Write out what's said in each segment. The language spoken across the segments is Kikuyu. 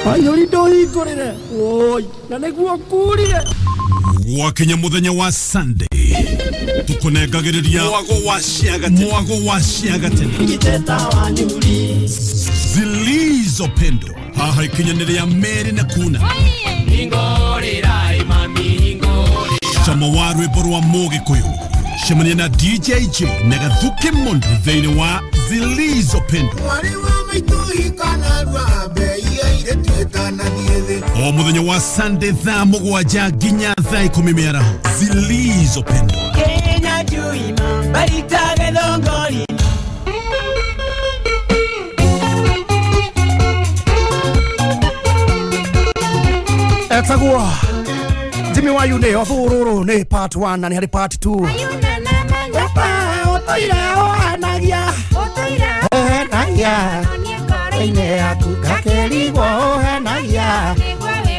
Wayũri ndũhingũrĩre woi na nĩguo ngurire. Gwakinya muthenya wa Sunday tukunengagĩrĩria mwago wa ciagatene, mwago wa ciagatene zilizopendwa haha ikinyanĩrĩa merĩ na kuna cama wa rwĩmbo rwa mũgĩkũyũ. Cemania na DJ J na Gathuki Mũndũ thĩinĩ wa zilizopendwa Mwarĩ wa maitũ ikanarua mbei airĩtu ĩtanathiĩ thĩ. O muthenya wa Sunday thaa 7 nginya thaa 10 mĩaraho. Zilizopendwa. Kenya juima baritage thongori. Etagwo Jimmy wa Yune othururu nĩ part 1 na nĩ harĩ part 2. Ũtũire ũhanagia ũhenagia ine yaku gakĩrigwo ũhenagia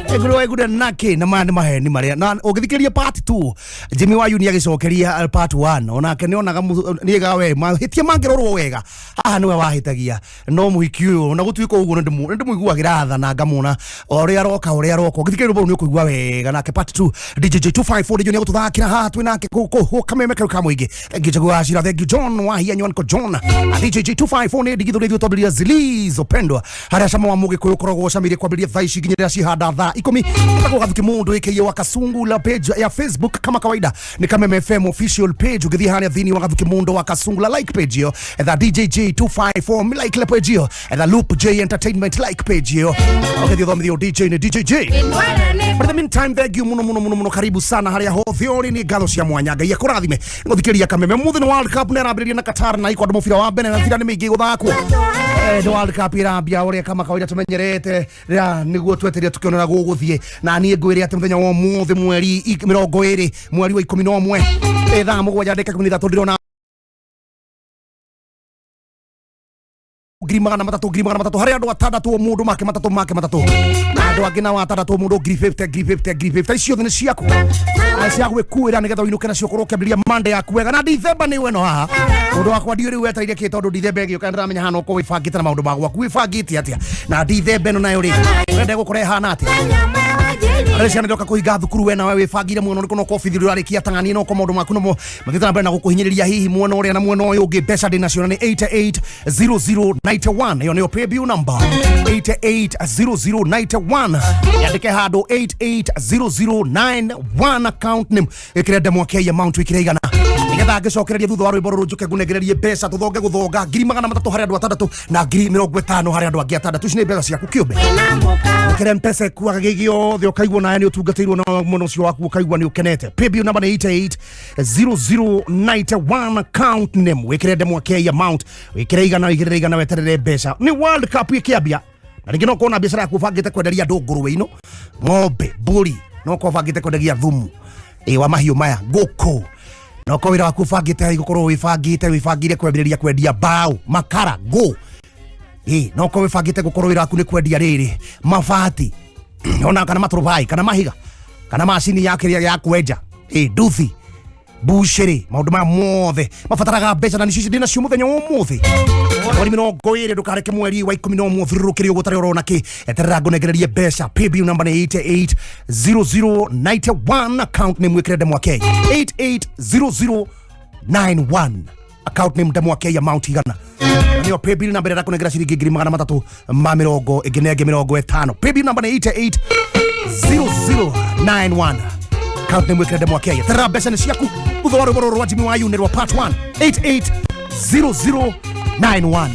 ĩngũrũ ĩgure nake na maya nĩ maheni marĩa na ũngĩthikĩrĩria part 2 Jimmy wa Yuni agĩcokeria part 1 onake nĩonaga nĩega we mahĩtia mangĩrorwo wega haha nĩwe wahĩtagia no mũhiki ũyũ na gũtuĩka ũguo nĩ ndĩmũiguagĩra tha na ngamwona o ũrĩa aroka ũrĩa aroka ũngĩthikĩrĩria rwĩmbo rũu nĩ ũkũigua wega. Nake part 2 DJ 254 nĩ egũtũthakĩra haha twĩ nake gũkũ kameme kau ka mũingĩ. Thank you Jaguar Shira, thank you John Wahia Nyanko John. DJ 254 nĩ ndigithũ rĩthuĩ twambĩrĩria zilizopendwa harĩa cama wa mũgĩkũyũ ũkoragwo ũcamĩire kwambĩrĩria thaa ici nginya rĩrĩa cihanda thaa 10. Etagwo Gathuki Mũndũ aka wa Kasungula page ya Facebook kama kawaida ni Kameme FM official page. Ũgĩthiĩ harĩa thĩinĩ wa Gathuki Mũndũ wa Kasungula like page ĩyo, etha DJ 254 like page ĩyo, etha Loop J Entertainment like page ĩyo, ũgĩthiĩ ũthomithio DJ nĩ DJ J. But in the meantime, thank you muno muno muno muno, karibu sana haria hothe uri, ni ngatho cia mwanya. Ngai akũrathime ngũthikĩria Kameme. Mũthĩ nĩ World Cup nĩ arambĩrĩria na Qatar na ikwandũ mũbira wa mbere na mĩbira nĩ mĩingĩ gũthakwo. Nĩ World Cup irambia ũrĩa kama kawaida tũmenyerete rĩrĩa nĩguo twetereire tũkĩonera gũgũthiĩ na niĩ ngwĩre atĩ mũthenya wa ũmũthĩ mweri 20 mweri wa 11 thaa 7 ndagĩka 13 ndĩrona ngiri magana matatũ, ngiri magana matatũ harĩ andũ atandatũ o mũndũ make matatũ make matatũ na andũ angĩ nao atandatũ o mũndũ ngiri 50 ngiri 50 ngiri 50. Icio othe nĩ ciaku na cia gwĩkuĩra nĩgetha ũinũke nacio ũkorwo ũkĩambĩrĩria Monday yaku wega. Na Dithemba nĩ weno haha mũndũ wakwa ndiũĩ rĩu wetereire kĩ tondũ Dithemba ĩgĩũka nĩndĩramenya hana ũkorwo wĩbangĩte na maũndũ ma gwaku wĩbangĩte atĩa na Dithemba ĩno nayo rĩ ũrenda gũkora ĩhana atĩa. Rĩrĩa ciana iroka kũhinga thukuru we nawe wĩbangire mwena ũrĩkũ no kobithi ũrarĩkia tang'ania no ko maũndũ maku nomo mathiĩte na mbere na gũkũhinyĩrĩria hihi mwena ũrĩa na mwena ũyũ ũngĩ. Mbeca ndĩ nacio na nĩ 880091 ĩyo nĩyo paybill number 880091 yandĩke handũ 880091 account name ĩkĩre ndemwa K amount ĩkĩre igana nĩgetha ngĩcokereria thutha wa rwĩmbo rũrũ njũke ngũnengererie mbeca tũthonge gũthonga ngiri magana matatũ harĩ andũ atandatũ na ngiri 50 harĩ andũ angĩ atandatũ. Ici nĩ mbeca ciaku kĩũmbe ũkĩre mpesa ĩkuaga gĩ gĩothe ũkaigua nawe nĩ ũtungatĩirwo na mwena ũcio waku ũkaigua nĩ ũkenete. Paybill number nĩ 880091 account name wĩkĩre ndemwa K amount wĩkĩre igana wĩkĩre igana weterere mbeca. Nĩ World Cup ĩkĩambia na rĩngĩ no ũkorwo na biacara yaku ũbangĩte kwenderia andũ ngũrwe ino ng'ombe mbũri no ũkorwo ũbangĩte kwenderia thumu wa mahiũ maya ngũkũ no ũkorwo wĩra waku ũbangĩte gũkorwo wĩbangĩte wĩbangĩire kwambĩrĩria kwendia mbaũ makara ngũ no ũkorwo wĩbangĩte gũkorwo wĩra waku nĩ kwendia rĩrĩ mabati ona kana maturubai kana mahiga kana macini ya kĩrĩa ya kwenja nduthi bucĩrĩ maũndũ maya mothe mabataraga mbeca na nĩcio ndĩ nacio mũthenya wa ũmũthĩ mweri 20 ndũkareke mweri wa 11 ũthirũrũkĩre ũguo ũtarĩ ũrona kĩ eterera ngũnengererie mbeca. Paybill number nĩ 880091 account name wĩkĩre ndemwa K 880091 account name ndemwa K amount igana nĩyo paybill number ĩrĩa ndakũnengera ciringi ngiri magana matatũ ma mĩrongo ĩngĩ na ĩngĩ 50. Paybill number nĩ 880091 account name wĩkĩre ndemwa K. Eterera mbeca nĩ ciaku thutha wa rwĩmbo rũrũ rwa Jimmy wa Yune rwa part 1 880091.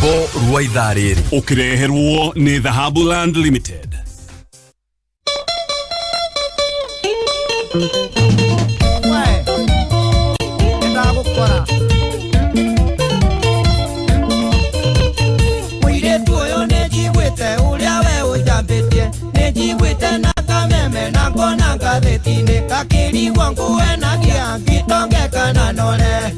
Rwĩmbo rwa ithaa rĩrĩ Ũkĩreherwo nĩ Dhahabu Land Limited. We ndagukora. Mũirĩtu ũyũ nĩ njiguĩte ũrĩa we ũnjambĩtie, nĩ njiguĩte na kameme na ngona ngathĩti-inĩ, gakĩrigwo ngũhenagia ngitonge kana nore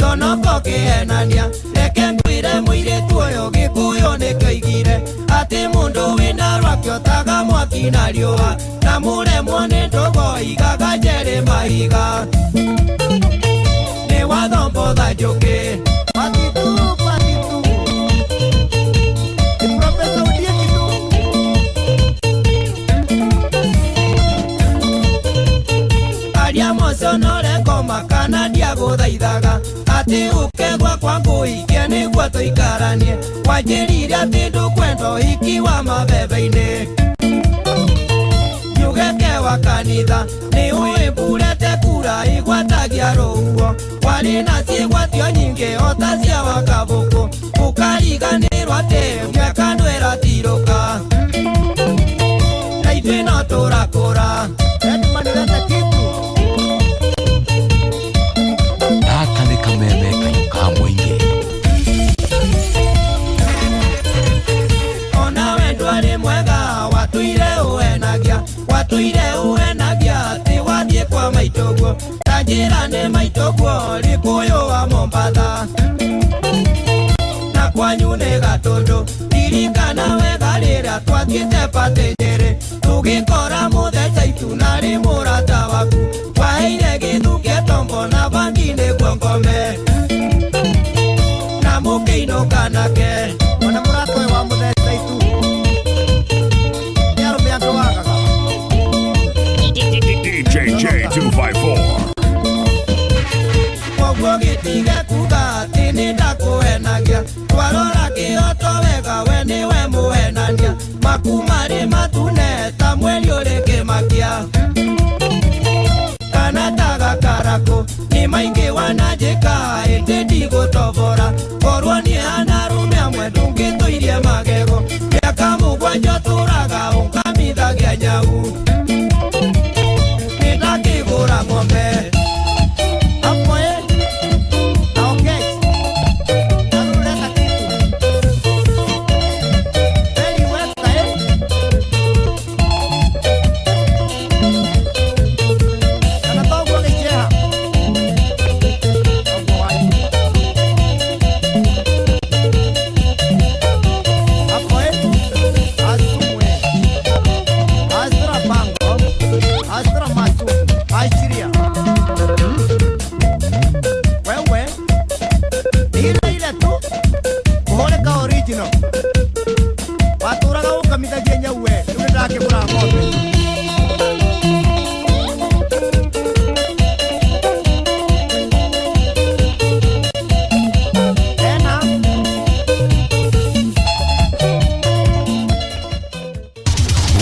conoko kĩhenania. Reke ngwĩre mũirĩtu ũyũ, gĩkũyũ nĩkĩoigire atĩ mũndũ wĩna rwake otaga mwaki na riũa, na mũremwo nĩ ndũgo igaga njerĩ mahiga nĩ wathombotha njũkĩ. Patitu patitu ni Profesa Ondieki tu. Aria moconore kana ndiagũthaithaga atĩ ũke gwakwa ngũhikie nĩguo tũikaranie, wanjĩrire atĩ ndũkwenda ũhiki wa mabebe-inĩ, nyugeke wa kanitha nĩ ũĩ mburete kura igwatagia rũhuho, warĩ na ciĩgwatio nyingĩ ota cia wakabũkũ, ũkariganĩrwo atĩ mĩaka ndwĩratirũka na ithuĩ no tũrakũra. Edman leta kitu. Gaka nĩ kameme kayũ ka mũingĩ. Ona we ndwarĩ mwega, watũire ũhenagia, watũire ũhenagia atĩ wathiĩ kwa maitũguo, ta njĩra nĩ maitũguo rĩkũyũ wa Mombatha na kwanyu nĩ Gatũndũ. Ririkana wega rĩrĩa twathiĩte patĩ Nyĩrĩ, tũgĩkora mũtheca itu narĩ mũrata waku, waheire gĩthukĩ tombo na bangi nĩguo ngome na mũkĩinũka nake. Ona mũrata ũyũ wa mũtheca itu nĩ arũme andũ wagaga. DJ J254. Koguo gĩtige kuga atĩ nĩ ndakũhenagia, twarora kĩroto wega we nĩwe mũhenania, maku marĩ matune ta mweri ũrĩ kĩmakia kana ta gakarakũ, nĩ maingĩ wananjĩka ĩndĩ ndigũtobora, korwo niĩ hana arũme amwe ndũngĩtũirie magego, mĩaka 7 ũtũraga ũkamithagia nyau, nĩ ndakĩgũra ng'ombe. Hapo na Okech Karuru leta kitu. Eli Webster kana toguo gĩkĩeha Toguo wanyu. Hapo asumwe astra bango astra masu ashiria wewe ni ile ile tu kuholeka original watũraga ũkamithagia nyau we rĩu nĩndakĩgũra ng'ombe. Tena.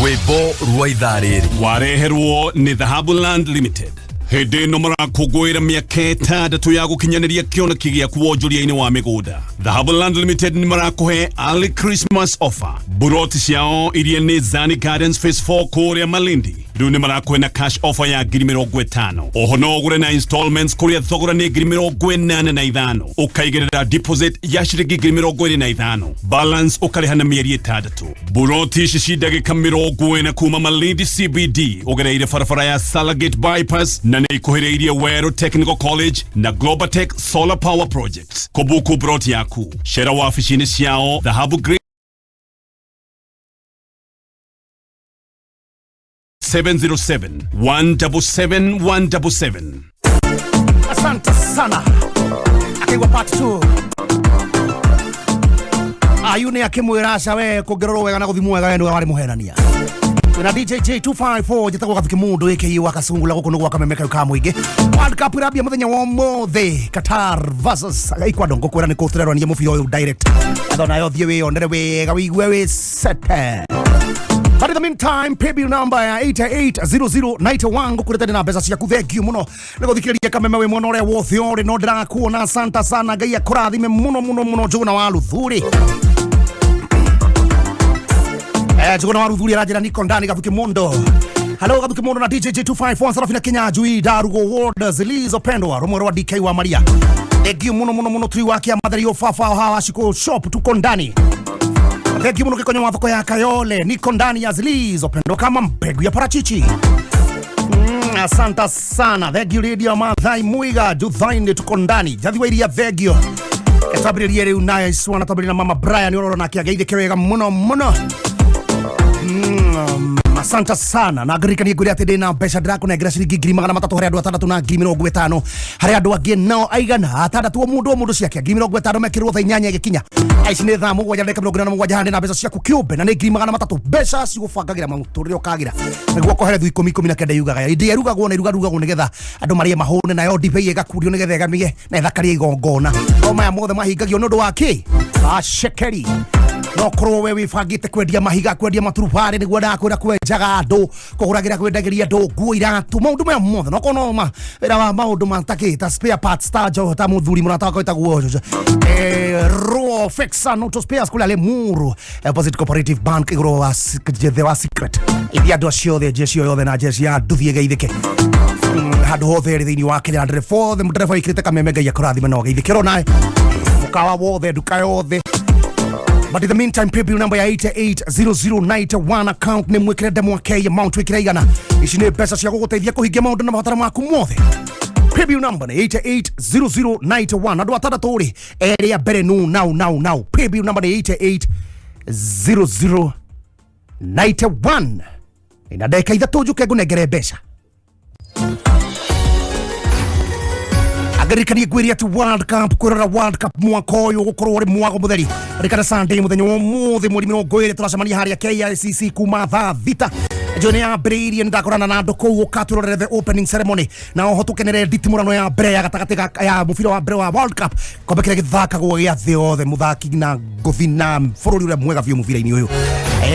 Rwĩmbo rwa ithaa rĩrĩ Wareherwo nĩ Dhahabu Land Limited. Hĩndĩ ĩno marakũngũĩra mĩaka 6 ya gũkinyanĩria kĩoneki gĩaku wonjoria-inĩ wa mĩgũnda. Dhahabu Land Limited nĩ marakũhe early Christmas offer. Buroti ciao iria nĩ Zani Gardens Phase 4 kũrĩa Malindi rĩu nĩ marakũhe na cash offer ya 50,000. Oho no ũgũre na installments kũrĩa thogora nĩ 85,000, ũkaigĩrĩra deposit ya ciringi 25,000, balance ũkarĩha na mĩeri 6. Buroti ici ci ndagĩka 40 kuma Malindi CBD ũgereire barabara ya Salagate Bypass, na nĩ ikuhĩrĩirie Weru Technical College na Globaltech Solar Power Project. Kũbuku broti yaku cera wabici-inĩ ciao Dhahabu Green 707 177 177. Asante sana. Akigwa part 2 ayu nĩ akĩmwĩra aca we kũngĩrorwo wega na gũthimwo wega we nĩwe warĩ mũhenania. Twĩna DJ J254, njĩtagwo Gathuki Mũndũ aka wa Kasungula, gũkũ nĩ gwa kameme kau ka mũingĩ. World Cup ĩrambia mũthenya wa ũmũthĩ, Qatar versus Ecuador. Ngũkwĩra nĩ kũ tũrerwania mũbira ũyũ direct, etho nayo thiĩ wĩyonere wega wĩigue wĩ sete. But in the meantime, paybill number ya 880091 ngukurete na mbeca ciaku. Thank you muno nĩ gũthikĩrĩria Kameme wĩ mwena ũrĩa wothe ũrĩ, no ndĩrakuona. Asante sana, Ngai akũrathime mũno mũno mũno. Njũgũna wa Luthuri. Njũgũna wa Luthuri aranjĩra niko ndani. Gathuki Mondo. Hello Gathuki Mondo na DJ J254 Sarafina Kinyanjui Darugo Ward zilizopendwa rumwe rwa DK wa Maria. Thank you muno muno muno tui wake Mathari Ofafa hawa Shiko Shop, tuko ndani. Thank you muno Kikonyo wa thoko ya Kayole, niko ndani ya zilizopendwa kama mbegu ya parachichi. Asante sana. Thank you Radio Mathai Muiga Juthaini, tuko ndani. Jathi wa iria, thank you. Etwambĩrĩrie rĩu naye Swana, twambĩrĩrie na Mama Brian ũroro nake ageithĩke wega mũno mũno. Asante sana na ngririkanie ngwĩre atĩ ndĩna mbeca ndĩrakũnengera ciringi 300,000 harĩ andũ atandatũ na 50,000 harĩ andũ angĩ nao aigana atandatũ, o mũndũ ciake 50,000 mekĩrwo thaa 8 ĩgĩkinya. Aici nĩ thaa 7:47 haha ndĩna mbeca ciaku kĩũmbe na nĩ 300,000, mbeca cigũbangagĩra mũtũrĩre ũkagĩra nĩguo kũhere thu ikũmi ikũmi na kenda yugaga indi ĩrugagwo na irugarugagwo nĩgetha andũ marĩe mahũne, nayo ndibei ĩgakurio nĩgetha ĩgamie na ĩthakarie igongona. O maya mothe mahingagio nĩ ũndũ wa kĩ cekeri. No korwo we wibangite kwendia mahiga, kwendia maturubarĩ, nĩguo ndakwĩra kwenjaga andũ, kũgũragĩra, kwendagĩria andũ nguo, iratũ, maũndũ maya mothe, no korwo no ma wĩra wa maũndũ matakĩ ta spare parts, ta jo ta mũthuri mũrata wakwa wĩtagwo Raw Fixer Auto Spares kũrĩa Limuru, opposite Cooperative Bank, igũrũ wa jethe wa Secret iria andũ acio othe, jeshi yothe na jeshi ya nduthi ĩgeithĩke handũ hothe ĩrĩ thĩinĩ wa Kenya, ndereba othe, ndereba wĩkĩrĩte Kameme, Ngai akũrathime na ũgeithĩkĩrwo nawe, mũkawa wothe, nduka yothe. But in the meantime, paybill number ya 880091, account nĩ mwĩkĩre ndemwa K, amount wĩkĩre igana. Ici nĩ mbeca cia gũgũteithia kũhingia maũndũ na mabataro maku mothe. Paybill number nĩ 880091. Andũ atandatũ rĩ, erĩ a mbere no now now now. Paybill number nĩ 880091. Na ndagĩka 3 njũke ngũnengere mbeca. Angaririkanie ngwĩre atĩ World Cup, kwĩrora World Cup mwaka ũyũ gũkorwo ũrĩ mwago mũtheri. Ririkana Sunday mũthenya wa ũmũthĩ mweri 20 tũracemania harĩa KICC kuma thaa 6. Njo nĩ yambĩrĩirie, nĩndakorana na andũ kũu ũka twĩrorere the opening ceremony na oho tũkenere nditimũrano ya mbere ya gatagatĩ ya mũbira wa mbere wa World Cup, kombe kĩrĩa gĩthakagwo gĩa thĩ yothe, mũthaki na ngũthi na bũrũri ũrĩa mwega biũ mũbira-inĩ ũyũ.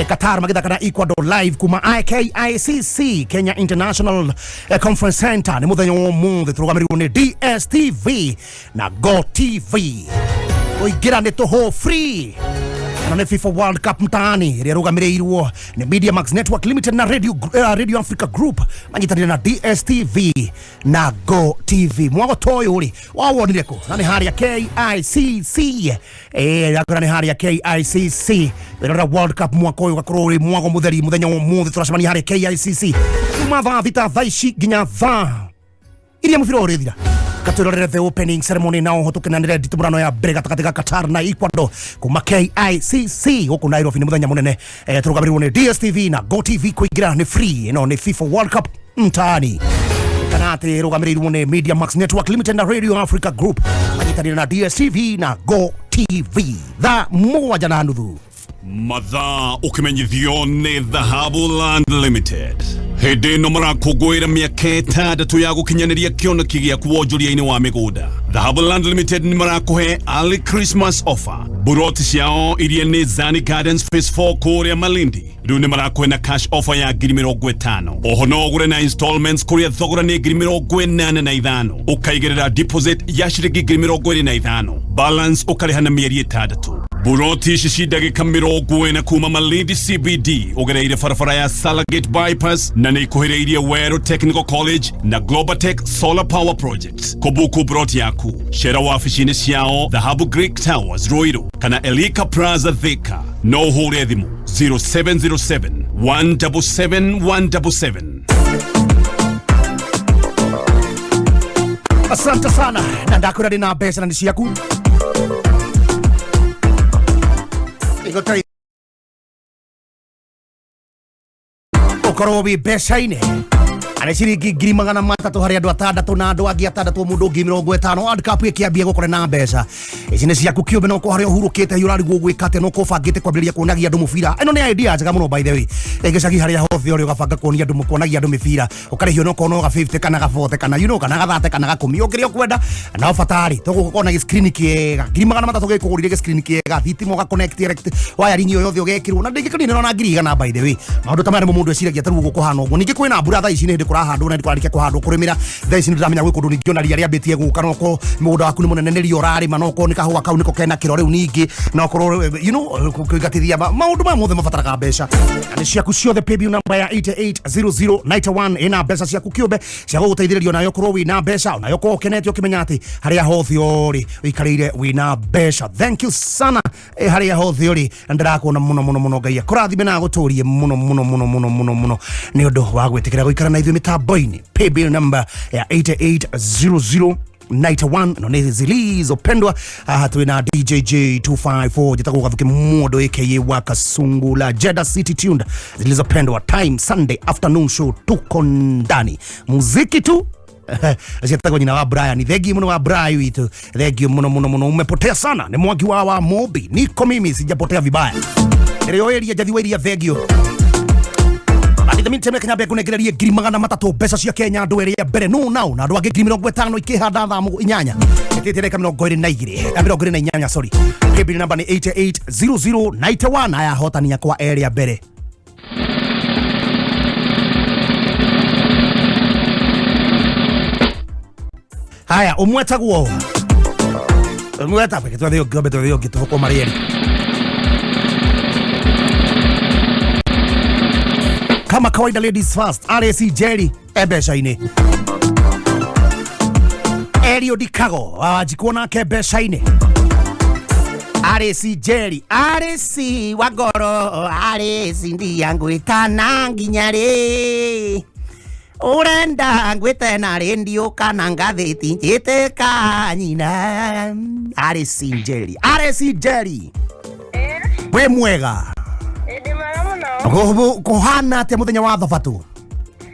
Qatar magĩthaka na Ecuador live kuma IKICC, Kenya International Conference Center, nĩ mũthenya wa ũmũthĩ, tũrũgamĩrĩirwo nĩ DSTV na Go TV. Kũingĩra nĩ tũhũ, free, na nĩ FIFA World Cup mtaani ĩrĩa ĩrũgamĩrĩirwo nĩ Media Max Network Limited na Radio Africa Group manyitanĩire na DSTV na Go TV. Mwago ta ũyũ rĩ wawonire kũ? Na nĩ harĩa KICC, yakora nĩ harĩa KICC ĩrora World Cup mwaka ũyũ ũgakorwo ũrĩ mwago mũtheri. Mũthenya wa ũmũthĩ tũracemania harĩa KICC kuma thaa 6 thaa ici nginya thaa iria mũbira ũrĩthira, katwĩrorere the opening ceremony na oho tũkenanĩre nditimũrano ya mbere gatagatĩ ga Qatar na Ecuador kuma KICC gũkũ Nairobi. Nĩ mũthenya mũnene, tũrũgamĩrĩirwo nĩ DSTV na Go TV. Kũingĩra nĩ free. Ĩno nĩ FIFA World Cup mtaani, kana atĩ ĩrũgamĩrĩirwo nĩ Media Max Network Limited na Radio Africa Group manyitanĩire na DSTV na Go TV thaa 7:30. Mathaa ũkĩmenyithio nĩ Dhahabu Land Limited. Hĩndĩ ĩno marakũngũĩra mĩaka 6 ya gũkinyanĩria kĩoneki gĩaku wonjoria-inĩ wa mĩgũnda. Dhahabu Land Limited nĩ marakũhe early Christmas offer. Buroti ciao iria nĩ Zani Gardens Phase 4 kũrĩa Malindi rĩu nĩ marakũhe na cash offer ya 50,000. Oho no ũgũre na installments kũrĩa thogora nĩ 85,000, ũkaigĩrĩra deposit ya ciringi 25,000, balance ũkarĩha na mĩeri 6. Buroti ici ci ndagĩka 40 kuma Malindi CBD ũgereire barabara ya Salagate Bypass, na nĩ ikuhĩrĩirie Weru Technical College na Global Tech Solar Power Project. Kũbuku buroti yaku, cera wabici-inĩ ciao Dhahabu Greek Towers Ruiru kana Elika Plaza Thika. No ũhũre thimũ 0707 177 177. Asante sana na ndakwĩra ndĩna mbeca na nĩ ciaku igũteithia ũkorwo wĩ mbeca-inĩ. Na nĩ ciringi 300,000 harĩ andũ atandatũ na andũ angĩ atandatũ mũndũ ũngĩ 50. World Cup ĩkĩambia gũkore na mbeca ici nĩ ciaku kĩũmbe, no harĩa ũhurũkĩte ũrarigwo gwĩka atĩa, no ũbangĩte kwambĩrĩria kuonagia andũ mũbira. Ĩno nĩ idea njega mũno, by the way. Gĩcagi harĩa hothe ũrĩ ũgabanga kuonia andũ, kuonagia andũ mĩbira, ũkarĩhio no korwo no ga 50 kana ga 40 kana you know kana ga 30 kana ga 10 ũkĩrĩa ũkwenda, no batarĩ tũgũkorwo na gĩscreen kĩega 300,000 gĩkũgũrire gĩscreen kĩega, thitima ũga connect direct wiring ĩyo yothe ũgekĩrwo na ndĩngĩkenia na 100,000. By the way, maũndũ ta maya nĩmo mũndũ eciragia ta rĩu gũkũhana ũguo. Ningĩ kwĩna mbura thaa ici, nĩ hĩndĩ kũrahandwo na kũrarĩkia kũhandwo kũrĩmĩra thaa ici. Nĩ ndĩramenya gwĩ kũndũ ningĩ ona ria rĩambĩtie gũka, no korwo mũgũnda waku nĩ mũnene nĩ ria ũrarĩma, no korwo nĩ kahũa kau nĩko kena kĩro rĩu, ningĩ no korwo kũingatithia maũndũ maya mothe mabataraga mbeca na nĩ ciaku ciothe. Paybill number ya 880091 ĩna mbeca ciaku kĩũmbe cia gũgũteithĩrĩria, onayo korwo wĩna mbeca, onayo korwo ũkenete ũkĩmenya atĩ harĩa hothe ũrĩ ũikarĩire wĩna mbeca. Thank you sana. Harĩa hothe ũrĩ ndĩrakuona mũno mũno mũno. Ngai akũrathime na agũtũrie mũno mũno mũno mũno mũno mũno nĩ ũndũ wa gwĩtĩkĩra gũikara na ithuĩ mĩtambo-inĩ. Paybill number ya 8800 91 no nĩ Zilizopendwa. Haha twĩ DJJ 254, njĩtagwo Gathuki Mwondo aka wa Kasungula Jeddah City tuned. Zilizopendwa time, Sunday afternoon show, tuko ndani muziki tu. Ciatagwo nyina wa Brian, thengi muno wa Brian witu, thengi muno muno muno. Umepotea sana, ni Mwangi wa Mobi, niko mimi sijapotea vibaya. Ĩrĩa ĩria njathi wa iria, thengio. At the meantime, kenya kunengererie 300,000 mbeca cia Kenya andũ erĩ a mbere no now na andũ angĩ 50,000 ikĩhanda thaa inyanya ĩtĩte ndagĩka 22, 28, sorry. Paybill number nĩ 880091. Aya ahotani akwa erĩ a mbere. Haya, ũmwe etagwo, ũmwe etagwo, twathiĩ ũngĩ, twathiĩ ũngĩ, tũgũkorwo marĩ erĩ kama kawaida. Ladies first. RAC Jerry e mbeca-inĩ, Eliud Kago Wanjikũ nake mbeca-inĩ. RAC Jerry, RAC wa ngoro, RAC ndia ngwĩtana nginya rĩ, ũrenda ngwĩte na rendio kana ngathĩti njĩte kanyina. RAC Jerry, RAC Jerry, wĩ mwega? Ĩndĩ mwega mũno. Kũhana atĩa mũthenya wa thabatũ?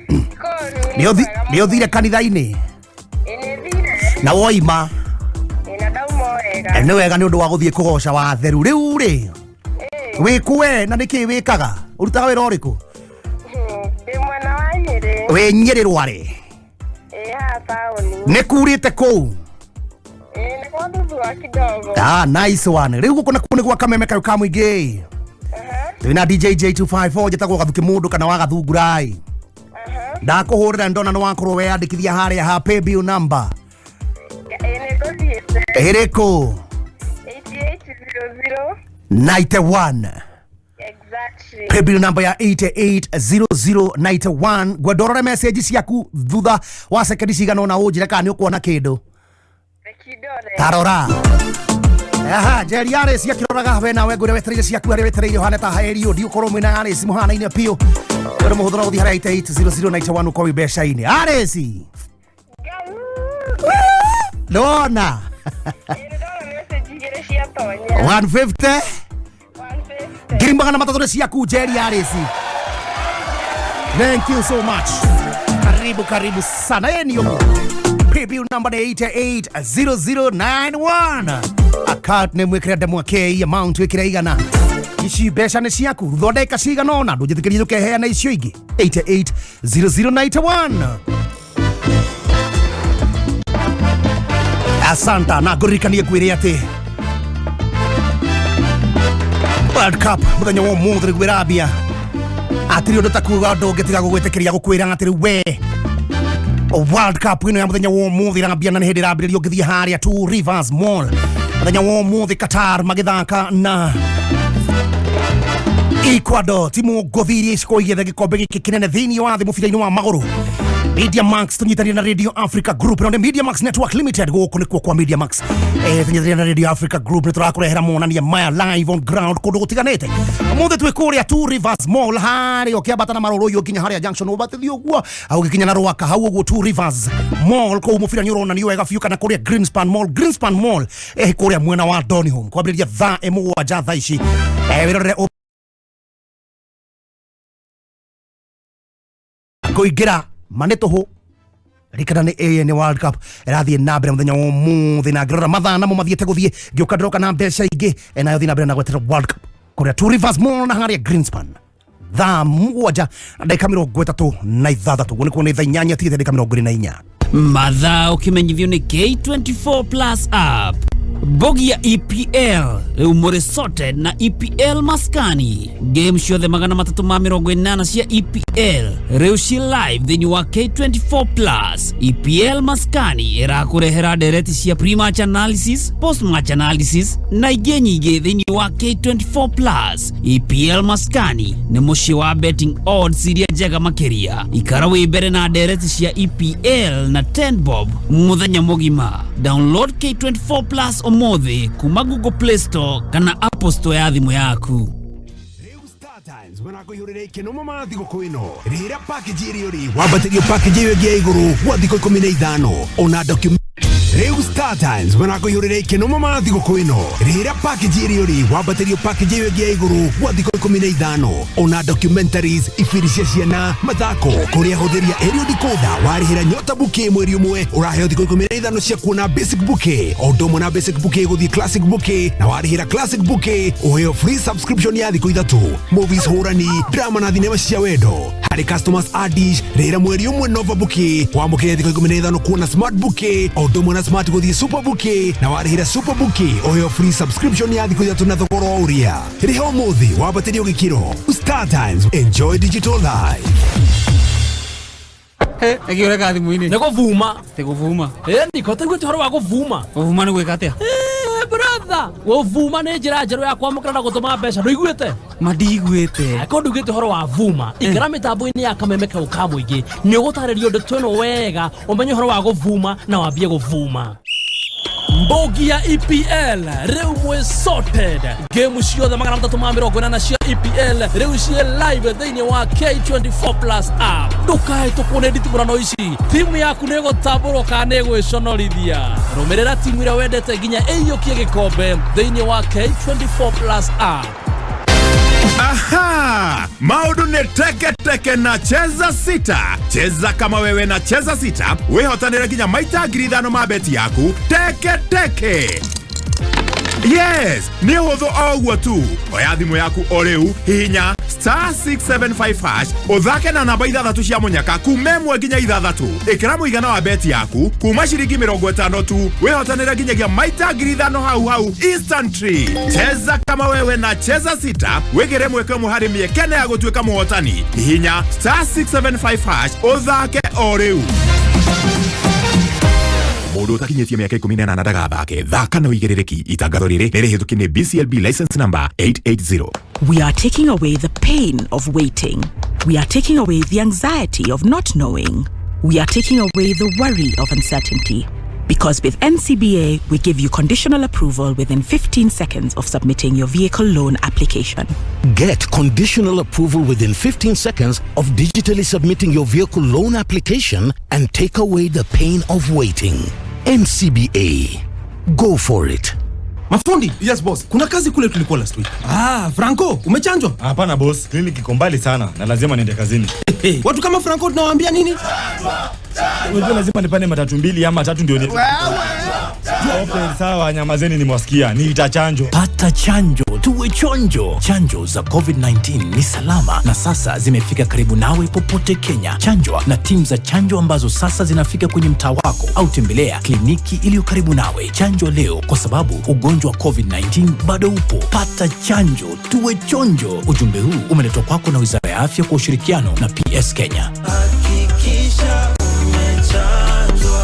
Kũru. Nĩ ũthire kanitha-inĩ? Ĩ, nĩ thire. Na woima? Ĩ, na ndauma o wega. Nĩ wega nĩ ũndũ wa gũthiĩ kũgoca wa theru rĩu rĩ. Wĩ kũ we na nĩkĩ wĩkaga, ũrutaga wĩra ũrĩkũ? Ndĩ mwena wa Nyĩrĩ. Wĩ Nyĩrĩ Rware? Ĩ, haha taũni. Nĩ kurĩte kũu? Ĩ, nĩ kwa thuthua kidogo. Ah, nice one. Rĩu gũkũ nakuo nĩ gwa kameme kayũ ka mũingĩ. Twĩna DJ J254, njĩtagwo Gathuki mũndũ kana wa Gathungurai. Ndakũhũrĩra ndona nĩ wakorwo weyandĩkithia harĩa ha paybill number. Ĩ, nĩ ngũthiĩte. Ĩrĩkũ? 8800. 91. Exactly. Paybill number ya 880091. Ngwenda ũrore message ciaku thutha wa sekendi cigana ũna, ũnjĩre kana nĩ ũkuona kĩndũ. Reke ndore. Tarora. Aha, Jerry Aris akĩroraga we nawe ngwĩre wetereire ciaku harĩa wetereire ũhane ta Eliud, ũkorwo mwĩna Aris mũhanaine biũ. Ũndũ mũhũthũ no gũthiĩ harĩa 880091 ũkorwo wĩ mbeca-inĩ. Aris! Ndona. Ĩ, nĩ ndona message igĩrĩ ciatonya. 150. 150. 300,000 nĩ ciaku, Jerry Aris. Thank you so much. Karibu, karibu sana. Yeye ni ũguo. Paybill number ni 880091. Account name wĩkĩre ndemwa K, amount wĩkĩre 100. Ici mbeca nĩ ciaku, thondeka cigana ũna, ndũnjĩtĩkĩrie ndũkeheana icio ingĩ. 880091. Asanta na ngũririkanie ngwĩre atĩ World Cup mũthenya wa ũmũthĩ nĩguo ĩrambia. Atirĩ ũndũ ta kuga ũndũ ũngĩ tiga gũgwĩtĩkĩria gũkwĩra atĩ rĩu we World Cup ĩno ya mũthenya wa ũmũthĩ ĩrambia na nĩ hĩndĩ ĩrambĩrĩrio ũngĩthiĩ harĩa Two Rivers Mall mũthenya wa ũmũthĩ, Qatar magĩthaka na Ecuador, timu ngũthi iria cikorwo igĩetha gĩkombe gĩkĩ kĩnene thĩinĩ wa thĩ mũbira-inĩ wa magũrũ. Media Max tũnyitanĩire na Radio Africa Group, na nĩ Media Max Network Limited, gũkũ nĩkuo kwa Media Max. Tũnyitanĩire na Radio Africa Group nĩ tũrakũrehera monania maya live on ground kũndũ gũtiganĩte. Ũmũthĩ twĩ kũrĩa Two Rivers Mall harĩa ũkĩambata na marũrũ ũyũ nginya harĩa junction ũbatithio ũguo hau ũgĩkinya na Rwaka hau ũguo, Two Rivers Mall kũu mũbira nĩ ũronanio wega biũ, kana kũrĩa Greenspan Mall, Greenspan Mall kũrĩa mwena wa Donholm, kwambĩrĩria thaa 7 thaa ici. Wĩrorere kũingĩra Ma nĩ tũhũ. Ririkana nĩ AN World Cup ĩrathiĩ na mbere mũthenya wa ũmũthĩ, na ngĩrora mathaa namo mathiĩte gũthiĩ, ngĩũka ndĩroka na mbeca ingĩ. Nayo thiĩ na mbere na gweterera World Cup kũrĩa Two Rivers Mall na harĩa Greenspan, 7:36, guo nĩkuo nĩ 8:24. Mathaa ũkĩmenyithio nĩ K24 Plus app. Bogi ya EPL rĩu mũrĩ sorted na EPL Maskani. Game ciothe 380 cia EPL rĩu ci live thĩinĩ wa K24 Plus. EPL Maskani ĩrakũrehera ndereti cia pre-match analysis, post-match analysis na ingĩ nyingĩ thĩinĩ wa K24 Plus. EPL Maskani nĩ mũciĩ wa betting odds iria njega makĩria. Ikara wĩ mbere na ndereti cia EPL na 10 bob mũthenya mũgima. Download K24 Plus ũmũthĩ kuma Google Play Store kana Apple Store ya thimũ yaku. Marakũihũrĩra ikeno mama thigũkũ ĩno. Rĩhĩra package ĩrĩa ũrĩ wambatĩrio package ĩyo ĩngĩ ya igũrũ gwa thikũ 15 ona document. Rĩu Star Times marakũihũrĩra ikeno mama thigũkũ ĩno. Rĩhĩra package ĩrĩa ũrĩ wambatĩrio package ĩyo ĩngĩ ya igũrũ gwa thikũ 15 ona documentaries, ibindi cia ciana, mathako kũrĩa hũthĩria aerial decoder. Warĩhĩra Nyota Bouquet mweri ũmwe, ũraheo thikũ 15 cia kuona Basic Bouquet, o ũndũ ũmwe na Basic Bouquet gũthiĩ Classic Bouquet, na warĩhĩra Classic Bouquet ũheo free subscription ya thikũ 3, movies hũrani, drama na thinema cia wendo. Harĩ customers a Dish, rĩhĩra mweri ũmwe Nova Bouquet, wamũkĩre thikũ 15 kuona Smart Bouquet, o ũndũ ũmwe na Smart gũthiĩ Super Bouquet, na warĩhĩra Super Bouquet ũheo free subscription ya thikũ 3 na thogora o ũrĩa. Rĩha ũmũthĩ wambatĩrio gĩkĩro. Star Times, enjoy digital life. Ĩkĩ ũreka thimũ-inĩ? Nĩ gũvuma. Tĩ gũvuma. Ĩni ko taiguĩte ũhoro wa gũvuma? Gũvuma nĩ gwĩka atĩa? Brother, gũvuma nĩ njĩra njerũ ya kwamũkĩra na gũtũma mbeca. Ndũiguĩte? Ma ndiguĩte. Angĩkorwo ndugĩte ũhoro wa vuma, ingĩra mĩtambo-inĩ ya Kameme kau ka mũingĩ, nĩ ũgũtarĩrio ndeto ĩno wega, ũmenye ũhoro wa gũvuma na wambie gũvuma. Mbogi ya EPL rĩu mwĩ sorted. Game ciothe 380 cia EPL rĩu ciĩ live thĩinĩ wa K24 Plus app. Ndũkahĩtũkwo nĩ nditimũrano ici. Timu yaku nĩ ĩgũtambũrwo kana nĩ ĩgwĩconorithia. Rũmĩrĩra timu ĩrĩa wendete nginya ĩiyũkie gĩkombe thĩinĩ wa K24 Plus app. Aha! Maũndũ nĩ teke teke na Cheza Sita. Cheza kama wewe na Cheza Sita, wĩhotanĩre nginya maita 5,000 ma beti yaku teke teke. Yes, nĩ ũhũthũ o ũguo tu. Oya thimũ yaku o rĩu, hihinya *675#, ũthake na namba ithathatũ cia mũnyaka kuma 1 nginya 6. Ĩkĩra mũigana wa beti yaku kuma ciringi 50 tu, wĩhotanĩre nginyagia maita 5,000 hau hau instantly. Cheza kama wewe na Cheza Sita, wĩgĩre mweke ũmwe harĩ mĩeke ya gũtuĩka mũhotani. Hihinya *675# ũthake o rĩu. Mũndũ ũtakinyĩtie mĩaka 18 ndagathake. Thaka na ũigĩrĩrĩki. Itangatho rĩrĩ nĩ rĩhĩtũkie nĩ BCLB license number 880. We are taking away the pain of waiting. We are taking away the anxiety of not knowing. We are taking away the worry of uncertainty. Because with NCBA, we give you conditional approval within 15 seconds of submitting your vehicle loan application. Get conditional approval within 15 seconds of digitally submitting your vehicle loan application and take away the pain of waiting. NCBA. Go for it. Mafundi. Yes boss. Kuna kazi kule tulikuwa last week. Ah, Franco, umechanjwa? Hapana boss, kliniki iko mbali sana na lazima niende kazini. Hey, watu kama Franco tunawaambia nini? Unajua lazima nipande matatu mbili ama tatu ndio ni. Okay, sawa, nyamazeni nimewasikia. Nitachanjwa. Pata chanjo, tuwe chonjo. Chanjo za COVID-19 ni salama na sasa zimefika karibu nawe popote Kenya. Chanjwa na timu za chanjo ambazo sasa zinafika kwenye mtaa wako au tembelea kliniki iliyo karibu nawe. Chanjo leo kwa sababu ugonjwa wa COVID-19 bado upo. Pata chanjo, tuwe chonjo. Ujumbe huu umeletwa kwako na Wizara ya Afya kwa ushirikiano na PS Kenya. Hakikisha umechanjwa.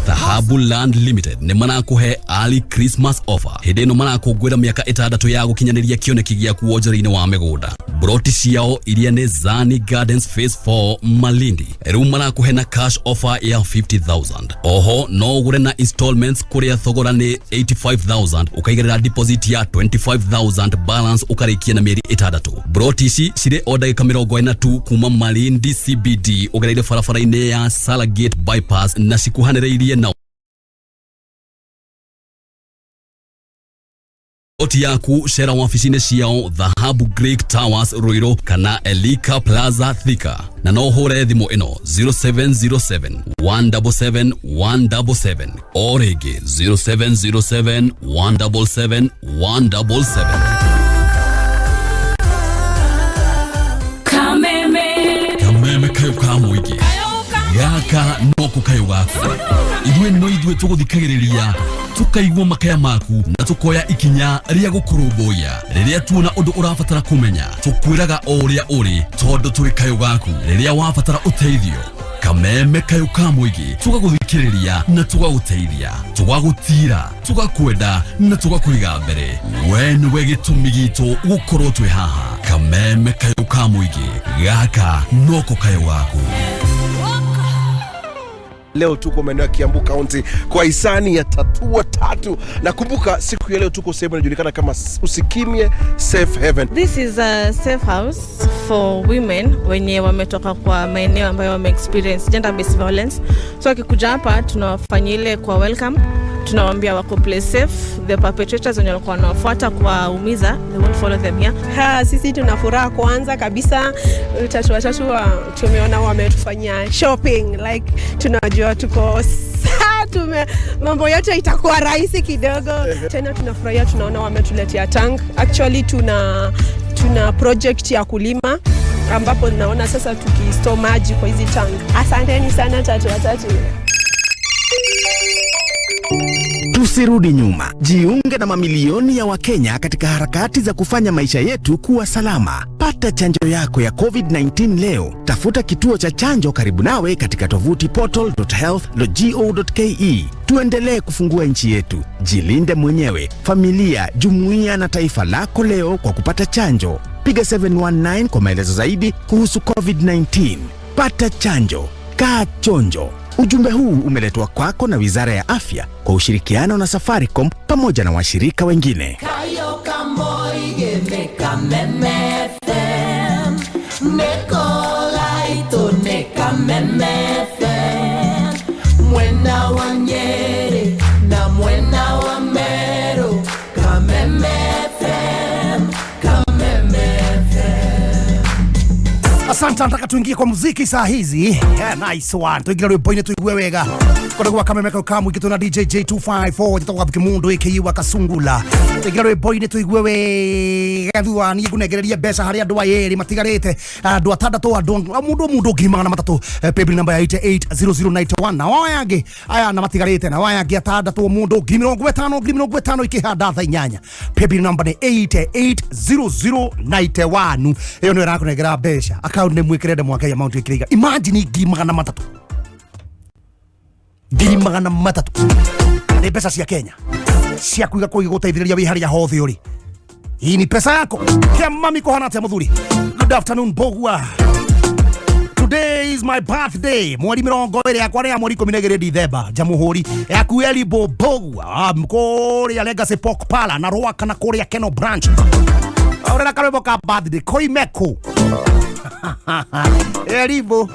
Dhahabu Land Limited nĩ marakũhe early Christmas offer. Hĩndĩ ĩno marakũngũĩra mĩaka 6 ya gũkinyanĩria kĩoneki gĩaku wonjoria-inĩ wa mĩgũnda. Broti ciao iria nĩ Zani Gardens Phase 4 Malindi rĩu marakũhe na cash offer ya 50,000. Oho no ũgũre na installments kũrĩa thogora nĩ 85,000, ũkaigĩrĩra deposit ya 25,000, balance ũkarĩkia na mĩeri 6. Broti ici cirĩ o ndagĩka 40 tu kuma Malindi CBD ũgereire barabara-inĩ ya Salagate bypass na cikuhanĩrĩirie na Ploti yaku cera wabici-inĩ ciao Dhahabu Greek Towers Ruiru kana Elika Plaza Thika, na no ũhũre thimũ ĩno 0707 177 177 o rĩngĩ 0707 177 177. Kameme. Kameme kayo ka mũingĩ gaka noko kayo gaku. Ithuĩ no ithuĩ tũgũthikagĩrĩria, tũkaigua makaya maku na tũkoya ikinya rĩa gũkũrũmbũiya. Rĩrĩa tuona ũndũ ũrabatara kũmenya, tũkwĩraga o ũrĩa ũrĩ tondũ tũrĩ kayo gaku. Rĩrĩa wabatara ũteithio, kameme kayo ka mũingĩ tũgagũthikĩrĩria na tũgagũteithia, tũgagũtira, tũgakwenda na tũgakũiga mbere. We nĩwe gĩtũmi gitũ gũkorwo twĩ haha. Kameme kayo ka mũingĩ gaka noko kayo gaku. Leo tuko maeneo ya Kiambu County kwa hisani ya Tatua Tatu, na kumbuka siku ya leo tuko sehemu inajulikana kama Usikimye Safe Haven. This is a safe house for women wenye wametoka kwa maeneo ambayo wame experience gender based violence. So wakikuja hapa tunawafanyia ile kwa welcome, tunawaambia wako place safe. The perpetrators wenye walikuwa wanawafuata kuwaumiza, they won't follow them here. Ha, sisi tuna furaha kwanza kabisa. Tatu Watatu tumeona wametufanyia shopping, like tunajua tuko mambo yote itakuwa rahisi kidogo. Tena tunafurahia, tunaona wametuletea tank. Actually tuna project ya kulima ambapo naona sasa tukistore maji kwa hizi tank. Asanteni sana Tatu Watatu. Tusirudi nyuma. Jiunge na mamilioni ya Wakenya katika harakati za kufanya maisha yetu kuwa salama. Pata chanjo yako ya COVID-19 leo. Tafuta kituo cha chanjo karibu nawe katika tovuti portal.health.go.ke. Tuendelee kufungua nchi yetu. Jilinde mwenyewe, familia, jumuiya na taifa lako leo kwa kupata chanjo. Piga 719 kwa maelezo zaidi kuhusu COVID-19. Pata chanjo. Kaa chonjo. Ujumbe huu umeletwa kwako na Wizara ya Afya kwa ushirikiano na Safaricom pamoja na washirika wengine. Kayo kamoige ne kameme FM Nekolaito ne kameme FM Mwena wa Nyeri na mwena wa Meru, Kameme FM, Kameme FM. Asante, nataka tuingie kwa muziki saa hizi. Yeah, nice one. Tuingie rwimbo-inĩ tuigue wega. Kũndũ gwa Kameme kau ka mũingĩ twĩna DJ J254 njĩtagwo Gathũki Mũndũ aka wa Kasungula. Tuingĩre rwimbo-inĩ tuigue wega thutha niĩ ngũnengereria mbeca harĩ andũ aya erĩ matigarĩte, andũ atandatũ, andũ mũndũ 300,000, paybill number ya 880091, na waya angĩ aya na matigarĩte na waya angĩ atandatũ, mũndũ 50,000, 50,000 ikĩhanda thaa 8. Paybill number nĩ 880091. Ĩyo nĩyo ĩrakũnengera mbeca. Account nĩ mwĩkĩre ndemwa Ngai amount ĩkĩrĩiga. Imagine 300,000, 300,000 nĩ mbeca cia Kenya cia kuiga kũiga gũteithĩrĩria wĩ harĩa hothe ũrĩ. Hii ni pesa yako. Kia mami kuhana atia muthuri. Good afternoon Bogwa. Today is my birthday. Mweri 20 yakwa nĩ ya mweri 12 Dithemba. Jamuhuri yaku Elibo Bogwa. Kũrĩa Legacy Pork Parlor na Rwaka na kũrĩa Keno Branch. Aurera karwĩmbo ka birthday koimeko. Elibo.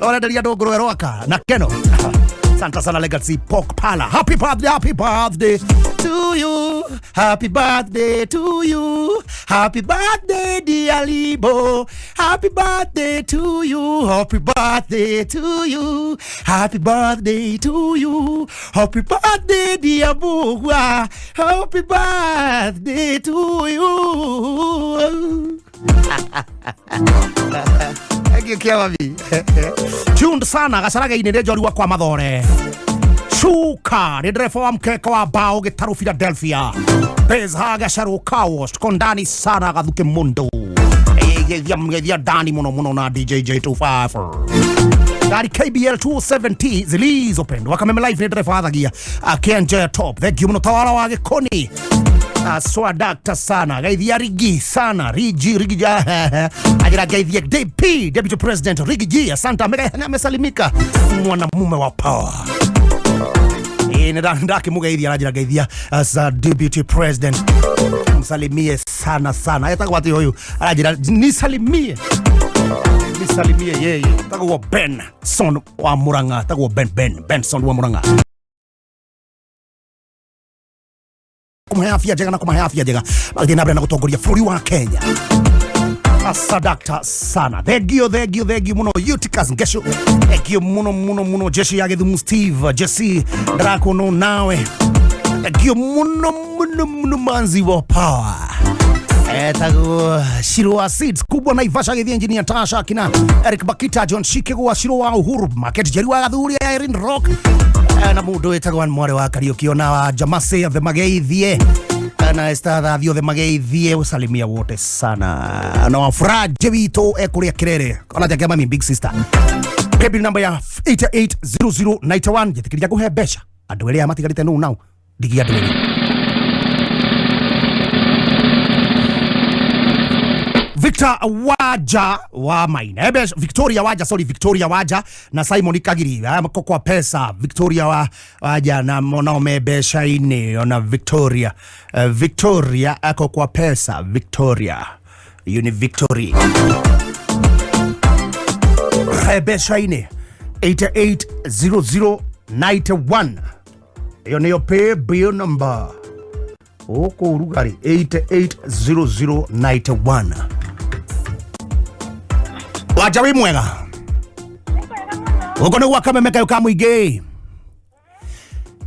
Orenderia andũ ngũrwe Rwaka na Keno. Santa Sana Legacy Pork Parlor. Happy birthday to you. Happy birthday to you. Happy birthday, dear Libo. Happy birthday to you. Happy birthday to you. Happy birthday to you. Happy birthday, dear Bugwa. Happy birthday to you. Thank you, Kiamami. Tuned sana gacaraga-inĩ nĩ njorua kwa mathore. Shuka ni dereva wa mkeka wa bao Gitaru Philadelphia. Peza Gacaru Kaos tuko ndani sana Gathuke Mundo. Geithia ndani muno muno na DJ J25. Dari KBL 270 zilizopendwa. Kameme live ni dereva athagia. Akienjoy top. Thank you muno tawala wa Gikoni. Swadakta sana geithia Rigi sana Rigi Rigi ajira geithia DP Deputy President Rigi G, asante, amesalimika mwanamume wa power. Ndakimugeithia arajira geithia as a Deputy President, msalimie sana sana, etagwo ati huyu arajira nisalimie yeye, tagwo Benson wa Murang'a, tagwo Benson wa Murang'a. Kũmũhe afya njega na kũmahe afya njega magĩthiĩ na mbere na gũtongoria bũrũri wa Kenya. Asadakta sana, thengio, thengio, thengio muno. Eutychus Ngesho, thengio muno muno muno. Jeshi ya Githumu, Steve Jesse ndĩrakuona nawe, thengio muno muno muno. Manzi wa power etagwo Shiro wa Seeds kubwa Naivasha gĩthiĩ engineer Tasha kina Eric Bakita John Shikigwa Shiro wa Uhuru Market Jerry wa Gathuri Irene Rock, na mũndũ wĩtagwo Ann Mware wa Kariũki ona wa Jamase othe mageithie, na Esther Thathi othe mageithie, usalimia wote sana na wafuraje witũ ekũrĩa Kirere ona jake mami big sister. Paybill number ya 880091. Njĩtĩkĩria kũhe mbeca andũ erĩa matigarĩte nũ nau ndigia andũ erĩ. Victor Waja wa Maina. Ebe, Victoria Waja, sorry, Victoria Waja na Simon Kagiri. Mko kwa pesa. Victoria Waja na monao mbeca-inĩ ona Victoria. Victoria ako kwa pesa. Victoria. Hiyo ni Victory. Mbeca-inĩ 880091. Hiyo niyo pay bill number. Huko rugari 880091. Waja wĩ mwega gũkũ nĩ gwa kameme kayũ ka mũingĩ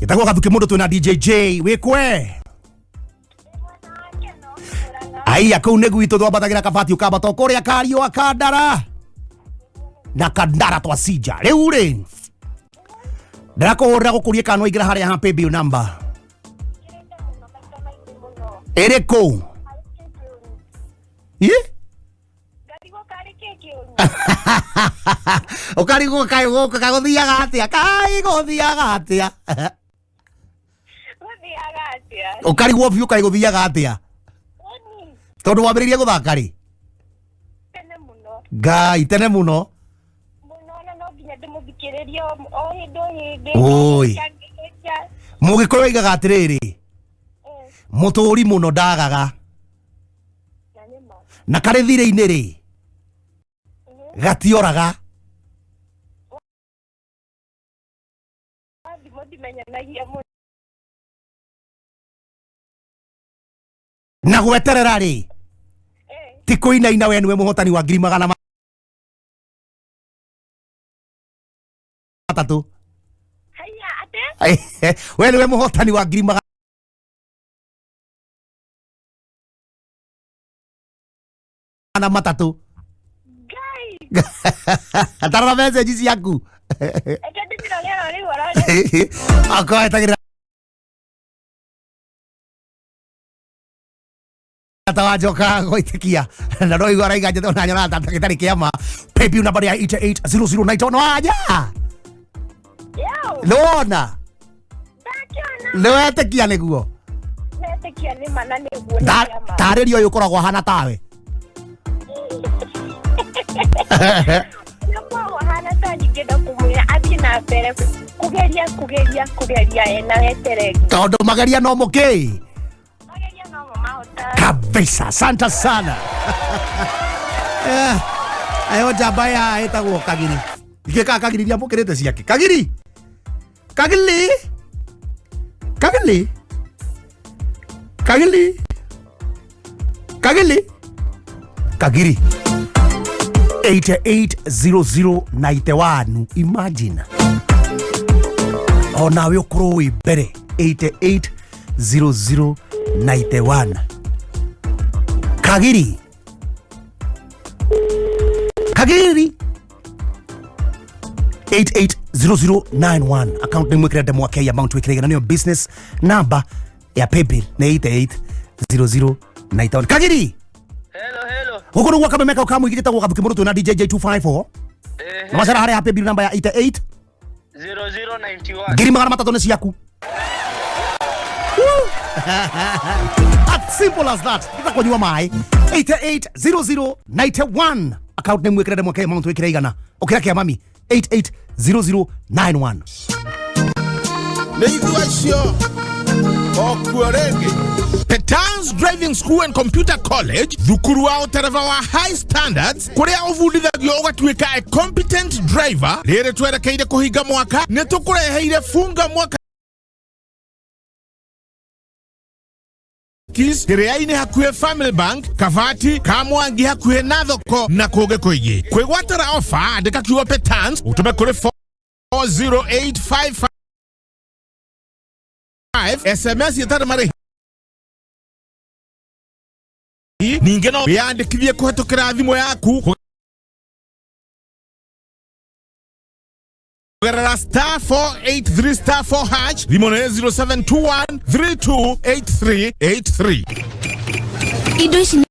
gĩtagwo gathuki mũndũ twĩna DJJ wĩkwe aiya kũu nĩ gwitũ twambatagĩra kabati ũkambata o kũrĩa kariũa kandara na kandara twacinja rĩu rĩ ndĩrakũhũrĩra gũkũria kana waingĩra harĩa ha paybill number ĩrĩkũ Ĩ? Ũkarigwo kaĩ gũkũ kagũthiaga atĩa, kaĩ gũthiaga atĩa, ũkarigwo biũ kaĩ gũthiaga atĩa tondũ wambĩrĩirie gũthaka rĩ? Ngai, tene mũno. Oi. Mũgĩkũyũ oigaga atĩrĩrĩ, mũtũri mũno ndagaga na karĩ thirĩ-inĩ rĩ gatioraga. Na gweterera rĩ ti kũinaina, we nĩwe mũhotani wa 300,000. We nĩwe mũhotani wa 300,000. Tarora message ciaku akorwo etagĩrĩra ta wanjoka gwĩtĩkia na no igua araiga njete ona nyona ta gĩtarĩ kĩama. Paybill number ya 880091. Wanja nĩwona nĩwetĩkia nĩguo tarĩria ũyũ ũkoragwo ahana tawe. Tondũ mageria no mũkĩ kabisa. Asante sana. Ayo njamba ya ĩtagwo Kagiri ikĩkaga Kagiri nĩamũkĩrĩte ciake. Kagiri, Kagiri, Kagiri, Kagiri, Kagiri, Kagiri 880091. Imagine onawe ũkorwo wĩ mbere 880091. Kagiri, Kagiri 880091. Account name wĩkĩre ndemwa K, amount wĩkĩre igana, nĩyo business number ya paybill nĩ 880091. Kagiri. Gũkũ nĩguo kameme kau kamũingĩ gĩtagwo gathuki mũrũ twĩna DJ J254 na macara harĩa paybill number ya 88 0091. 300,000 nĩ ciaku. Woo! As simple as that. Tiga kũnyua maĩ. 880091, account name wĩkĩre ndemwa K, amount wĩkĩre igana, ũkĩra kĩa mami 880091. Nĩ igua icio okuo rĩngĩ. Petans Driving School and Computer College, thukuru wa ũtereba wa high standards kũrĩa ũbundithagio ũgatuĩka a competent driver. Rĩrĩ twerekeire kũhinga mwaka nĩ tũkũreheire funga mwaka. Keys, Kĩrĩa-inĩ hakuhĩ Family Bank, Kabati, Kamwangi hakuhĩ na thoko na kũngĩ kũingĩ. Kwĩgwatĩra ofa andĩka kiugo Petans ũtũme kũrĩ 40855 SMS ĩtarĩ marĩhi. Ningĩ no wĩyandĩkithie kũhetũkĩra thimũ yaku kũgerera star 483 star 4 hash. Thimũ nĩ 0721 328383. Indo ici nĩ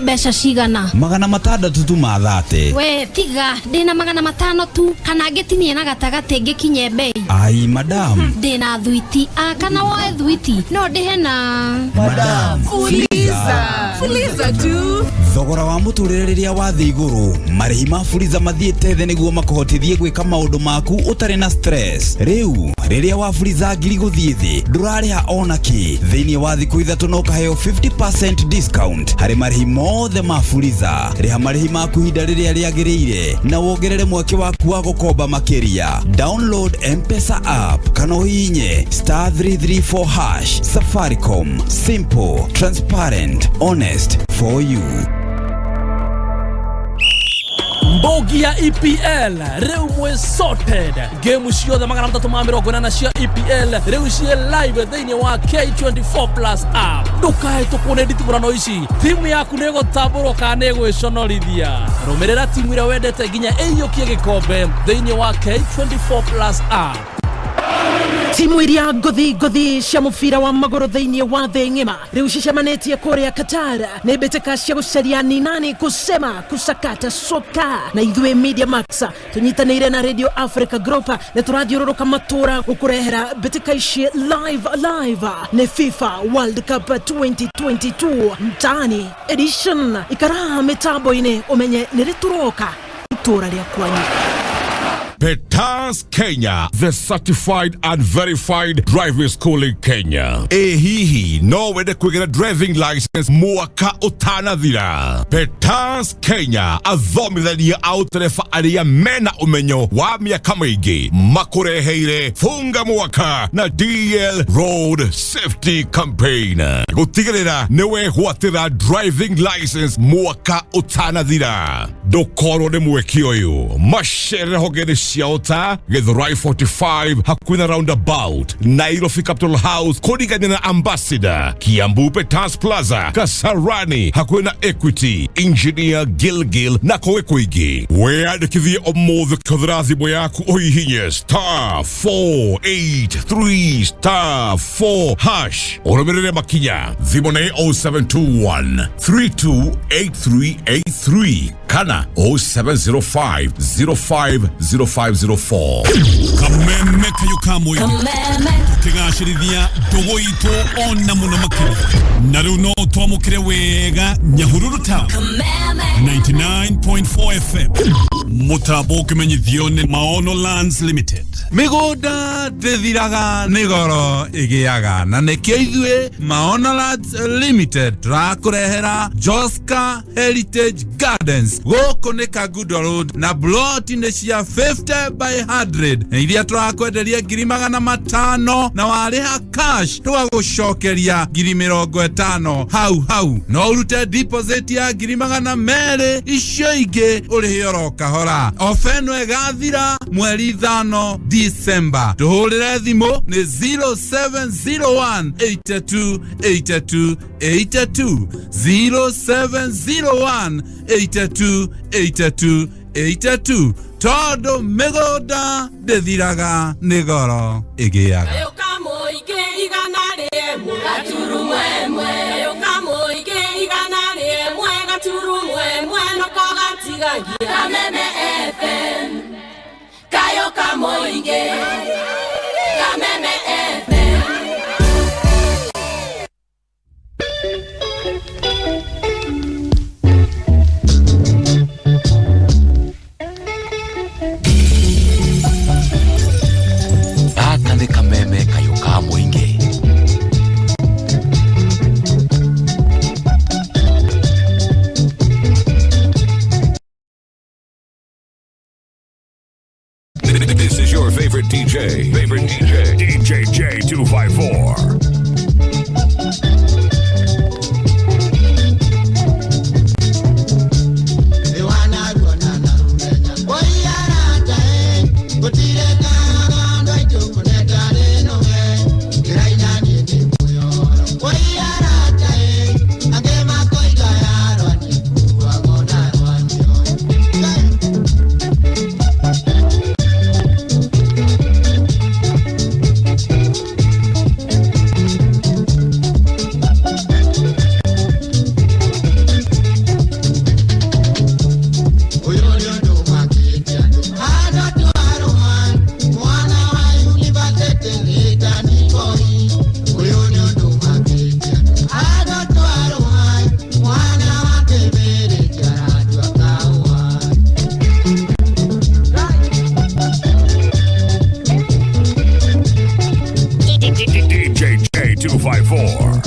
mbeca cigana? 600 tu ma 30. We tiga, ndĩna 500 tu, kana ngĩtinie na gatagatĩ ngĩkinye bei. Ai madam. Ndĩna thwiti, a kana woe thwiti no ndĩhe na Madam. Fuliza. Fuliza tu. Thogora wa mũtũrĩre rĩrĩa wathiĩ igũrũ, marĩhi ma Fuliza mathiĩte thĩ nĩguo makũhotithie gwĩka maũndũ maku ũtarĩ na stress. Rĩu rĩrĩa wa Fuliza ngiri gũthiĩ thĩ, ndũrarĩha ona kĩ. Thĩinĩ wa thikũ 3 no ũkaheo 50% discount harĩ marĩhi mothe ma Fuliza. Rĩha marĩhi maku ihinda rĩrĩa rĩagĩrĩire na wongerere mweke waku wa gũkomba makĩria. Download M-Pesa app kana ũhihinye star 334 hash. Safaricom, simple, transparent, honest for you. Mbogi ya EPL rĩu mwĩ sorted. Game ciothe 380 cia EPL rĩu ciĩ live thĩinĩ wa K24 Plus app. Ndũkahĩtũkwo nĩ nditimũrano ici, timu yaku nĩ ĩgũtambũrwo kana nĩ ĩgwĩconorithia. Rũmĩrĩra timu ĩrĩa wendete nginya ĩiyũkie gĩkombe thĩinĩ wa K24 Plus app. Timu iria ngothi ngothi cia mũbira wa magũrũ thĩinĩ wa thĩ ng'ima rĩu cicemanĩtie kũrĩa Qatar nĩ mbĩtĩka cia gũcaria ni nani kusema kusakata soka, na ithuĩ Media Max tũnyitanĩire na Radio Africa Group nĩ tũrathiũrũrũka matũra gũkũrehera mbĩtĩka ici live live. Nĩ FIFA World Cup 2022 mtaani edition. Ikara mĩtambo-inĩ ũmenye nĩ rĩ tũroka itũra rĩa kwanyu. Petans Kenya, the certified and verified driving school in Kenya. Ĩ hihi no wende kwĩgĩra driving license mwaka ũtanathira? Petans Kenya, athomithania a ũtereba arĩa mena ũmenyo wa mĩaka mĩingĩ makũreheire funga mwaka na DL Road Safety Campaign gũtigĩrĩra nĩ wegwatĩra driving license mwaka ũtanathira. Ndũkorwo nĩ mweke ũyũ, macerere honge-inĩ cia ũta Githurai 45 hakuhĩ na roundabout, Nairobi Capital House kũringania na Ambassador, Kiambu Petans Plaza, Kasarani hakuhĩ na Equity, Engineer Gilgil na kũngĩ kũingĩ. Wĩyandĩkithie ũmũthĩ kũhũthĩra thimũ yaku ũhihinye star 483 star 4 hash ũrũmĩrĩre makinya. Thimũ nĩ 0721 328383 kana 0705 050504. Kameme kayo ka mũingĩ tũkĩgacĩrithia ndũgũ itũ ona mũno makĩria, na rĩu no twamũkĩre wega Nyahururu Town 99.4 FM, mũtambo ũkĩmenyithio nĩ Maono Lands Limited. Mĩgũnda ndĩthiraga nĩ goro ĩgĩaga, na nĩkĩo ithuĩ Maono Lands Limited tũrakũrehera Joska Heritage Gardens. Gũkũ nĩ Kangundo Road na ploti nĩ cia 50 by 100 na iria tũrakwenderia 500,000, na warĩha cash tũgagũcokeria 50,000 hau hau. No ũrute deposit ya 200,000, icio ingĩ ũrĩhe oro kahora. Ofa ĩno ĩgathira mweri 5 December. Tũhũrĩre thimũ nĩ 0701 82 82 82, 0701 82 82 82, tondũ mĩgũnda ndĩthiraga nĩ goro ĩgĩaga. Kameme FM, kayo kamoinge, Kameme FM. Gaka nĩ kameme kayo ka mũingĩ. J254. DJ J254.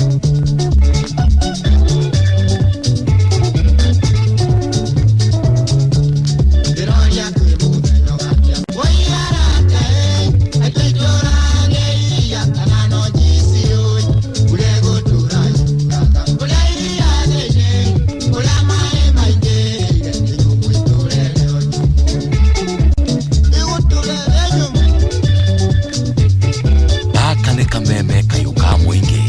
Gaka nĩ kameme kayũ ka mũingĩ.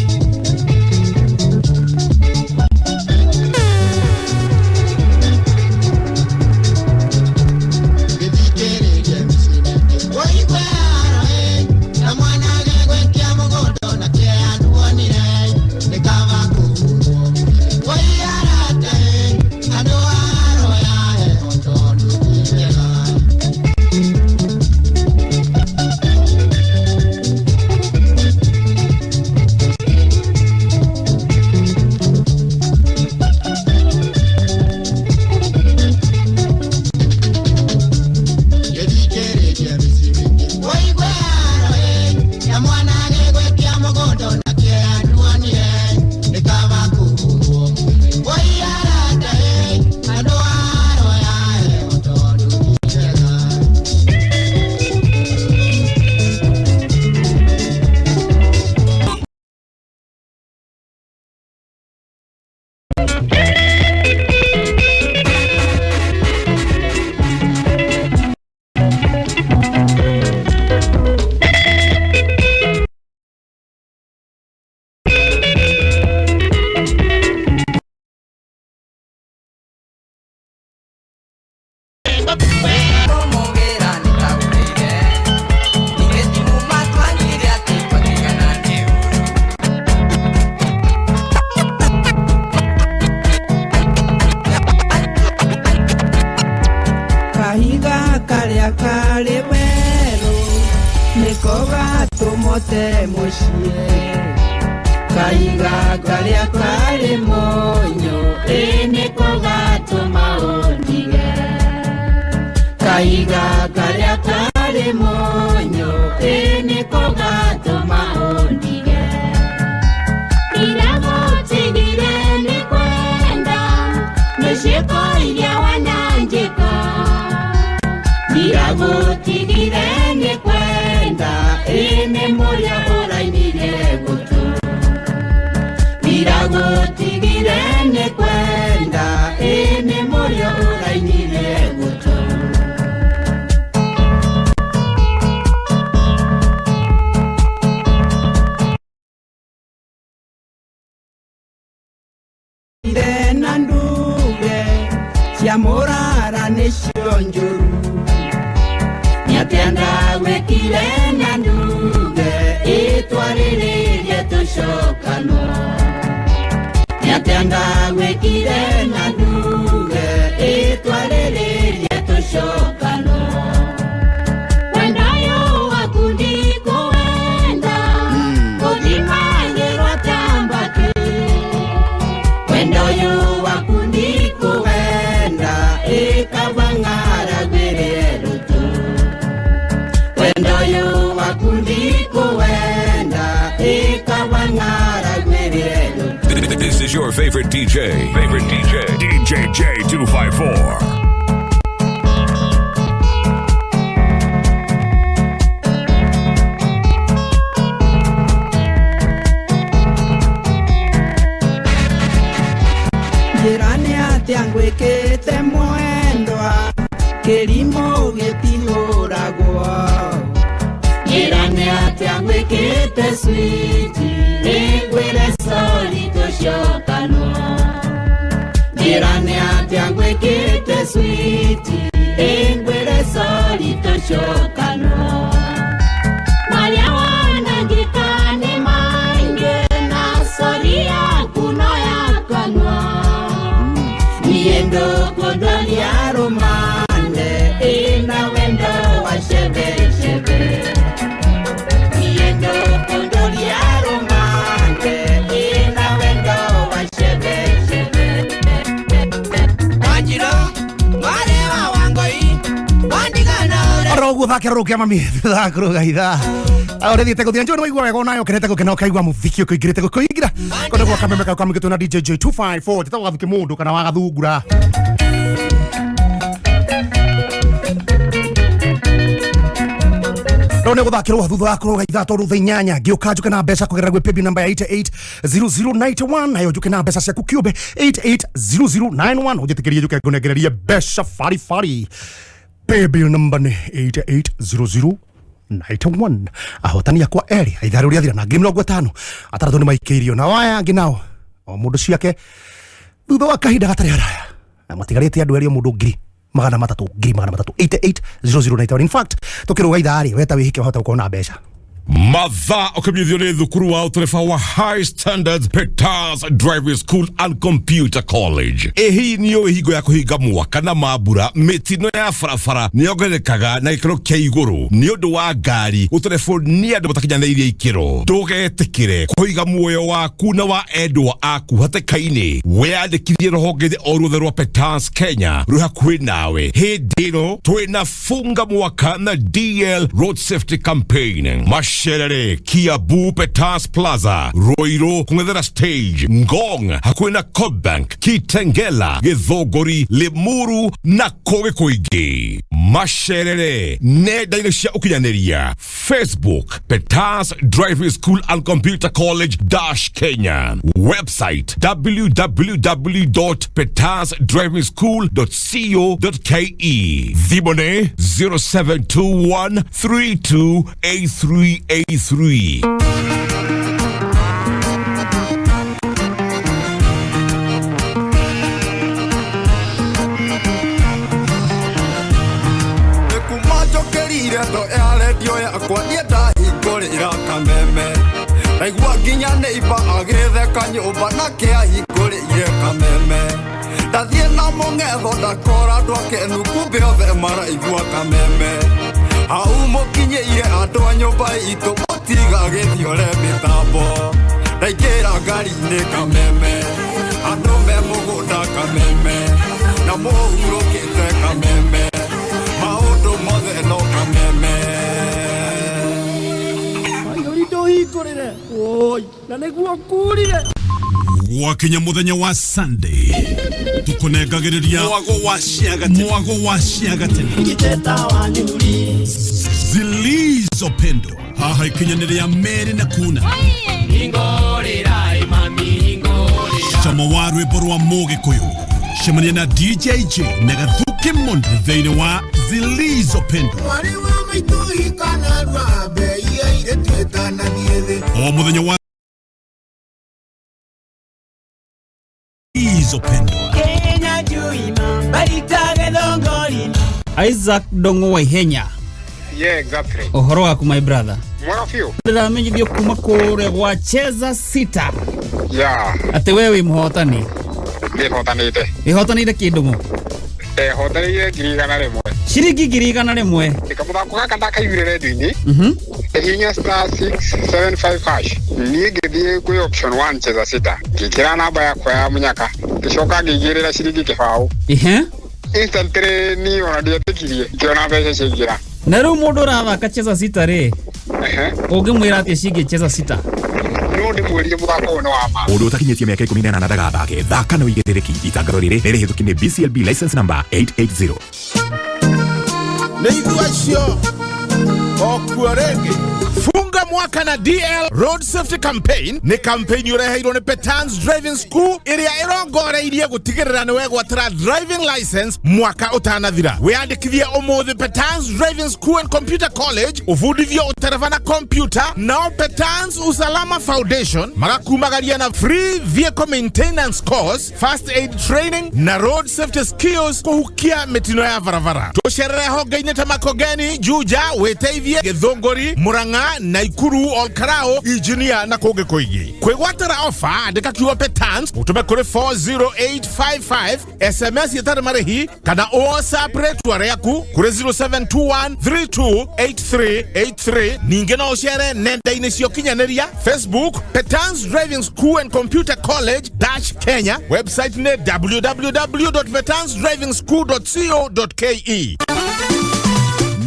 Kahiga karĩa karĩ werũ nĩko gatũmote mũciĩ, kahiga karĩa karĩ mũnyũ ĩ nĩko gatũma ũndige, kahiga karĩa karĩ mũnyũ ĩ nĩko gatũma ũndige. Ndĩragũtigire nĩ kwenda nĩ ciĩko iria wananjĩka, ndĩragũtigire nĩ kwenda ĩ nĩ mũrĩa ũrainire gũtũ, ndĩragũtigire nĩ kwenda ĩ nĩ mũrĩa ũrainire gũtũ. Ire na nduge cia mũrara nĩcio njũru, nĩatĩa ndagwĩkire na nduge ĩtwarĩrĩrie tũcokanwo, nĩatĩa ndagwĩkire na nduge ĩtwarĩrĩrie tũcokanwo. Wendo ũyũ waku ndikũwenda gũthimagĩrwo ta mbakĩ, wendo ũyũ waku ndikũwenda ĩkaba ng'aragwĩre rũtũ, wendo ũyũ waku ndikũwenda ĩkaba ng'aragwĩre rũtũ. This is your favorite DJ. Favorite DJ. DJ J254. Ngwĩkĩte mwendwa kĩrimũ gĩtihũragwo. Njĩra nĩ atĩa ngwĩkĩte switi nĩngwĩre sori tũcokanwo. Njĩra nĩ atĩa ngwĩkĩte switi nĩngwĩre sori tũcokanwo. Marĩa wanangĩka nĩ maingĩ na sori yaku no yakanwa. Niĩ ndũkũndoria rũmande ĩna wendo wa cebecebe. Niĩ ndũkũndoria rũmande ĩna wendo wa cebecebe. Wanjirũ mwarĩ wa Wangũi wandigana ũrĩa Oro ũguo thakĩra rũkia mami thutha kũrũga ithaa ũrĩthiĩte gũthira njũĩ nĩ waigua wega onayo ũkenete gũkena ũkaigua mũthiki ũkũingĩrĩte gũkũingĩra kũndũ gwa kameme kau kamũgĩtwo na DJ J254 njĩtagwo Gathuki mũndũ kana wa Gathungura. No nĩ gũthakĩrwo thutha wa kũrũga ithaa tondũ thaa inyanya ngĩũka njuke na mbeca kũgerera gwĩ paybill namba ya 880091 nayo njuke na mbeca ciaku kĩũmbe 880091 ũnjĩtĩkĩrie njuke ngũnengererie mbeca baribari. Paybill namba nĩ 880091. Ahotani akwa erĩ ithaa rĩu rĩathira na 50,000 atandatũ nĩ maikĩirio na aya angĩ nao o mũndũ ciake thutha wa kahinda gatarĩ haraya na matigarĩte andũ erĩ o mũndũ 300,000 300,000 880091. In fact tũkĩrũga ithaa rĩ weta wĩhike wahota gũkorwo na mbeca. Mathaa ũkĩmenyithio nĩ thukuru wa ũtereba wa High Standards Peters Driving School and Computer College. Ĩ hihi nĩ ũĩ hingo ya kũhinga mwaka na mambura mĩtino ya barabara nĩ yongererekaga na gĩkĩro kĩa igũrũ nĩ ũndũ wa ngari gũterebwo nĩ andũ matakinyanĩirie ikĩro. Ndũgetĩkĩre kũiga muoyo waku na wa endwa aku hatĩka-inĩ. Wĩyandĩkithie rũhonge-inĩ o ruothe rwa Peters Kenya rwĩ hakuhĩ nawe. Hĩndĩ ĩno twĩna funga mwaka na DL Road Safety Campaign. Masherere, Kiambu Peters Plaza, Ruiru kung'ethera stage, Ngong hakuhĩ na Cobank, Kitengela, Gĩthũngũri, Limuru na kũngĩ kũingĩ. Macerere nenda-inĩ cia ũkinyanĩria Facebook Peters Driving School and Computer College dash Kenya, website www.petersdrivingschool.co.ke, thimũ nĩ 0721 328383. Nĩkumanjũkĩrire ndo ya redio yakwa niĩ ndahingũrĩra kameme ndaigua nginya neiba agĩtheka nyũmba nake ahingũrĩire kameme ndathiĩ na mũng'etho ndakora andũ akenu kumbe othe maraigua kameme hau mũkinyĩire andũ a nyũmba itũ mũtigagĩthiore mĩtambo ndaingĩra ngari-inĩ kameme andũ me mũgũnda kameme na mũhurũkĩte kameme maũndũ mothe no kameme. Mayũri ndũhingũrĩre woi na nĩguo kurire. Gwakinya muthenya wa Sunday tukunengagĩrĩria mwago wa ciagatene zilizopendwa haha ikinyanĩrĩa merĩ na kuna cama wa rwĩmbo rwa mũgĩkũyũ cemania na DJ J na Gathuki Mũndũ thĩinĩ wa zilizopendwa o muthenya wa zilizopendwa. Kenya juima baritage thongori. Isaac Dongo Waihenya. Yeah, exactly. Ũhoro waku my brother. Mwega biũ. Ndĩramenyithio kuma kũrĩa gwa Cheza Sita. Yeah. Atĩ we wĩ mũhotani. Ndĩhotanĩte. Wĩhotanĩire kĩndũ mo? Ndehotanĩire 100,000. Ciringi 100,000. Kamũthako gaka ndakaiguire redio-inĩ. Hihinya star 675 hash. Niĩ ngĩthiĩ kwĩ option 1 Cheza Sita. Ngĩkĩra namba yakwa ya mũnyaka. Ngĩcoka ngĩigĩrĩra ciringi 0. Ihe. Instantly niĩ ona ndietĩkirie ngĩona mbeca ciaingĩra. Na rĩu mũndũ ũrathaka Cheza Sita rĩ, ũngĩmwĩra atĩa ciĩgiĩ Cheza Sita? No ndĩmwĩrire mũthako ũyũ nĩ wa ma. Mũndũ ũtakinyĩtie mĩaka 18 ndagathake. Thaka na ũigĩrĩrĩki. Itangatho rĩrĩ nĩ rĩhĩtũkie nĩ BCLB license number 880. Nĩ ithuĩ acio okuo rĩngĩ. Funga Funga mwaka na DL Road Safety Campaign nĩ campaign ũreheirwo nĩ Petans Driving School ĩrĩa ĩrongoreirie gũtigĩrĩra nĩ wegwatĩra driving license mwaka ũtanathira. Wĩyandĩkithie ũmũthĩ Petans Driving School and Computer College ũbundithio ũtereba na computer, nao Petans Usalama Foundation magakumagaria na free vehicle maintenance course, first aid training na road safety skills kũhukia mĩtino ya barabara. Tũcerere honge-inĩ ta Makongeni, Juja, Wĩteithie, Gĩthũngũri, Murang'a, Naikuru, Olkarao, Engineer na kũngĩ kũingĩ. Kwĩgwatĩra ofa andĩka kiugo Petans ũtũme kũrĩ 40855 SMS ĩtarĩ marĩhi kana WhatsApp rĩtwa rĩaku kũrĩ 0721328383. Ningĩ no ũcere nenda-inĩ cia ũkinyanĩria Facebook Petans Driving School and Computer College dash Kenya, website nĩ www.petansdrivingschool.co.ke.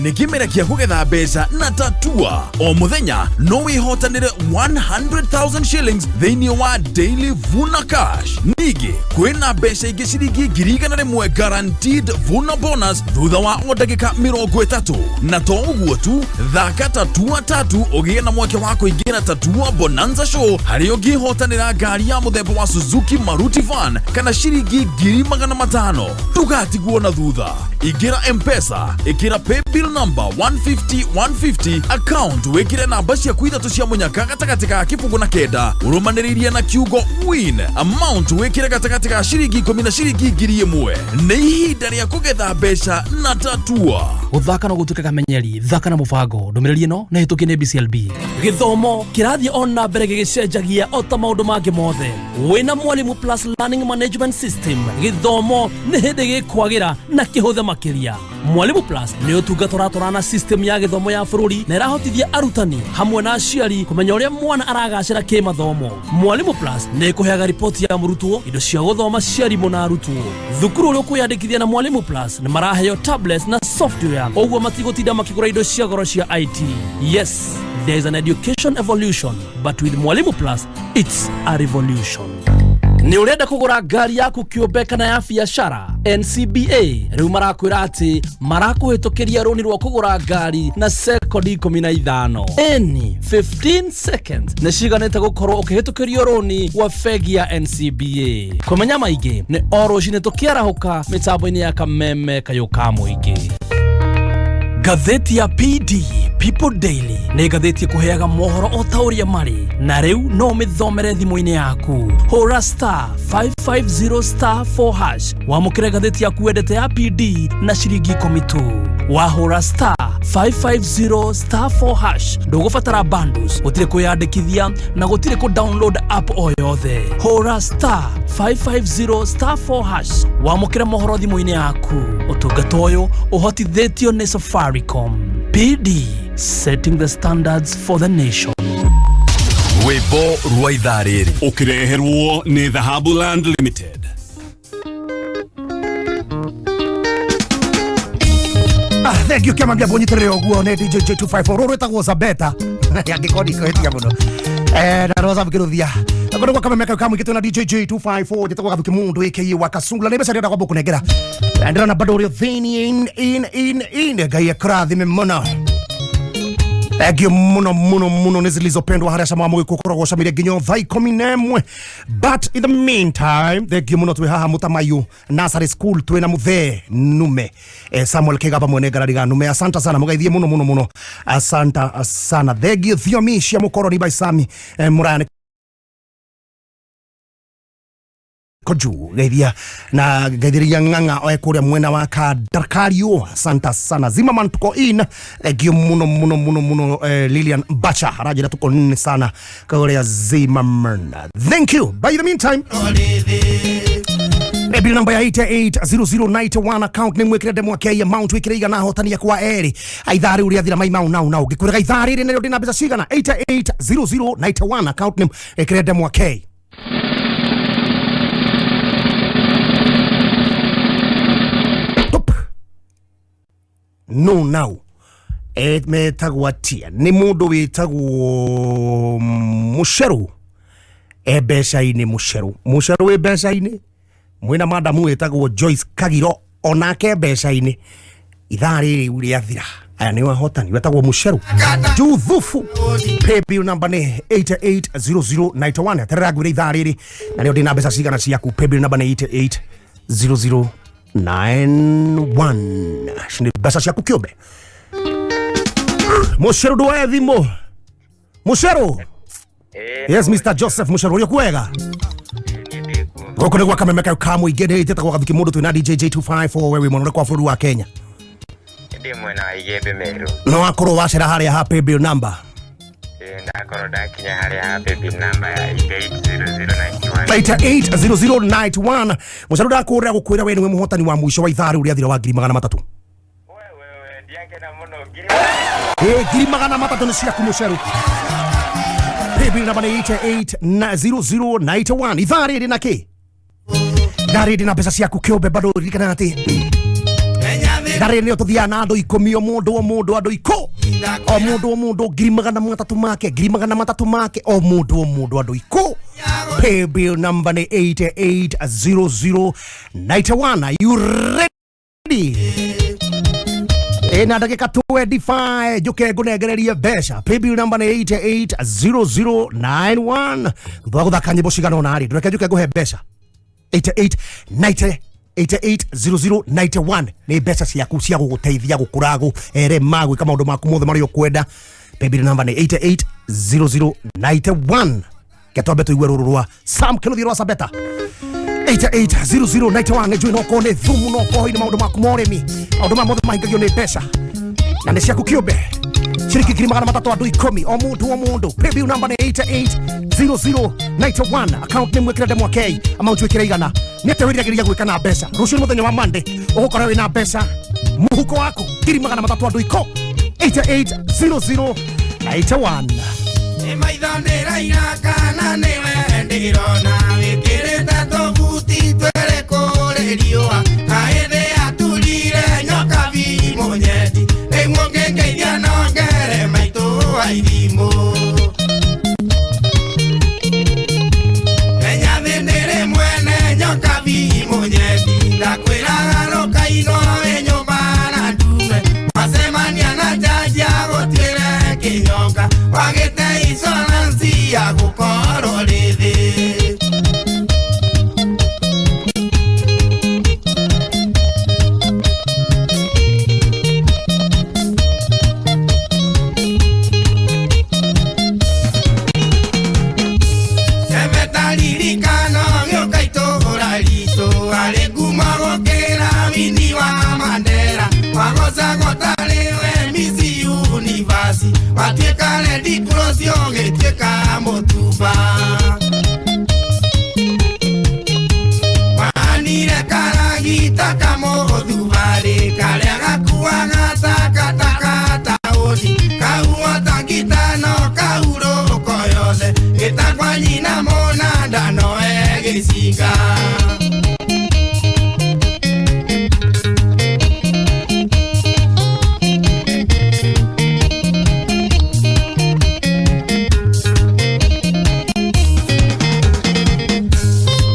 Nĩ kĩmera kĩa kũgetha mbeca na tatua o mũthenya no wĩhotanĩre 100,000 shillings thĩinĩ wa Daily Vuna Cash. Ningĩ kwĩna mbeca ingĩ ciringi 100,000 guaranteed Vuna bonus thutha wa o ndagĩka 30. Na to ũguo tu, thaka tatua tatu ũgĩe na mweke wa kũingĩra Tatua Bonanza Show harĩa ũngĩhotanĩra ngari ya mũthemba wa Suzuki Maruti Van kana ciringi 500,000. Ndũgatigwo na thutha. Ingĩra M-Pesa, ĩkĩra paybill number 150 150, account wĩkĩre namba ciaku ithatũ cia mũnyaka gatagatĩ ka kĩbũgũ na kenda ũrũmanĩrĩirie na kiugo win, amount wĩkĩre gatagatĩ ka ciringi 10 na ciringi 1,000. Nĩ ihinda rĩa kũgetha mbeca na tatua. Gũthaka no gũtuĩke kamenyeri, thaka na mũbango. Ndũmĩrĩri ĩno nĩ hĩtũkie nĩ BCLB. Gĩthomo kĩrathiĩ o na mbere gĩgĩcenjagia o ta maũndũ mangĩ mothe. Wĩna Mwalimu Plus Learning Management System, gĩthomo nĩ hĩndĩ gĩkwagĩra na kĩhũthe makĩria. Mwalimu Plus nĩ ũtungata ũratwarana na system ya gĩthomo ya bũrũri na ĩrahotithia arutani hamwe na aciari kũmenya ũrĩa mwana aragacĩra kĩmathomo. Mwalimu Plus nĩ ĩkũheaga riboti ya mũrutwo, indo cia gũthoma cia arimũ na arutwo. Thukuru ũrĩa ũkwĩyandĩkithia na Mwalimu Plus nĩ maraheo tablets na software, ũguo matigũtinda makĩgũra indo cia goro cia IT. Yes, there is an education evolution, but with Mwalimu Plus, it's a revolution. Nĩ ũrenda kũgũra ngari yaku kĩũmbe kana ya biacara? NCBA rĩu marakwĩra atĩ marakũhĩtũkĩria rũni rwa kũgũra ngari na sekondi 15. Eni 15 seconds nĩ ciganĩte gũkorwo ũkĩhĩtũkĩrio rũni wa bengi ya NCBA. Kũmenya maingĩ nĩ o rũcinĩ tũkĩarahũka mĩtambo-inĩ ya Kameme Kayũ ka Mũingĩ. Ngathĩti ya PD People Daily nĩ ngathĩti ĩkũheaga mohoro o ta ũrĩa marĩ, na rĩu no ũmĩthomere thimũ-inĩ yaku. Hũra star 550 star 4 hash wamũkĩre ngathĩti yaku wendete ya PD na ciringi 10 tu. Wahũra star 550 star 4 hash ndũgũbatara bundles, gũtirĩ kwĩyandĩkithia na gũtirĩ kũ download app o yothe. Hũra star 550 star 4 hash wamũkĩre mohoro thimũ-inĩ yaku. Ũtungata ũyũ ũhotithĩtio nĩ Safaricom. PD, setting the standards for the nation. Rwĩmbo rwa ithaa rĩrĩ ũkĩreherwo nĩ Dhahabu Land Limited. Thank you kĩama mbia nyitĩrĩre ũguo nĩ DJ J254 rũrũ rwĩtagwo Zabeta angĩkorwo ndikũhĩtia mũno na Rosa Mkĩrũthia ngoro gwa Kameme Kayũ ka Mũingĩ twĩna DJ J254 njĩtagwo Gathuki Mũndũ aka wa Kasungula nĩ mbeca ndĩrenda kwamba kũnengera ndĩrona bado ũrĩ thĩinĩ in in in Ngai akũrathime mũno. Thank you muno muno muno nĩ zilizopendwa harĩa cama wa mũgĩkũ ũkoragwo ũcamire nginya thaa 11. But in the meantime, thank you muno twĩ haha Mũtamaiyũ Nursery School twĩ na mũthee Nume Samuel Kĩgamba mwene ngarariga Nume. Asante sana mũgeithie muno muno muno, asante sana. Thank you thiomi cia mũkoroni by Sami Mũraya koju geithia na geithiria ng'ang'a oe kuria mwena wa Kadarkario. Asante sana Zimmerman tuko in. Thank you muno muno muno muno Lilian Bacha arajira tuko nini sana kuria Zimmerman. Thank you. By the meantime, bill number ya 880091 account nĩ mwĩkĩre ndemwa kĩa amount wĩkĩre igana hotania kwa erĩ ithaa rĩu rĩathira mai mau nau nau ngĩkwĩraga ithaa rĩrĩ narĩo ndĩna mbeca cigana 880091 account name ĩkĩre ndemwa K. No now metagwo atia nĩ mũndũ wĩtagwo Mũcerũ e mbeca-inĩ. Mũcerũ Mũcerũ wĩ mbeca-inĩ mwĩna madamu wĩtagwo Joyce Kagiro onake mbeca-inĩ. Ithaa rĩrĩ rĩu rĩathira Aya nĩ wahotani wetagwo Mũceru Juthufu. Paybill number nĩ 880091. Terera ngwĩre ithaa rĩrĩ na rĩo ndĩna mbeca cigana ciaku. Paybill number nĩ 880091. Ici nĩ mbeca ciaku kĩũmbe. Mũceru ndwoe thimũ. Mũceru. Yes, Mr. Joseph Mũceru, ũrĩ kwega? Gũkũ nĩ gwa Kameme ka mũingĩ ndĩtagwo Gathiki mũndũ twĩna DJ J254 we wĩ mwena ũrĩkũ wa bũrũri wa Kenya? Ndĩ mwena wa Igembe Meru. No wakorwo wacera harĩa ha paybill number. Ndakorwo ndakinya harĩa ha paybill number ya 880091. 880091. Mũceru ndakũrĩra gũkwĩra we nĩwe mũhotani wa mũico wa ithaa rĩu rĩathira wa 300,000. 300,000 nĩ ciaku Mũceru. Paybill number nĩ 880091. Ithaa rĩrĩ na kĩ? Ithaa rĩrĩ na mbeca ciaku kĩũmbe bado ririkana atĩ ithaa rĩrĩ nĩyo tũthiaga na andũ 10 o mũndũ o mũndũ andũ 10 o mũndũ o mũndũ 300,000 make 300,000 make o mũndũ o mũndũ andũ 10. Paybill number nĩ 880091. Are you ready? Ĩna ndagĩka 25 njũke ngũnengererie mbeca. Paybill number nĩ 880091. Thutha wa gũthaka nyĩmbo cigana ũna rĩ, ndũreke njũke ngũhe mbeca. 880091 nĩ mbeca ciaku cia gũgũteithia gũkũra gũerema gwĩka maũndũ maku mothe marĩa ũkwenda. Paybill number nĩ 880091. Ketwambe tũigue rũrũ rwa Sam Kĩnuthia rwa Sabeta. 880091 nĩ njũĩ no korwo nĩ thumu no korwo nĩ maũndũ maku ma ũrĩmi maũndũ maya mothe mahingagio nĩ mbeca na nĩ ciaku kĩũmbe. Ciringi 300,000 andũ 10 o mũndũ o mũndũ. Paybill number nĩ 880091. Account nĩ mwĩkĩre ndemwa K, amount wĩkĩre igana. Nĩ atĩa wĩriragĩria gwĩka na mbeca? Rũciũ nĩ mũthenya wa Monday, ũgũkorwo wĩna mbeca mũhuko waku 300,000 andũ 10. 880091. Nĩ maitho ndĩraira kana nĩwe ndĩrona wĩkĩrĩte tũbuti twĩrĩ kũrĩ riũa kaĩ thĩ aturire nyoka bi mũnyendi rĩu ũngĩngeithia no ngere maitũ wa ithimũ. Menya thĩ ndĩrĩ mwene nyoka bi mũnyendi ndakwĩraga rũkainwo wĩ nyũmba na ndume wacemania na njanji agũtuĩre kĩnyonga wagĩte insurance ya gũkorwo rĩ thĩ. Ririkano gĩũka itũũra ritũ arĩ ngumo gũkĩra Winnie wa Mandela wagocagwo tarĩ we Miss Universe watuĩka Red Cross ũgĩtuĩka mũtumba wahanire karagita kamũthubarĩ karĩa gakuaga takataka taũni kauo ta ngitano kaurũko yothe gĩtakwa nyina mũnanda no egĩcinga.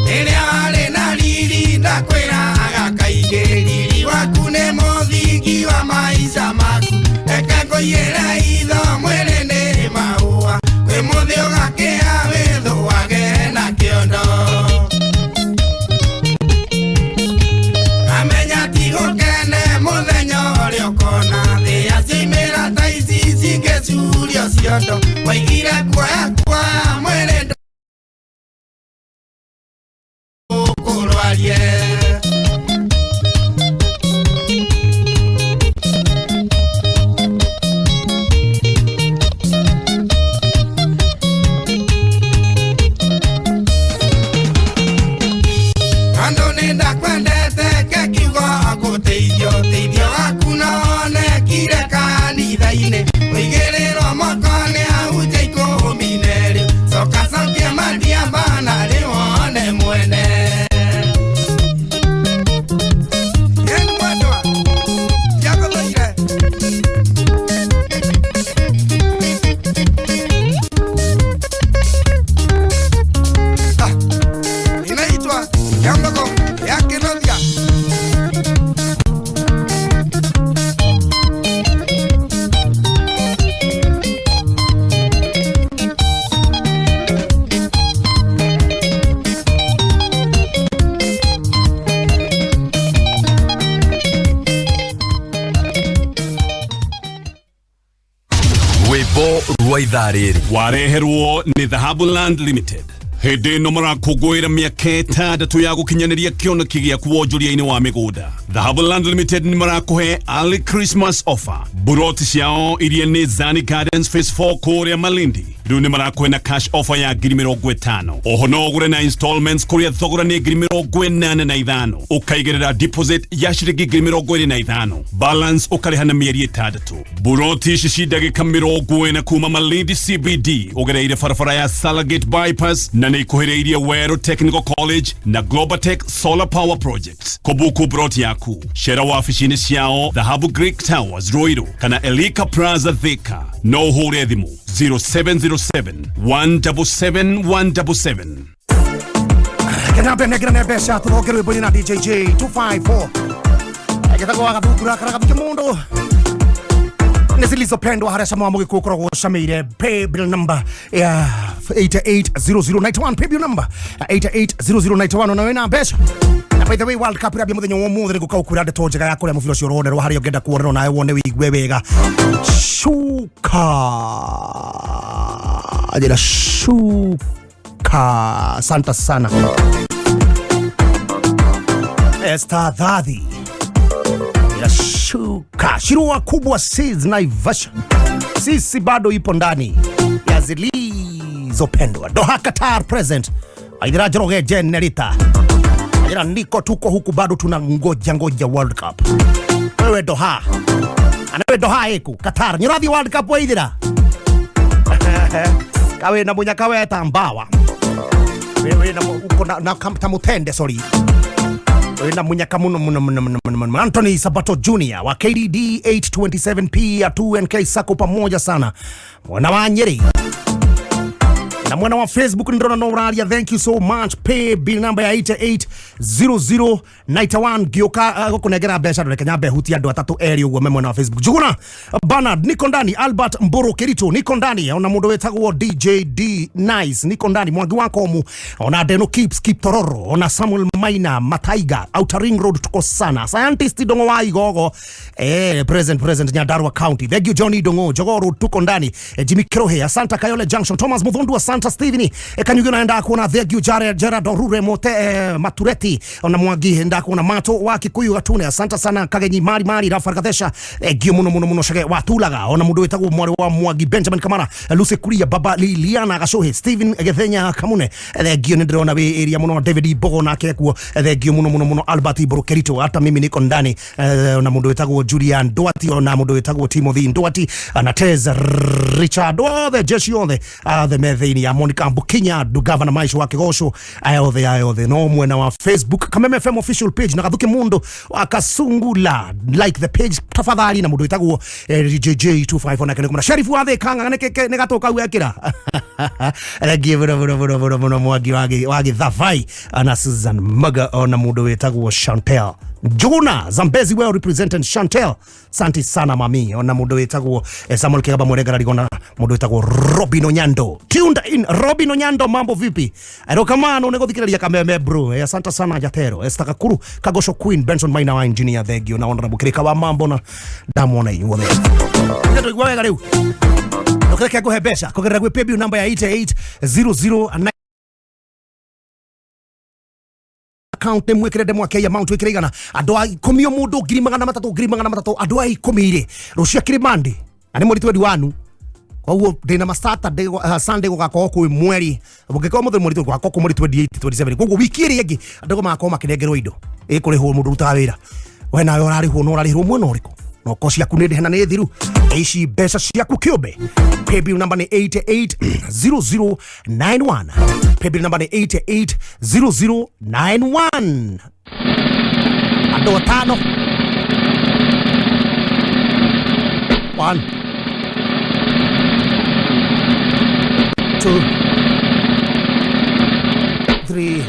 Rĩrĩa warĩ na riri ndakwĩraga kaingĩ riri waku nĩ mũthingi wa maica maku reke ngũiyĩre itho mwĩrĩ nĩ mahũa kwĩ mũthĩ ũgakĩa wĩthũage na kĩondo. Kamenya ti gũkene mũthenya ũrĩa ũkona thĩ yaciumĩra ta ici cingĩcurio ciondo waigire kuoya kwa mwĩrĩ ndũkũrwarie. Andũ nĩ ndakwendete kekiugo ngũteithio teithio waku nonekire kanitha-inĩ ũigĩrĩrwo moko nĩ ahunjia 10 Wa ithaa rĩrĩ Wareherwo nĩ Dhahabu Land Limited. Hĩndĩ ĩno marakũngũĩra mĩaka 6 ya gũkinyanĩria kĩoneki gĩaku wonjoria-inĩ wa mĩgũnda. Dhahabu Land Limited nĩ marakũhe early Christmas offer. Buroti ciao iria nĩ Zani Gardens Phase 4 kũrĩa Malindi rĩu nĩ marakũhe na cash offer ya 50,000. Oho no ũgũre na installments kũrĩa thogora nĩ 85,000. Ũkaigĩrĩra deposit ya ciringi 25,000. Balance ũkarĩha na mĩeri 6. Buroti ici ci ndagĩka 40 kuma Malindi CBD ũgereire barabara ya Salagate Bypass na nĩ ikuhĩrĩirie Weru Technical College na Globaltech Solar Power Project. Kũbuku broti yaku cera wabici-inĩ ciao Dhahabu Greek Towers Ruiru kana Elika Plaza Thika. No ũhũre thimũ 0707 177 177. Kenyambe nengera mbeca tũthonge rwĩmbo-inĩ na DJJ 254 gĩtagwo gathungura kana gathuke mũndũ nĩ zilizopendwa harĩa cama wa mũgĩkũyũ ũkoragwo ũcamĩire. Paybill number ya 880091, paybill number 880091, ona wĩna mbeca. Na by the way, World Cup ĩrambia mũthenya wa ũmũthĩ, nĩngũka gũkwĩra ndeto njega ya kũrĩa mũbira ũcio ũronerwo, harĩa ũngĩenda kuonerwo nawe wone wĩigue wega. Shuka njĩra shuka, asante sana Esther Dhadhi ya shuka shirua kubwa Seeds Naivasha, sisi bado ipo ndani ya zilizopendwa. Doha Qatar present Aidra Njoroge Jenerita Aidra niko tuko huku bado tuna ngoja ngoja World Cup. Wewe Doha anawe Doha eku Qatar nyurathi World Cup waithira kawe na munyaka we tambawa wewe na uko na tamutende sorry na munyaka muno muno muno muno muno. Anthony Sabato Jr wa KDD 827P ya 2NK Sako pamoja sana mwana wa Nyeri na mwana wa Facebook ndona no uraria, thank you so much. Pay bill number ya 880091 gioka gukunengera mbeca ndoreke nyambe hutia andu atatu eri uguo me mwena wa Facebook. Njuguna Bernard niko ndani, Albert Mburu Kirito niko ndani, ona mundu wetagwo DJ D Nice niko ndani, Mwangi wa Komu ona Deno Keeps Keep Tororo ona Samuel Maina Mataiga Outer Ring Road tuko sana. Scientist Dongo wa Igogo present Nyandarua County, thank you. Johnny Dongo Jogoro tuko ndani, Jimmy Kirohe Asanta Kayole Junction, Thomas Muthundu Asanta Steven Kanyugi naenda kuona, thank you. Gerard Orure Mote Matureti ona Mwangi enda kuona Mato wa Kikuyu Gatune asanta sana. Kagenyi Mari Mari Rafa Gathesha gio muno muno muno shage watulaga ona mundu wetagwo mwari wa Mwangi Benjamin Kamara Lucy Kuria Baba Liliana Gashohe Steven Gethenya Kamune thank you. Ndirona wi area muno David Bogo nake kuo thank you muno muno muno. Albert Iburu Kerito hata mimi niko ndani ona mundu wetagwo Julian Duati ona mundu wetagwo Timothy Duati na Tez Richard othe jeshi othe the methini ya Monica Mbukinya du Governor Maisha wa Kigosho ayothe ayothe no mwena wa Facebook Kameme FM official page na gathuke mundu akasungula like the page tafadhali na mundu wetagwo JJ 254 na kene Sheriff wa the kanga ne ne gatoka wekira regi muno muno muno muno muno Mwangi wa Githavai na Susan Maga ona mundu wetagwo Chantel Jona Zambezi well represented Chantel santi sana mami ona mundu wetagwo Samuel Kigaba Murega rigona mundu wetagwo Robin Onyando tuned in. Robin Onyando mambo vipi erokamano negothikiriria Kameme bro asante sana Jatero Esther Kakuru Kagosho Queen Benson Maina wa engineer thank you na honorable Kirika wa mambo na ndamwona inyuothe ndio igwa wega riu ndokereke nguhe mbeca kugerera gwi paybill number ya 8800 account nĩ mwĩkĩre ndemwa kei amount wĩkĩre igana andũ a 10 o mũndũ 300 300 andũ a 10 rĩ rũcio akĩrĩ Monday na nĩ mweri 21 koguo ndĩna ma Saturday Sunday gũgakorwo kwĩ mweri ũngĩkorwo mũthenya mweri gũgakorwo kwĩ mweri 28 27 koguo wiki ĩrĩa ĩngĩ andũ magakorwo makĩnengerwo indo ĩkũrĩhwo mũndũ ũrutaga wĩra we nawe ũrarĩhwo no ũrarĩhwo mwena ũrĩkũ noko ciaku nĩ ndĩhe na nĩ thiru ici mbeca ciaku kĩũmbe. Paybill number nĩ 880091, paybill number nĩ 880091. Andũ atano 1 2 3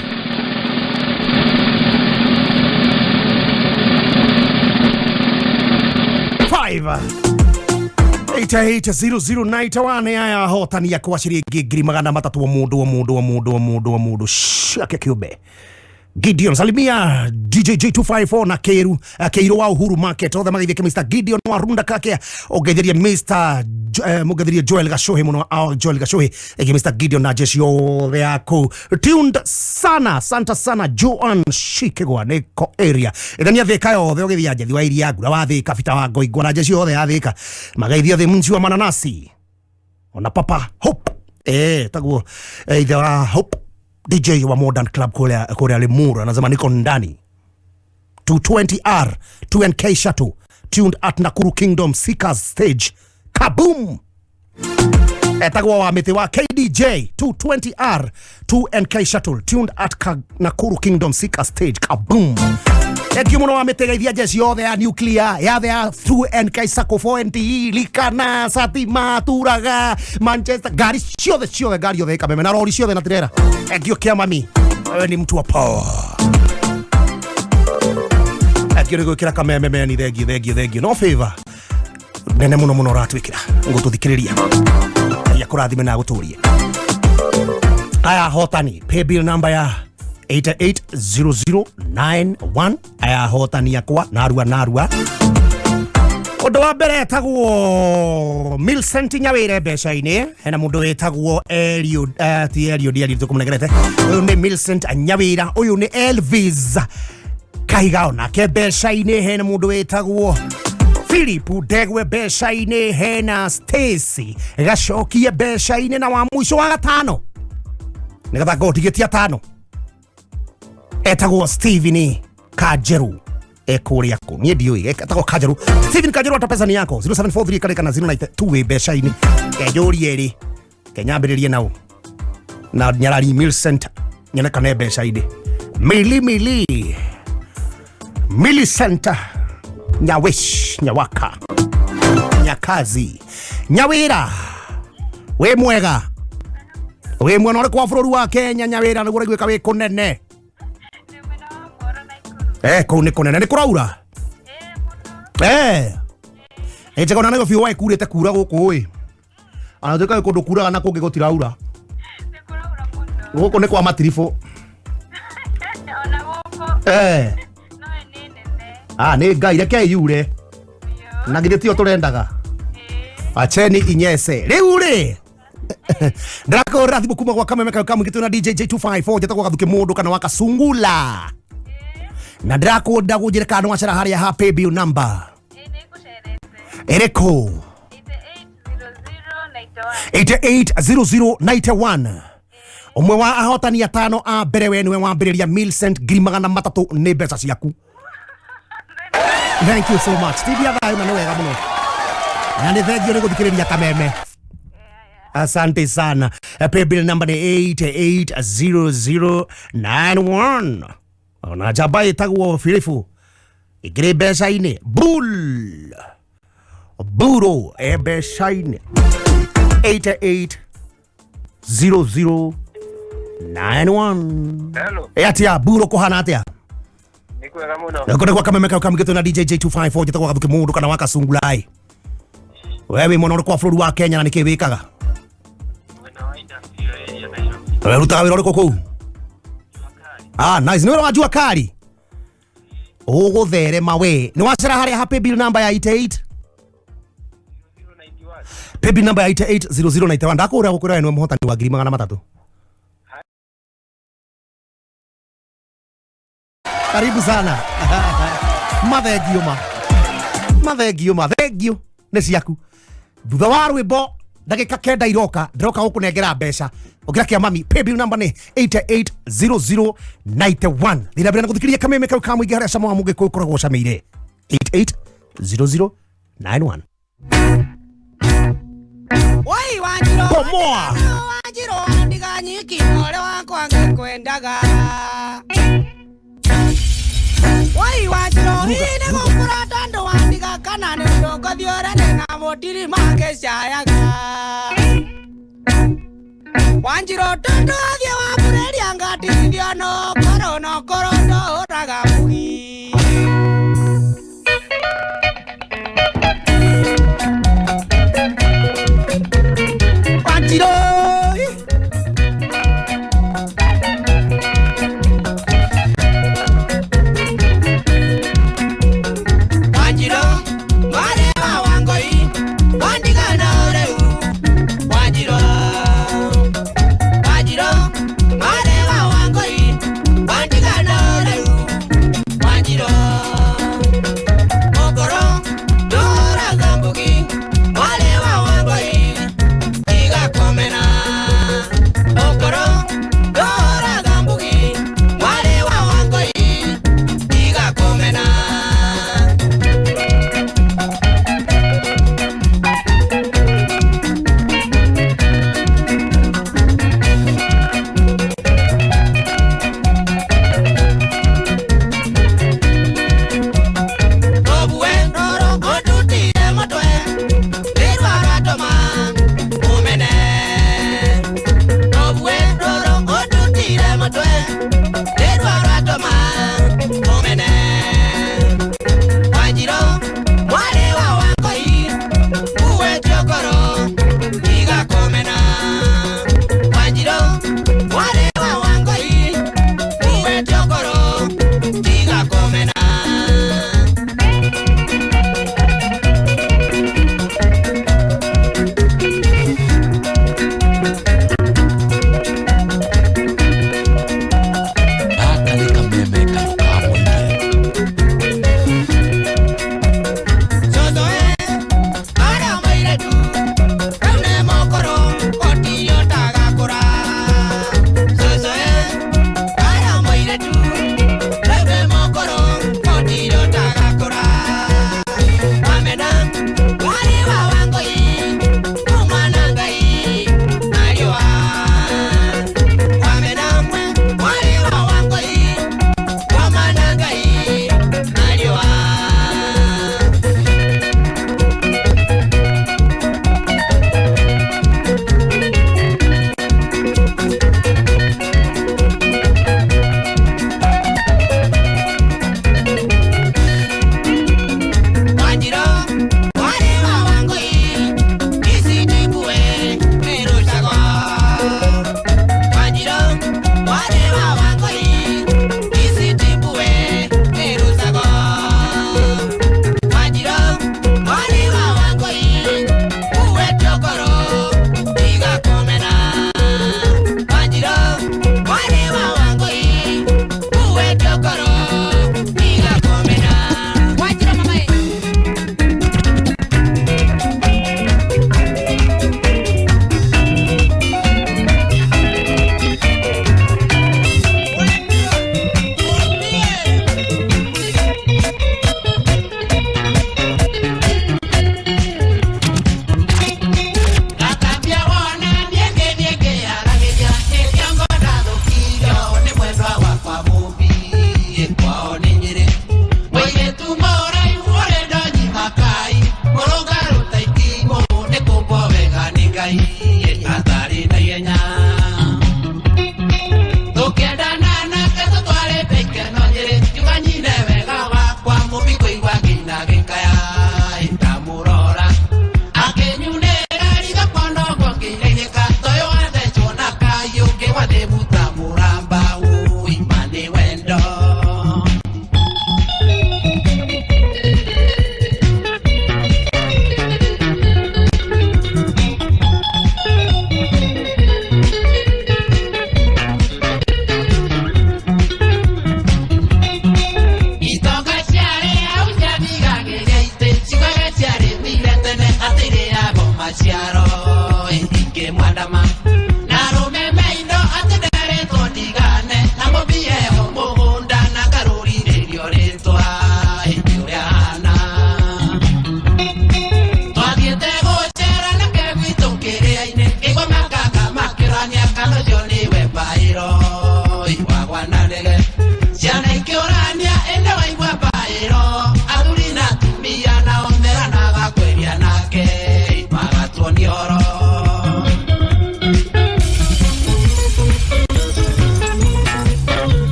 5 880091 aya hotani ya kwa ciringi 300 o mundu o mundu o mundu o mundu o mundu ciake kiumbe. Gideon salimia DJ J254 na Keiru Keiru wa Uhuru Market othe magaithie Mr Gideon wa Runda kake ũngeithĩrie Mr mũngeithĩrie Joel Gacohi mũno Joel Gacohi ĩngĩ Mr Gideon na jeshi yothe yaku tuned sana santa sana Joan Shikigwa nĩko area ĩthania thĩka yothe ũgĩthiĩ njethi wa iria ngura wa thĩka bita wa ngoingwa na jeshi yothe ya thĩka magaithio thĩ mji wa mananasi ona Papa Hope taguo ithe wa Hope DJ wa Modern Club kule Limuru anasema niko ndani 220R 2NK Shuttle tuned at Nakuru Kingdom Seekers stage kaboom etagwo wa mĩtĩ wa KDJ 220R 2NK Shuttle tuned at Nakuru Kingdom Seekers stage kaboom. Thank muno wa mĩtĩ geithia jeshi yothe ya nuclear yathe ya 2NK Sacco 4NTE Likana Satima Turaga Manchester gari ciothe ciothe gari yothe kameme na rori ciothe na tirera. Thank you kia mami, wewe ni mtu wa power. Thank you gwikira kameme meni thank you thank you thank you no favor nene muno muno ratwikira ngũtũthikĩrĩria ya kũrathime na gũtũrie. Aya hotani pay bill number ya 880091 aya hotani akwa narua narua ũndũ wa mbere etagwo Millicent Nyawĩre mbeca-inĩ hena mũndũ wĩtagwo Eliud ti Eliud Eliud tũkũmũnengerete ũyũ nĩ Millicent Nyawĩra ũyũ nĩ Elvis Kahiga onake mbeca-inĩ hena mũndũ wĩtagwo Philip Ndegwe mbeca-inĩ hena Stacy Gacokie mbeca-inĩ na wa mũico wa gatano nĩgetha ngotigĩtie atano etagwo Steven Kajeru ekũrĩa kũ niĩ ndiũĩ etagwo Kajeru Steven Kajeru ata pesa ni yako 0743 karĩ kana 092 mbeca-inĩ kenjũrie rĩ kenyambĩrĩrie nao na nyarari Millicent nyone kana mbeca-inĩ mili mili Millicent Nyawish Nyawaka Nyakazi Nyawira we mwega we mwana ũrĩkũ wa bũrũri wa Kenya Nyawira nĩguo ũraiguĩka wĩ kũnene kũu nĩ kũnene nĩ kũraura njega ona nĩguo biũ waĩ kurĩte kura gũkũ ĩ ona tuĩka kũndũ kuraga na kũngĩ gũtiraura gũkũ nĩ kwa matiribũ nĩ Ngai reke yure na githĩ tio tũrendaga acheni inyece rĩu rĩ ndĩrakũhũrĩra thimũ kuma gwa kameme kayo kamũingĩ twĩna DJ J254 njetagwo Gathuki mũndũ kana wa Kasungula na ndĩrakwenda gũnjĩre kana nĩwacera harĩa ha pay bill number ĩrĩkũ 880091 ũmwe wa ahotani atano a mbere we nĩwe wambĩrĩria Millicent 300,000 nĩ mbeca ciaku. Thank you so much. Tibia thayo na nĩ wega mũno na nĩ thengio nĩ gũthikĩrĩria kameme. Asante sana. Pay bill number ni 880091 ona njamba ĩtagwo Filipu ĩngĩrĩ mbeca-inĩ bull buro e mbeca-inĩ 880091. Hello. Atia buro kũhana atĩa? Nĩ kwega mũno. Nĩ kwa kameme kau kamũingĩ twĩna DJ J254 njĩtagwo Gathuki mũndũ kana wa Kasungulai. Wewe wĩ mwena ũrĩkũ wa bũrũri wa Kenya na nĩkĩ wĩkaga? Wewe rutaga wĩra ũrĩkũ kũu? Nice. Nĩ wĩra wa jua kali ũgũtherema we nĩ wacera harĩa ha pay bill number ya 88 pay bill number ya 880091 ndakũhũrĩra gũkwĩra we nĩwe mũhotani wa 300,000. Karibu sana. Mathengio ma mathengio ma thengio nĩ ciaku thutha wa rwĩmbo ndagĩka kenda iroka ndĩroka gũkũnengera mbeca ũkĩra kĩa mami pay bill number nĩ 880091 thĩna mbere na gũthikĩrĩria kameme kau ka mũingĩ harĩa cama wa mũgĩkũyũ ũkoragwo ũcamĩire 880091. Wai Wanjiro Bomoa Wanjiro ndiganyiki ole wakwa ngekwendaga Wai Wanjiro hine gukura tondu wandiga kana ni ndũngũthiũrane na mũtiri makĩcayaga Wanjiro tondu athiĩ wambũrĩria ngatithio no korwo no korwo ndũraga mugi Wanjiro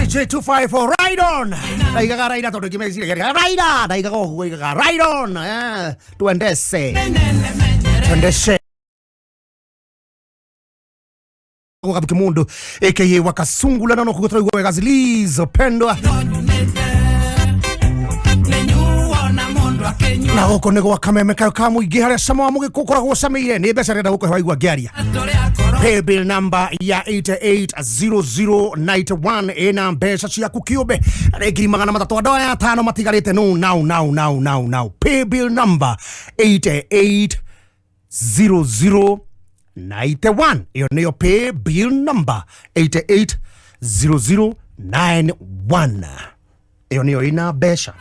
J254 right on. Ndaigaga raira tondu ngimeciria raira ndaigaga uguo igaga right on. Tuendese. Tuendese. Gathuki mundu aka wakasungula na no kugotwa wega zilizopendwa. Na gũkũ nĩ gwa kameme kayo ka mũingĩ harĩa cama wa mũgĩkũ ũkoragwo ũcamĩire nĩ mbeca renda gũkũhe waigua ngĩaria. Paybill number ya 880091 ĩna mbeca ciaku kĩũmbe nĩ 300,000 andũ aya atano matigarĩte no now now now now now. Paybill number 880091 ĩyo nĩyo paybill number 880091 ĩyo nĩyo ĩna mbeca.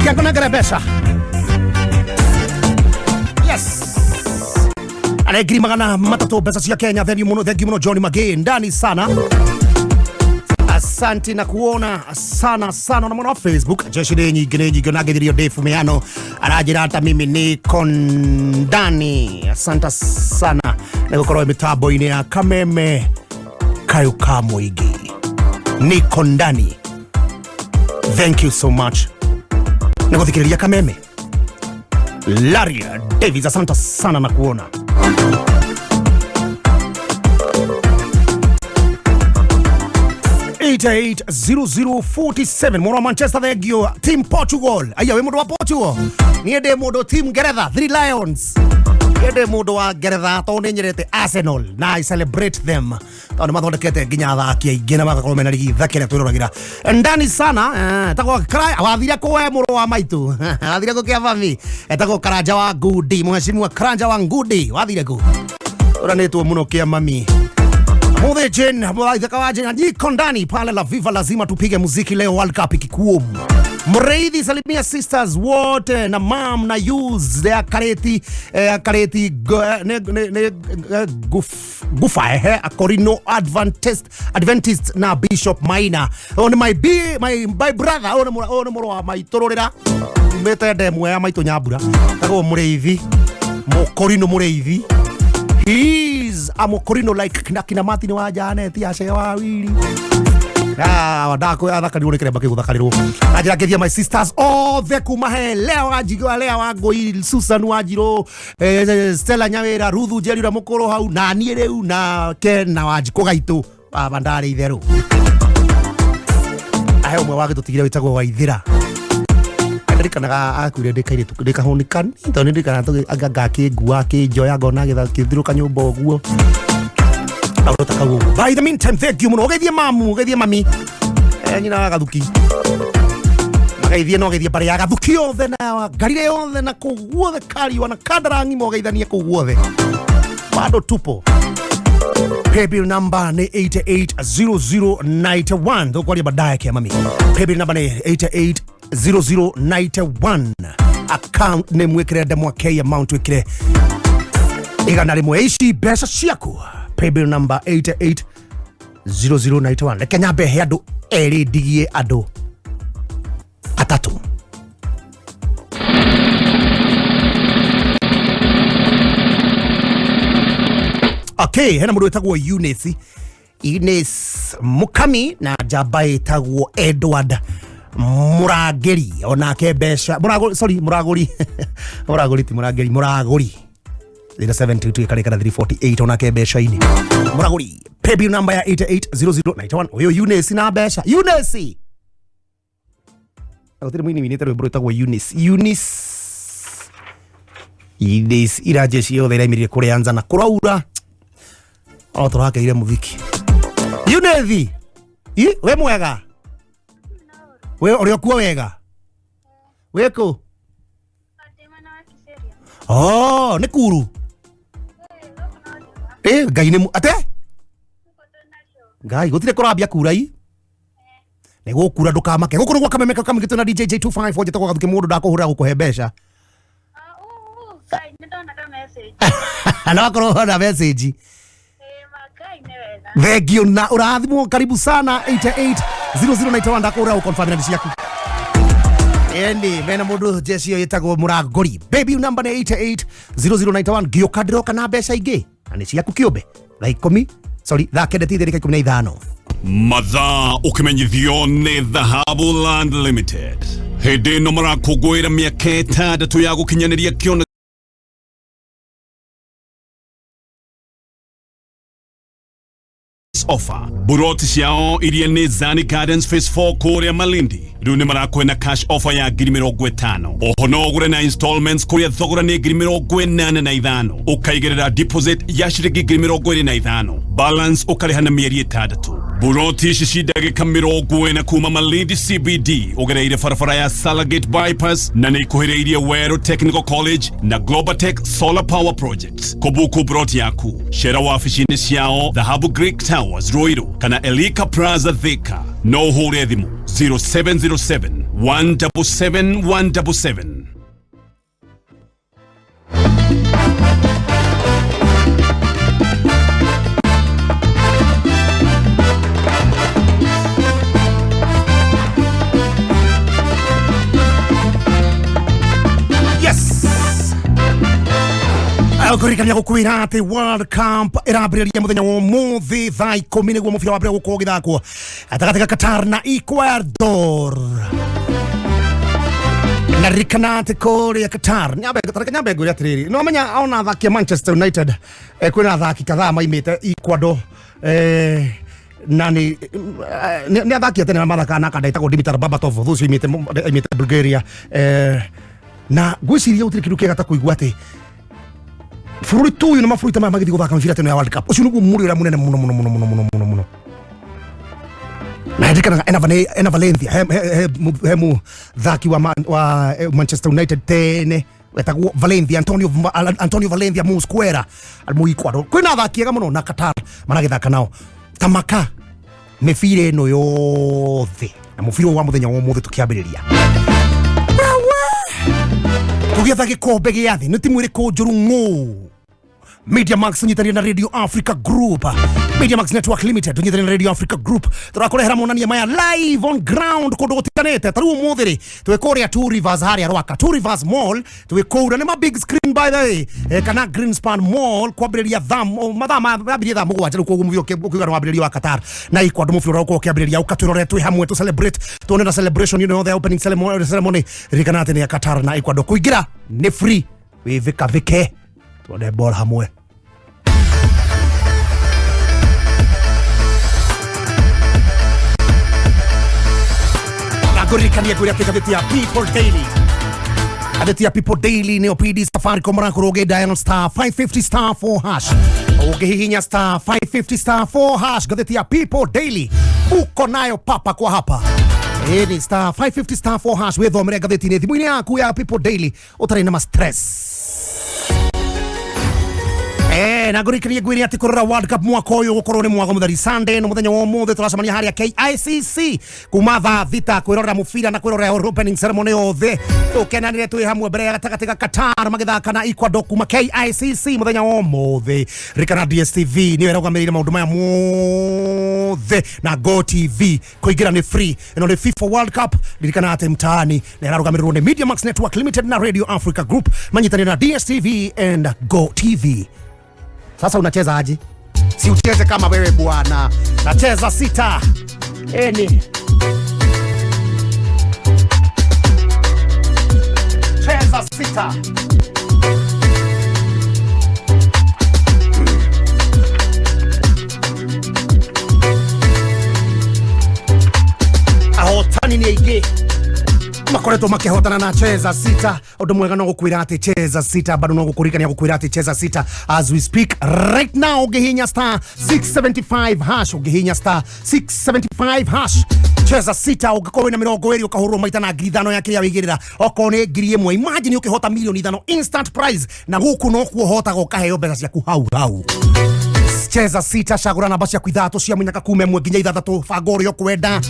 Kiangonagara mbeca. Yes. Ana 300,000 mbeca cia Kenya. Thank you muno, thank you muno John Magee ndani sana. Asante na kuona sana sana na mwana wa Facebook. Jeshi ni nyingi ni nyingi na githirio Dave Meano aranjira ata mimi niko ndani. Asante sana na gukorwo mitambo-inĩ ya Kameme kayo ka mũingĩ. Niko ndani. Thank you so much. Na guthikiriria Kameme. Larry Davis, asante sana na kuona. 880047 mwana wa Manchester, thank you. Team Portugal. Aya we mundu wa Portugal. Niĩ ndĩ mundu team Ngeretha, Three Lions. Niĩ ndĩ mundu wa Ngeretha tondũ nĩ nyendete Arsenal na I celebrate them. Tondũ mathondekete nginya athaki aingĩ na magakorwo mena rigi thaka ĩrĩa twĩroragĩra. Ndani sana, etagwo wathire kũ we mũrũ wa maitũ? Wathire kũ kĩa mami? Etagwo Karanja wa Ngudi, mheshimiwa Karanja wa Ngudi. Wathire kũ? Ũranĩtwo mũno kĩa mami. Muthe Jane, mwaithaka wa Jane, niko ndani pale la Viva, lazima tupige muziki leo World Cup ikikuomu. Mreithi salimia sisters wote na mam na use their kareti kareti ne ne gufa Akorino Adventist na Bishop Maina. On my b my my brother on moro wa maitororera mete ndemwe ya maitu nyambura. Tagwo Mreithi, Mokorino Mreithi. He's a Mokorino like kina Martin wa Janet ya Shea wa Wili. Ah, ndako athakarirwo nĩ kĩremba kĩu gũthakarirwo. Na njĩra ngĩthia my sisters othe kuma he Lea wa Njigwa, Lea wa Ngũi, Susan wa Njirũ, Stella Nyawĩra, Ruthu Njeri ũrĩa mũkũrũ hau, na niĩ rĩu na Ken na Wanjikũ gaitũ baba ndarĩ itherũ. Ahe ũmwe wagĩtũtigire wĩtagwo Waithĩra. Ndirikanaga akuire ndĩ kairĩtu ndĩ kahũni kanini tondũ nĩ ndirikanaga anga ngakĩngua akĩnjoya ngona agĩthiũrũrũka nyũmba ũguo. Kaũndũ ta kau ũguo. By the meantime, thank you mũno. Ũgeithie mamu, ũgeithie mami. Nyina wa Gathuki. Mageithie no geithie mbarĩ ya Gathuki yothe na Ngarire yothe na kũu guothe Kariwa na Kandarangi mogeithanie kũu guothe. Bado tupo. Paybill number ni 880091. Thukwaria baadaye kia mami. Paybill number ni 880091. Account name wikire ndemwa K, amount wikire 100. Ici mbeca ciaku. Paybill number 880091. Reke nyambe he andũ erĩ ndigie andũ atatũ. Okay, hena mũndũ wĩtagwo Eunice. Eunice Mukami na njamba ĩtagwo Edward Murangĩri onake mbeca Muragũri, sorry, Muragũri Muragũri ti Murangĩri, Muragũri 0722 ĩkarĩkana 348 onake mbeca-inĩ. Muragũri paybill number ya 880091. Ũyũ Eunice na mbeca. Eunice gũtirĩ mũini winĩte rwĩmbo rwĩtagwo Eunice. Eunice Eunice ira jeshi yothe ĩraimĩrire kũrĩa Anza na kũraura o tũrakeire mũthiki. Eunice we mwega? We ũrĩ okuo wega? Wĩ kũ? Oh, nĩ kuru. Ngai nĩ ate? Ngai gũtirĩ kũrambia kura i. Nĩ gũkura ndũkamake. Gũkũ nĩ gwa Kameme kamũgĩtwo na DJ J254 njĩtagwo Gathuki mũndũ ndakũhũrĩra gũkũhe mbeca. Na wakorwo na message. Thank you na ũrathimwo, karibu sana 880091 ndakũhũrĩra gũconfirm na ciaku. Endi mena mundu jeshi ĩyo ĩtagwo Murangũri. Baby number nĩ 880091. Ngĩũka ndĩroka na mbeca ingĩ na nĩ ciaku kĩũmbe thaa 10 Sorry, thaa 9 tigĩte ndagĩka 15. Mathaa ũkĩmenyithio nĩ Dhahabu Land Limited. Hĩndĩ ĩno marakũngũĩra mĩaka 6 ya gũkinyanĩria kĩoneki offer. Buroti ciao iria nĩ Zani Gardens Phase 4 kũrĩa Malindi rĩu nĩ marakũhe na cash offer ya 50,000. Oho no ũgũre na installments kũrĩa thogora nĩ 85,000. Ũkaigĩrĩra deposit ya ciringi 25,000, balance ũkarĩha na mĩeri 6. Buroti ici ci ndagĩka 40 kuma Malindi CBD ũgereire barabara ya Salagate Bypass na nĩ ikuhĩrĩirie Weru Technical College na Globaltech Solar Power Project. Kũbuku buroti yaku cera wabici-inĩ ciao Dhahabu Greek Towers Ruiru kana Elika Plaza Thika. No ũhũre thimũ 0707 177 177. Yes. Kũririkania gũkwĩra atĩ World Cup ĩrambĩrĩria mũthenya wa ũmũthĩ thaa 10 nĩguo mũbira wambĩrĩria gũkorwo ũgĩthakwo gatagatĩ ga Qatar na Ecuador. Na ririkana atĩ kũrĩa Qatar nyambe ngwĩre atĩrĩrĩ, no menya ona athaki a Manchester United kwĩna athaki kadhaa maimĩte Ecuador, na nĩ athaki a tene mathakaga na kanda ĩtagwo Dimitar Berbatov, thũ ũcio aimĩte Bulgaria, na ngwĩciria gũtirĩ kĩndũ kĩega ta kũigua atĩ bũrũri tu ũyũ na mabũrũri ta maya magĩthiĩ gũthaka mĩbira teno ya World Cup. Ũcio nĩguo mũrĩ ũrĩa mũnene mũno mũno mũno mũno mũno mũno mũno. Na ndirikanaga ena Valencia he mũthaki wa Manchester United tene wetagwo Valencia, Antonio Valencia Mosquera mũikwaro. Kwĩna athaki ega mũno na Qatar maragĩthaka nao tamaka mĩbira ĩno yothe na mũbira wa mũthenya wa ũmũthĩ tũkĩambĩrĩria tũgĩetha gĩkombe gĩa thĩ nĩ timu ĩrĩkũ njũru ng'ũ. Media Max nyitanĩire na Radio Africa Group, Media Max Network Limited nyitanĩire na Radio Africa Group, tũrakũrehera monania maya live on ground kũndũ gũtiganĩte. Ta rĩu ũmũthĩ rĩ twĩ kũrĩa Two Rivers harĩa Rwaka, Two Rivers Mall twĩ kũu na nĩ ma big screen by the way, kana Greenspan Mall kwambĩrĩria mathaa mambĩrĩria thaa 7 rĩu, koguo mũbira ũkiuga nĩ wambĩrĩrio wa Qatar na Ecuador, mũbira ũrĩa ũkorwo ũkĩambĩrĩria ũkatwĩrore twĩ hamwe tũ celebrate tuone na celebration you know the opening ceremony. Ririkana atĩ nĩ ya Qatar na Ecuador, kũingĩra nĩ free, wĩvĩkavĩke tuone ball hamwe. Ngũririkania ngwĩre atĩ ngathĩti ya People Daily, ngathĩti ya People Daily nĩyo PD Safaricom marakorwo ũgĩ dial star 550 star 4 hash, ũngĩhihinya star 550 star 4 hash ngathĩti ya People Daily uko nayo papa kwa hapa. Ĩni star 550 star 4 hash wĩthomere ngathĩti-inĩ thimũ-inĩ yaku ya People Daily ũtarĩ na ma stress. Na ngũririkanie ngwĩre atĩ kũrora World Cup mwaka ũyũ gũkorwo nĩ mwago mũtheri Sunday no mũthenya wa ũmũthĩ tũracemania harĩa KICC kuma thaa 6 kwĩrorera mũbira na kwĩrorera opening ceremony yothe tũkenanĩre twĩ hamwe mbere ya gatagatĩ ga Qatar magĩthaka na Ecuador kuma KICC mũthenya wa ũmũthĩ. Ririkana DStv nĩyo ĩrũgamĩrĩire maũndũ maya mothe na Go TV kũingĩra nĩ free. Ĩno nĩ FIFA World Cup, ririkana atĩ mtaani na ĩrarũgamĩrĩrwo nĩ Media Max Network Limited na Radio Africa Group manyitanĩire na DStv and Go TV. Sasa unacheza aje? Si ucheze kama wewe bwana. Nacheza 6. Eni. Cheza 6. Ahotani nĩ aingĩ makoretwo makĩhotana na cheza 6. Ũndũ mwega no gũkwĩra atĩ cheza 6 bado no gũkũririkania gũkwĩra atĩ cheza 6 as we speak right now. Ũngĩhihinya star 675 hash, ũngĩhihinya star 675 hash cheza 6 ũngĩkorwo wĩna 20 ũkahũrwo maita na 5,000 ya kĩrĩa wĩigĩrĩra, okorwo nĩ 1,000 imagine ũkĩhota 5,000,000 instant prize, na gũkũ no kuo ũhotaga ũkaheo mbeca ciaku hau hau. Cheza 6, cagũra namba ciaku 3 cia mũnyaka kuma 1 nginya 6, banga ũrĩa ũkwenda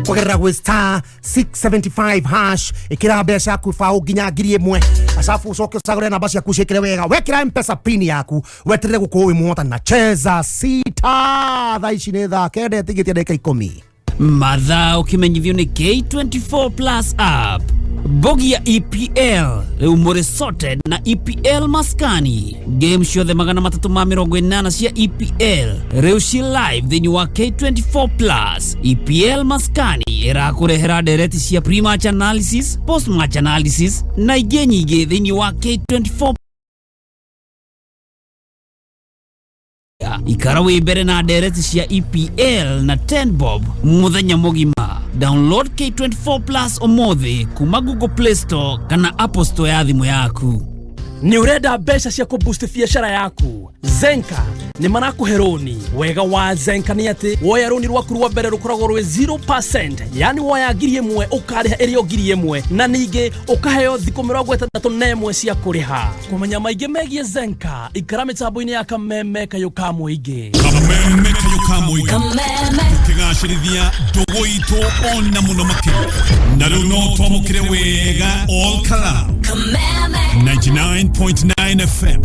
kũgerera gwĩ star 675 hash, ĩkĩra mbeca yaku baũ nginya 1,000, arabu ũcoke ũcagũre namba ciaku ciĩkĩre wega, wekĩra M-Pesa pin yaku weterere gũkorwo wĩ mũhotani na cheza 6. Thaa ici nĩ thaa 9 ĩtigĩtie ndagĩka 10. Mathaa ũkĩmenyithio nĩ K24 Plus app. Mbogi ya EPL rĩu mũrĩ sorted na EPL maskani. Game ciothe 380 cia EPL rĩu ci live thĩinĩ wa K24 Plus. EPL maskani ĩrakũrehera ndereti cia pre-match analysis, post-match analysis na ingĩ nyingĩ thĩinĩ wa K24. Ikara wĩ mbere na ndereti cia EPL na 10 bob mũthenya mũgima. Download K24 Plus ũmũthĩ kuma Google Play Store kana Apple Store ya thimũ yaku. Nĩ ũrenda mbeca cia kũboost biacara yaku? Zenka nĩ marakũhe rũni. Wega wa Zenka nĩ atĩ woya rũni rwaku rwa mbere rũkoragwo rwĩ 0%, yani woya 1,000 ũkarĩha ĩrĩ o 1,000, na ningĩ ũkaheo thikũ 61 cia kũrĩha. Kũmenya maingĩ megiĩ Zenka, ikara mĩtambo-inĩ ya Kameme Kayũ ka Mũingĩ. Kameme Kayũ ka Mũingĩ, tũkĩgacĩrithia ndũgũ itũ ona mũno makĩria, na rĩu no twamũkĩre wega all Kalau 99.9 FM,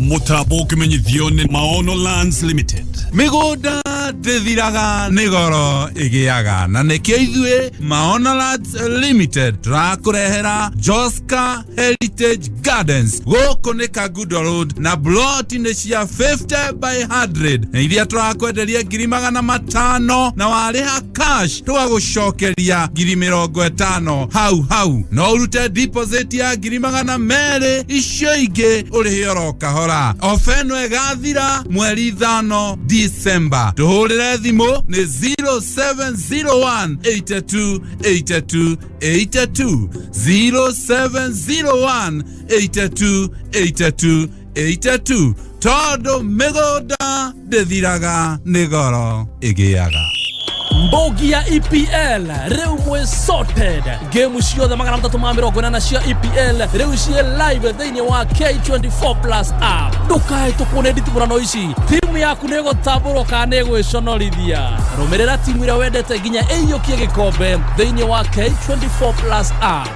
mũtambo ũkĩmenyithio nĩ Maono Lands Limited. Mĩgũnda ndĩthiraga, nĩ goro ĩgĩaga, na nĩkĩo ithuĩ Maono Lands Limited tũrakũrehera Joska Heritage Gardens. Gũkũ nĩ Kangundo Road, na ploti nĩ cia 50 by 100, na iria tũrakwenderia 500,000, na warĩha cash tũgagũcokeria 50,000 hau hau. No ũrute deposit ya 200,000, icio ingĩ ũrĩhe oro kahora. Ofa ĩno ĩgathira mweri 5 December. Tũhũrĩre thimũ nĩ 0701 82 82 82, 0701 82 82 82, tondũ mĩgũnda ndĩthiraga, nĩ goro ĩgĩaga. Mbogi ya EPL rĩu mwĩ sorted. Game ciothe 380 cia EPL rĩu ciĩ live thĩinĩ wa K24 Plus app. Ndũkahĩtũkwo nĩ nditimũrano ici. Timu yaku nĩ ĩgũtambũrwo kana nĩ ĩgwĩconorithia. Rũmĩrĩra timu ĩrĩa wendete nginya ĩiyũkie gĩkombe thĩinĩ wa K24 Plus app.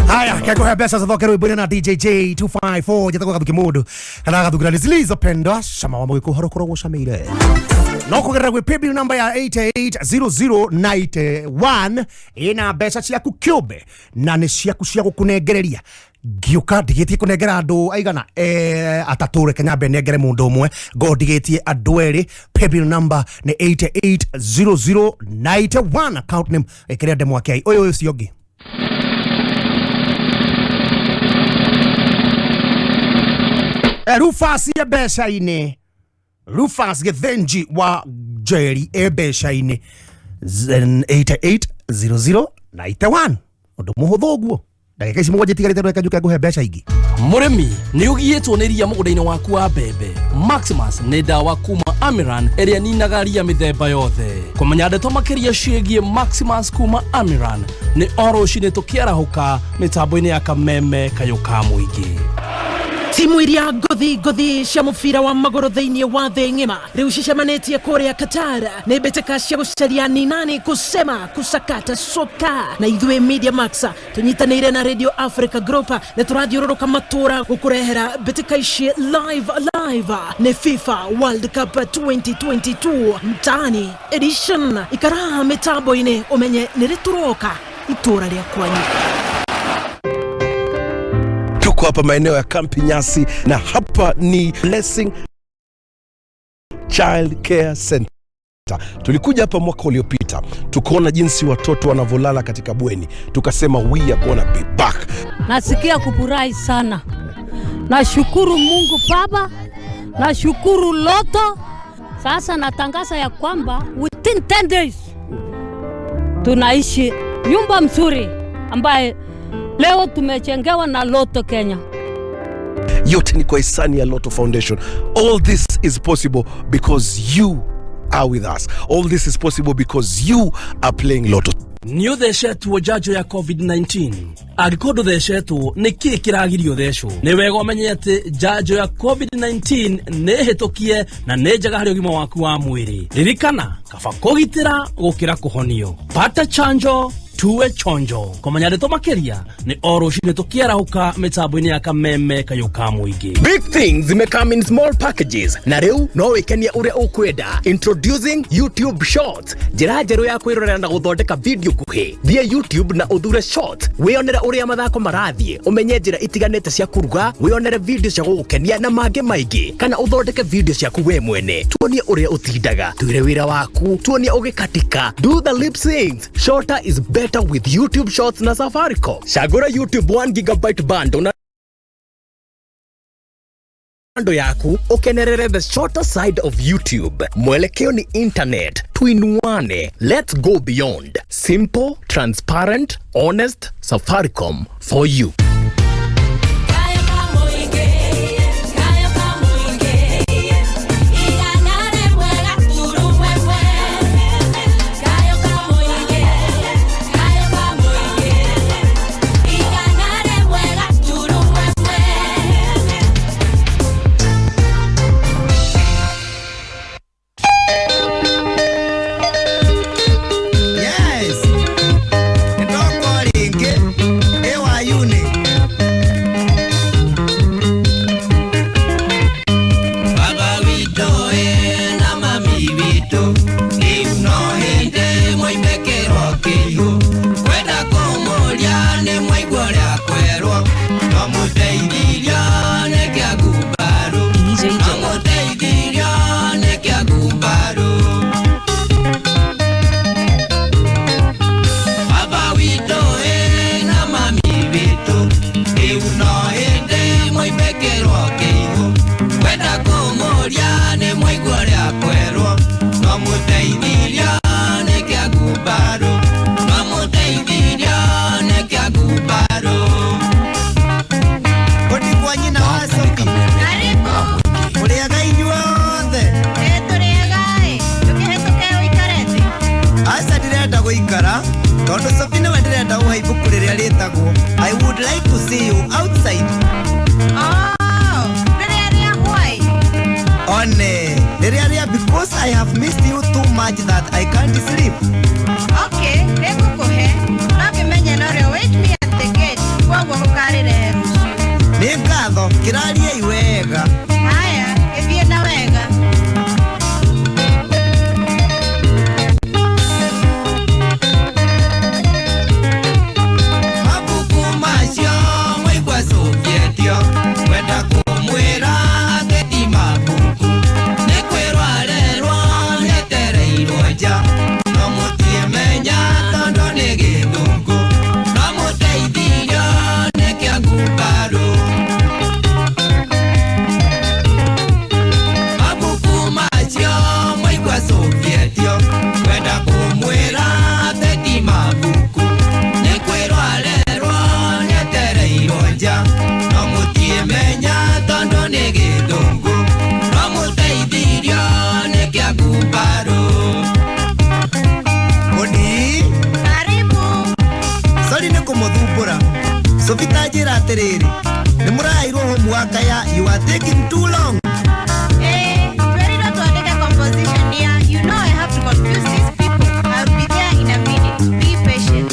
Haya, kekuhe mbeca cithoke rwimbo-inĩ na DJ J254. Njĩtagwo Gathuki mũndũ kana gathukira nĩ zilizopendwa, cama wa mũgĩkũ ũhoro ũkoragwo ũcamĩire no kũgerera gwĩ paybill number ya 880091, ĩna mbeca ciaku kĩũmbe na nĩ ciaku cia gũkũnengereria. Ngĩũka ndigĩtie kũnengera andũ aigana atatũ, reke nyambe nengere mũndũ ũmwe, ngo ndigĩtie andũ erĩ. Paybill number nĩ 880091, account name ĩkĩrĩa ndemwa kĩai ũyũ ũcio ũngĩ. Rufus e mbeca-inĩ, Rufus Githinji wa Njeri e mbeca-inĩ 880091, ũndũ mũhũthũ ũguo. Ndagĩka ici 7 itigarĩte, ndweka njuke ngũhe mbeca ingĩ. Mũrĩmi, nĩ ũgiĩtwo nĩ ria mũgũnda-inĩ waku wa mbembe? Maximus nĩ ndawa kuma Amiran ĩrĩa ninaga ria mĩthemba yothe. Kũmenya ndeto makĩria ciĩgiĩ Maximus kuma Amiran nĩ o rũcinĩ tũkĩarahũka mĩtambo-inĩ ya Kameme Kayũ ka Mũingĩ. Timu iria ngothi ngothi cia mũbira wa magũrũ thĩinĩ wa thĩ ng'ima rĩu cicemanĩtie kũrĩa Qatar. Nĩ mbĩtĩka cia gũcaria ni nani kusema kusakata soka, na ithuĩ Media Max tũnyitanĩire na Radio Africa Group nĩ tũrathiũrũrũka matũra gũkũrehera mbĩtĩka ici live live. Nĩ FIFA World Cup 2022 mtaani edition. Ikara mĩtambo-inĩ ũmenye nĩ rĩ tũroka itũra rĩa kwanyu. Tuko hapa maeneo ya Kampi Nyasi, na hapa ni Blessing Child Care Center. Tulikuja hapa mwaka uliopita, tukaona jinsi watoto wanavyolala katika bweni, tukasema we are gonna be back. Nasikia kufurahi sana. Nashukuru Mungu Baba, nashukuru Lotto. Sasa natangaza ya kwamba within 10 days tunaishi nyumba mzuri ambaye leo tumechengewa na Lotto Kenya. Yote ni kwa hisani ya Lotto Foundation. All this is possible because you are with us. All this is possible because you are playing Lotto. Nĩ ũthecetwo njanjo ya COVID-19? Angĩkorwo ndũthecetwo, nĩ kĩĩ kĩragirio thecwo? Nĩ wega ũmenye atĩ njanjo ya COVID-19 nĩ hĩtũkie na nĩ njega harĩ ũgima waku wa mwĩrĩ. Ririkana, kaba kũgitĩra gũkĩra kũhonio. Pata chanjo. Tuwe chonjo kũmenya ndeto makĩria nĩ o rũcinĩ tũkĩarahũka mĩtambo-inĩ ya kameme kayũ ka mũingĩ. Big things may come in small packages na rĩu no wĩkenie ũrĩa ũkwenda. Introducing YouTube Shorts, njĩra njerũ ya kwĩrorera na gũthondeka video nguhĩ. Thiĩ YouTube na ũthure Shorts, wĩyonere ũrĩa mathako marathiĩ, ũmenye njĩra itiganĩte cia kũruga, wĩyonere video cia gũgũkenia na mangĩ maingĩ, kana ũthondeke video ciaku we mwene. Tuonie ũrĩa ũtindaga, twĩre wĩra waku, tuonie ũgĩkatika. Do the lip syncs. Shorter is better with YouTube Shorts na Safaricom. Cagũra YouTube 1 gigabyte bundle na ando yaku ukenerere the shorter side of YouTube. Mwelekeo ni internet, tuinuane. Let's go beyond. Simple, transparent, honest. Safaricom for you. Yes. Ndoka ringi ĩwayuni. Baba witũ ĩ na mami witũ rĩu no hĩndĩ mwoimĩkĩrwo kĩihũ kwenda kũmũria nĩ mwaigua ũrĩa kwerwo no mũteithirio nĩ kĩagu mbaru no mũteithirio nĩ kĩagu mbaru. Baba witũ ĩ na mami witũ rĩu no hĩndĩ mwoimĩkĩrwo kĩihũ kwenda kũmũria nĩ mwaigua ũrĩa kwerwo no mũteithirio nĩ kĩagu mbaru no mũteithirio nĩ kĩagu mbaru. Kũndi kwa nyina wa Sophie. Mũrĩaga inyuothe. Aca ndĩrenda gũikara tondũ Sophie nĩwe ndĩrenda gũhe ibuku rĩrĩa rĩtagwo I would like to see you outside. One rĩrĩa rĩa because I have missed you too much that I can't sleep. Okay, nĩngũkũhe no ngĩmenye norĩo wait me at the gate kwoguo ũkarĩrehe rũciũ. Nĩ ngatho kĩrariei wega. Haya, gĩthiĩ na wega. Mabuku macio mwaigua cũkĩtio kwenda kũmwĩra atĩ ti mabuku nĩ kwĩrwo arerwo nĩetereirwo nja no mũtiĩmenya tondũ nĩ gĩthũngũ no mũteithirio nĩ kĩagu mbaru. Mabuku macio mwaigua cũkĩtio kwenda kũmwĩra atĩ ti mabuku nĩ kwĩrwo arerwo nĩetereirwo nja no mũtiĩmenya tondũ nĩ gĩthũngũ no mũteithirio nĩ kĩagu mbaru. Ũni. Karibu. Sorry nĩ kũmũthumbũra. Sophie ta njĩra atĩrĩrĩ nĩ mũraheirwo homework ya you are taking too long. Twerirwo twandĩke composition ya you know I have to confuse these people. I'll be there in a minute. Be patient.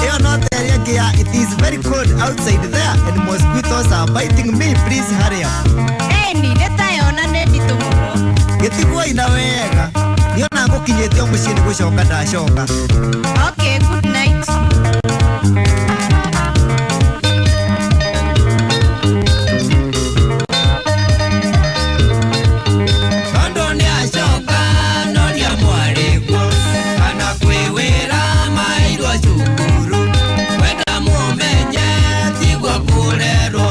Ĩyo no ta ĩrĩa ĩngĩ ya it is very cold outside there and mosquitoes are biting me, please hurry up. Ĩni nĩ tayona nĩ nditũ mũno. Gĩtigwoi na wega niona ngũkinyĩte o mũciĩ nĩ gũcoka ndacoka. Okay, good night. Tondũ nĩacoka noria mwarĩguo kana kwĩ wĩra maheirwo cukuru kwenda mũmenye tiguo kũrerwo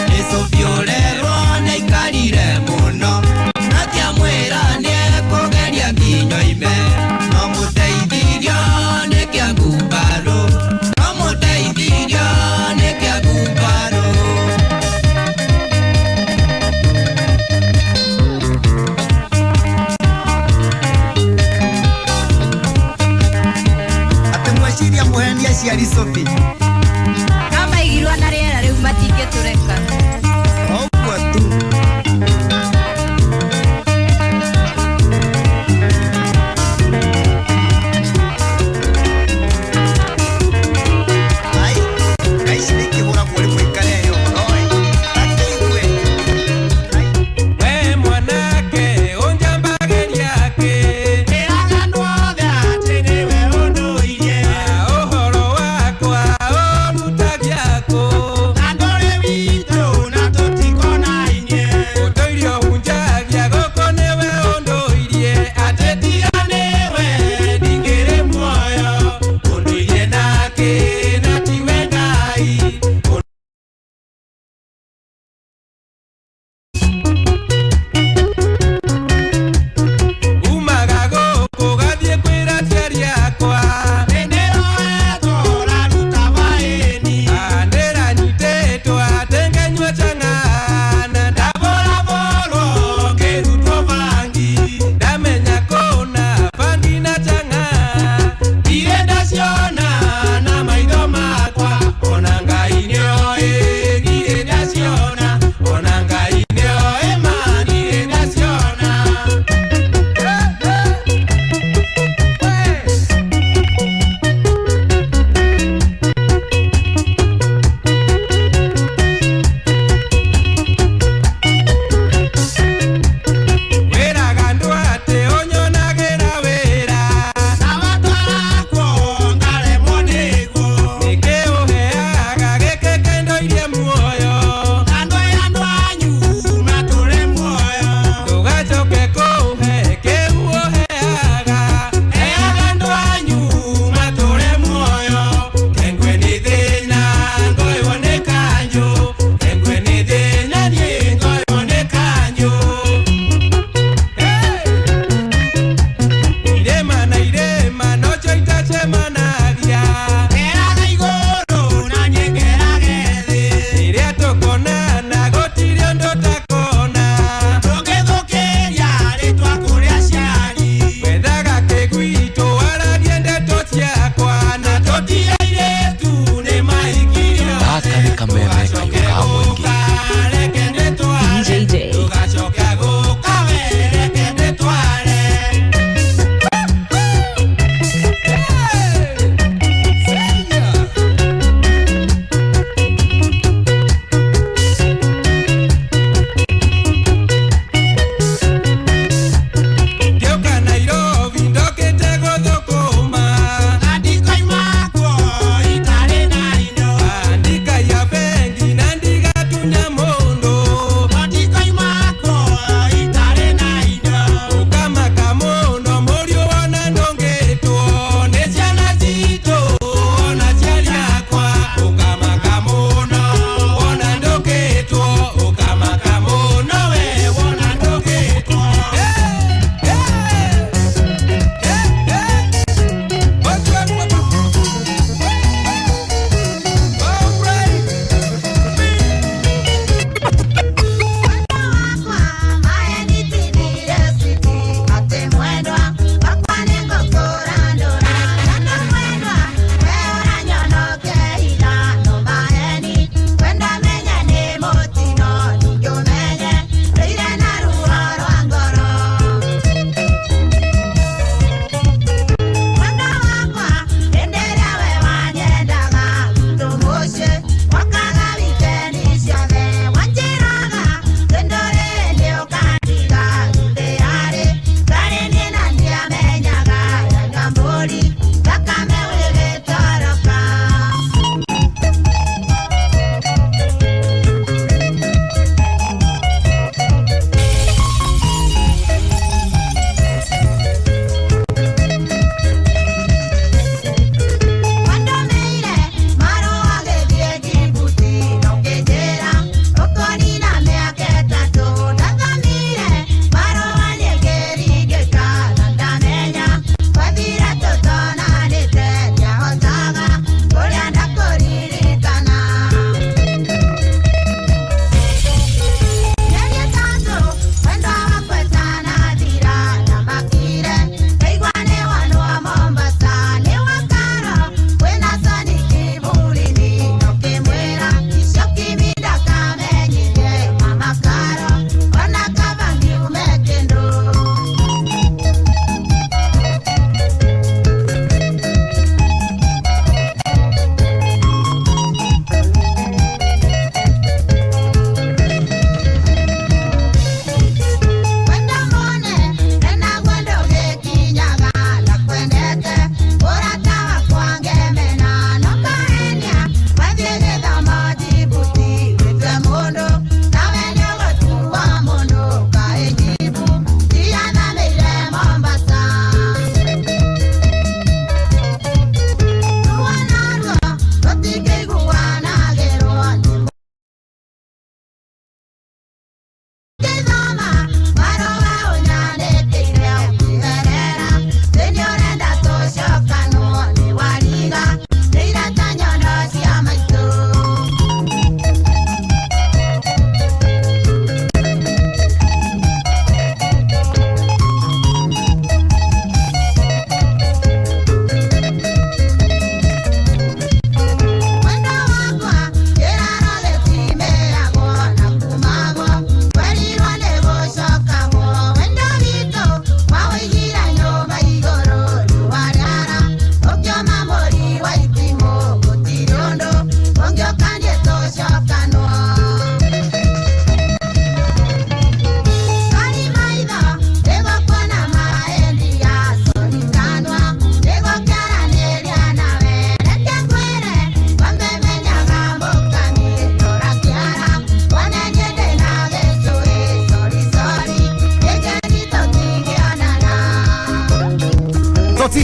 nĩ Sophie ũrerwo nĩaikarire mũno na kĩamwĩra nĩekũgeria nginya oime no mũteithirio nĩ kĩagu mbaru no mũteithirio nĩ kĩagu mbaru. Atĩ mweciria mũheni aciari Sophie. No maigirwo na rĩera rĩu matingĩtũreka. Ũguo tu.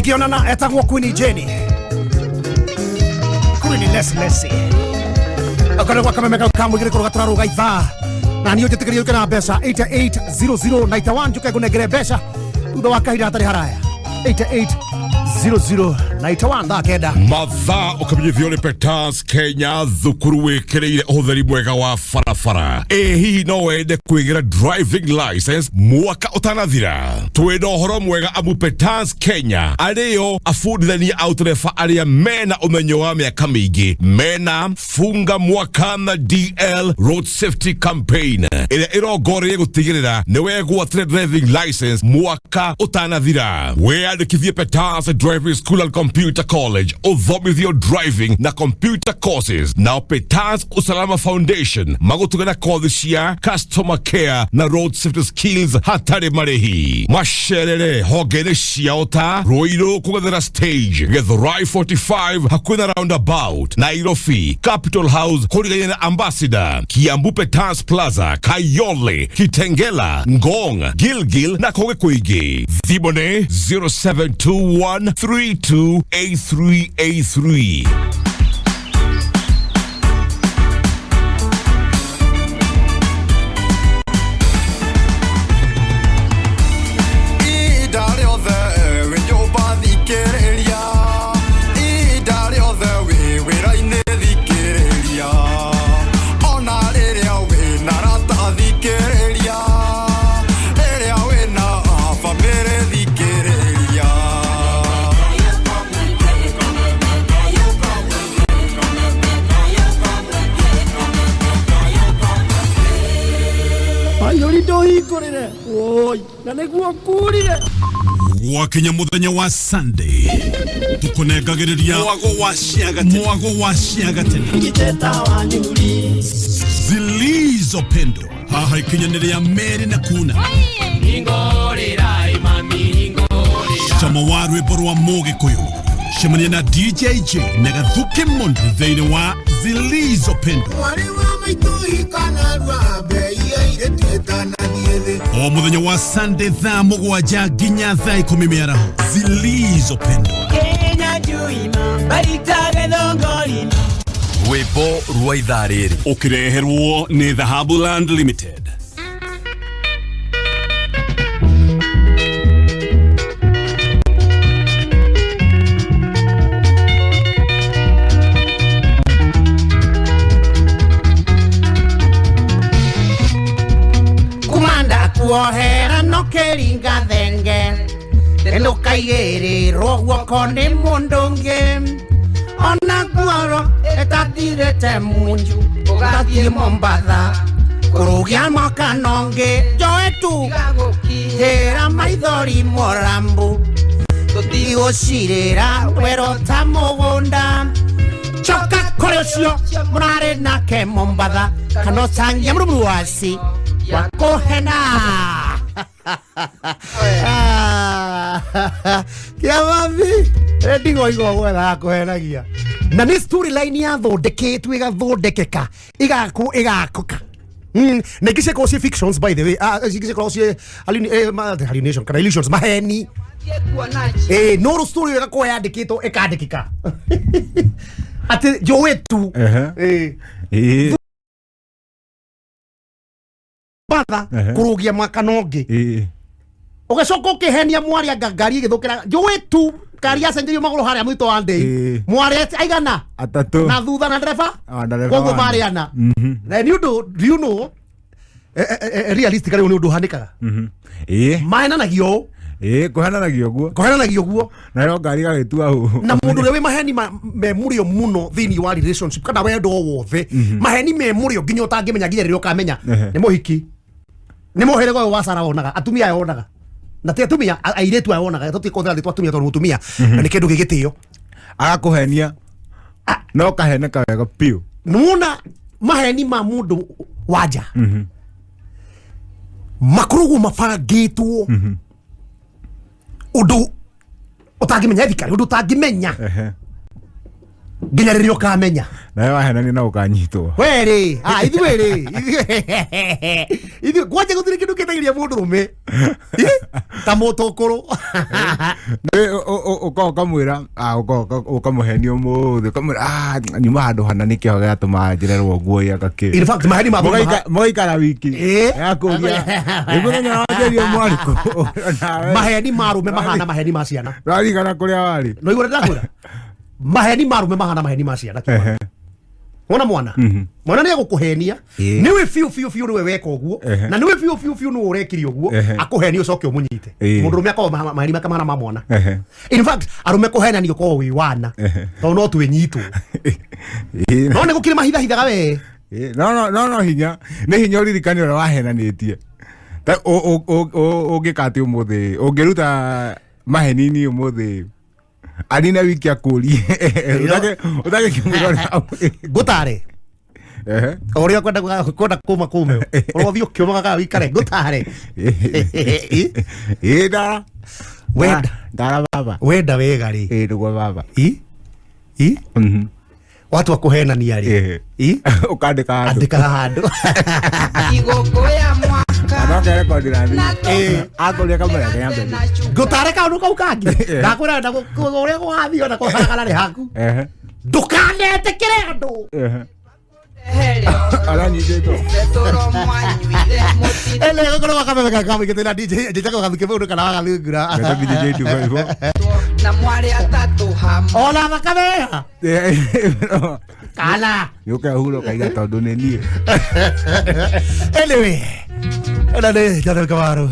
Tukionana etagwo Queen Jenny, Queen Leslie. Akorwo gwa kameme kau kamwigire kũrũga tũrarũga ithaa na niĩ ũnjĩtĩkĩrie ũke na mbeca 880091 njũke ngũnengere mbeca thutha wa kahinda hatarĩ haraya 880091 thaa 9. Mathaa ũkamenyithio nĩ Peters Kenya, thukuru wĩkĩrĩire ũhũthĩri mwega wa barabara. Ĩ hihi no wende kwĩgĩra driving license mwaka ũtanathira? Twĩna ũhoro mwega amu Peters Kenya arĩo abundithania a ũtereba arĩa mena ũmenyo wa mĩaka mĩingĩ, mena funga mwaka na DL Road Safety Campaign ĩrĩa ĩrongoreirie gũtigĩrĩra nĩ wegwatĩre driving license mwaka ũtanathira. Wĩyandĩkithie Peters Driving School and Computer College, ũthomithio driving na computer courses. Nao Peters Usalama Foundation magũtuge na kothi cia customer care na road safety skills hatarĩ marĩhi. Macerere honge-inĩ ciao ta Ruiru kũgethera stage, Githurai 45 hakuhĩ na roundabout, Nairobi Capital House kũrigainie na Ambassador, Kiambu Peters Plaza, Kayole, Kitengela, Ngong, Gilgil na kũngĩ kũingĩ. Thimũ nĩ 0721328383. Ihinda rĩothe wĩ nyũmba thikĩrĩria, ihinda rĩothe wĩ wĩra-inĩ thikĩrĩria, ona rĩrĩa wĩ na arata thikĩrĩria, rĩrĩa wĩ na bamĩrĩ thikĩrĩria. Ayũri ndũhingũrĩre woi na nĩguo ngurire. Gwakinya muthenya wa Sunday tukunengagĩrĩria mwago wa ciagatene zilizopendwa haha ikinyanĩrĩa merĩ na kuna cama wa rwĩmbo rwa mũgĩkũyũ. Cemania na DJ J na Gathuki Mũndũ thĩinĩ wa zilizopendwa o muthenya wa Sunday thaa 7 nginya thaa 10 mĩaraho. Zilizopendwa. Rwĩmbo rwa ithaa rĩrĩ ũkĩreherwo nĩ Dhahabu Land Limited. Kumanda kuohera no kĩringa thenge ndũkaigĩrĩrwo guoko nĩ mũndũ ũngĩ ona nguoro ĩtathirĩte munju ũgathiĩ Mombatha kũrũgia mwaka nongĩ njoe tu hĩra maithori morambu tũtigũcirĩra wero ta mũgũnda coka kũrĩ ũcio mũrarĩ nake Mombatha kana ũcangie mũrumuwasi wa kũhena. Kĩamathi ndigoigwo gwethaga kũhenagia na nĩ storyline yathondeketwo ĩgathondekeka ĩgakũka. Na ingĩ ciakorwo ciĩ fictions, by the way. Ingĩ ciakorwo ciĩ hallucination kana illusions, maheni. No story ĩgakorwo yandĩkĩtwo ĩkandĩkĩka atĩ njũĩ tu batha kũrũgia mwaka nongĩ ũgĩcoka ũkĩhenia mwarĩ anga ngari ĩgĩthũkĩra njũĩ tu ngari yacenjerio magũrũ harĩa mũito wa ndĩi mwarĩ aigana atatũ na thutha na ndereba koguo marĩ ana. Na nĩ ũndũ, do you know, realistically nĩ ũndũ ũhanĩkaga mahenanagio ũũ. Kũhenanagio ũguo, kũhenanagio ũguo nayo ngari gagĩtua hũ. Na mũndũ ũrĩa wĩ maheni me mũrĩo mũno thĩinĩ wa relationship kana wendo o wothe, maheni me mũrĩo nginya ũtangĩmenya nginya rĩrĩa ũkamenya nĩ mũhiki nĩ mũhĩrĩga ũyũ wa Sara wonaga atumia aya wonaga na ti atumia airĩtu aya wonaga tũtikũhũthĩra rĩtwa atumia tondũ mũtumia na nĩ kĩndũ gĩgĩtĩo agakũhenia no kaheneka wega piũ. Nĩwona maheni ma mũndũ wa nja makoragwo mabangĩtwo ũndũ ũtangĩmenya ethikari, ũndũ ũtangĩmenya. Nginya rĩrĩa ũkamenya. Nawe wahenania na ũkanyitwo. We rĩ, ah ithuĩ rĩ, ithuĩ kwanja gũtirĩ kĩndũ kĩtagĩria mũndũrũme ta mũtũkũrũ. Ũka ũkamwĩra, ũka ũkamũhenia ũmũthĩ, ũkamwĩra nyuma handũ hana nĩkĩo gĩatũma njererwo nguo ĩya gakĩ. In fact, maheni ma Mũgaikara wiki. Akũria. Nĩ mũthenya wanjĩria mwarĩkũ. Maheni ma arũme mahana maheni ma ciana. Ũrarigana kũrĩa warĩ. No igũrũ ndakwĩra. Maheni ma arũme mahana maheni ma ciana. Wona mwana mwana nĩ egũkũhenia nĩwe biũ biũ biũ nĩwe weka ũguo na nĩwe biũ biũ biũ nĩwe ũrekire ũguo akũhenia ũcoke ũmũnyite. Mũndũrũme akoragwo maheni make mahana ma mwana. In fact arũme kũhenania ũkoragwo wĩ wana tondũ no twĩnyitwo. No nĩ gũkĩrĩ mahithahithaga we. No no no hinya nĩ hinya ũririkane ũrĩa wahenanĩtie. Ũngĩka atĩ ũmũthĩ ũngĩruta mahenini ũmũthĩ anina wiki akũrie ũtagĩkĩmwĩra ngũtare ũrĩa kwenda kũma kũme ũrothiĩ ũkĩũmaga kana wĩikare ngũtare. Ĩ ndara wenda ndara baba wenda wega rĩ. Ĩ nĩguo baba. I watua kũhenania rĩ ũkandĩka handũ andĩkaga handũ Igũkũ ya mwaka ngũtare kaũndũ kau kangĩ ndakwĩra ũrĩa gũgathiĩ ona kũharagara nĩ haku ndũkanetĩkĩre andũ. Ele gũkorwo wakameme kamũingĩ na DJ njĩtagwo Gathuke mũndũ kana wagathungura na mwarĩ atatũ hamwe ona thakame kana yũke huro kaiga tondũ nĩ niĩ. Anyway, ena nĩ Jonathan Kamaru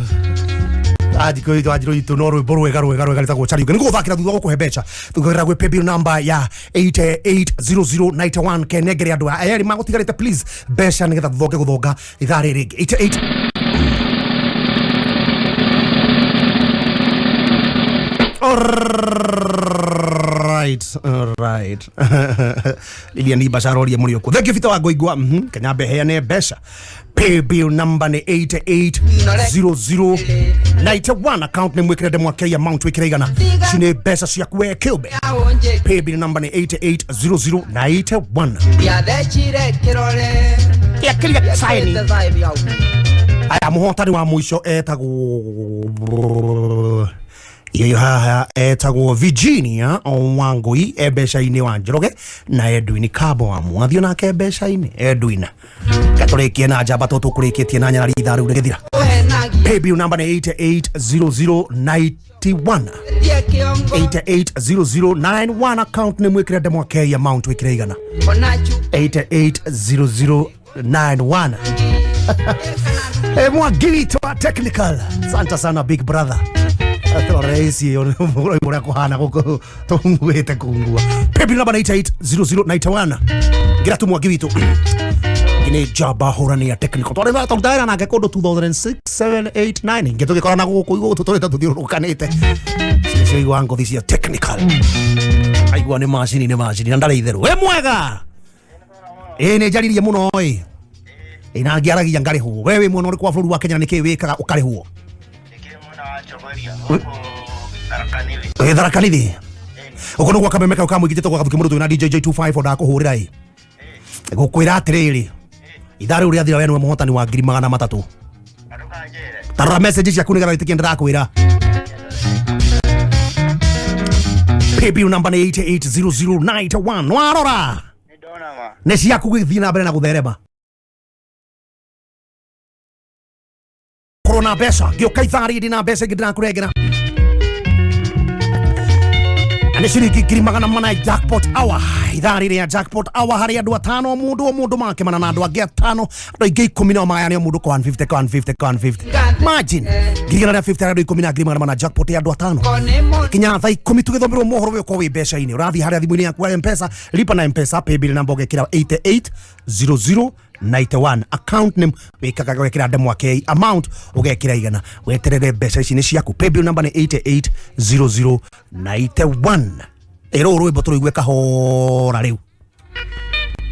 anjikå anjirå itå no rwä mbo rwega rwega rwega rĩtagwo Chariuke nĩ gũthakĩra thutha gũkũhe mbeca tũgerera gwĩ paybill number ya 880091 kenengere andũ aya erĩ magũtigarĩte please mbeca nĩgetha tũthonge gũthonga ithaa rĩrĩ rĩngĩ 88. All right. Lilian Ibasa aroria mũrĩ ũkũ. Thank you Peter wa Ngoingwa. Kenya heane mbeca. Paybill number nĩ 880091 account nĩ mwĩkĩre ndemwa K amount wĩkĩre igana. Ici nĩ mbeca ciaku we kĩũmbe. Paybill number nĩ 880091. Yathecire kĩrore Kĩakĩria saini. Aya mũhotani wa mũico etagwo iyo haha etagwo Virginia Wangui e mbeca-inĩ wa Njoroge na Edwin Kabo wa Mwathio nake mbeca-inĩ Edwin gatũrĩkie na njamba tũ tũkũrĩkĩtie na nyarari ithaa rĩu rĩgĩthira. Paybill number nĩ 880091 880091 account nĩ mwĩkĩre ndemwa K amount wĩkĩre igana 880091. Mwangi witũ wa technical santa sana big brother Reisi ũrĩa kũhana gũkũ tũnguĩte kungua. Paybill number 880091 ngira tu Mwangi witũ nĩ njamba hũrani ya technical twarĩ twarutaga nake kũndũ 2006 7 8 9 ingĩ tũgĩkorana gũkũ igũrũ tũtũrĩte tũthiũrũrũkanĩte cio igua ngothi cia technical aigua nĩ macini na ndarĩ itherũ. Wĩ mwega ĩ nĩ njaririe mũno ĩ ĩ na ngĩaragia ngarĩhwo. We wĩ mwena ũrĩkũ wa bũrũri wa Kenya na nĩkĩĩ wĩkaga ũkarĩhwo? Tharaka Nithi uko nĩ gwa kameme kau ka mũingĩ njĩtagwo Gathuke mũndũ twĩna DJ J25 ndakũhũrĩra ĩ gũkwĩra atĩrĩrĩ ithaa rĩu rĩathira we nĩwe mũhotani wa 300,000. Tarora message ciaku nĩgetha wĩtĩkie ndĩrakwĩra. Paybill number nĩ 880091 warora nĩ ciaku gũthiĩ na mbere na gũtherema korwo na mbeca ngĩũka ithaa rĩrĩ na mbeca ingĩ ndĩrakũrengera na nĩ ciringi 400,000 jackpot hour ithaa rĩrĩ ya jackpot hour harĩ andũ atano mũndũ o mũndũ makemana na andũ angĩ atano andũ aingĩ 10 nao magayane o mũndũ kwa 150 kwa 150 kwa 150 imagine 150 andũ 10 na 400,000 jackpot ya andũ atano kinya thaa 10 tũgĩthomerwo mohoro we ũkorwo wĩ mbeca-inĩ ũrathiĩ harĩa thimũ-inĩ yaku ya M-Pesa lipa na M-Pesa paybill namba ũgekĩra 880091 account name wĩkaga gwekĩra ndemwa K amount ũgekĩra igana weterere mbeca ici nĩ ciaku. Paybill number nĩ 880091 ĩrũ rwĩmbo tũrũigue kahora rĩu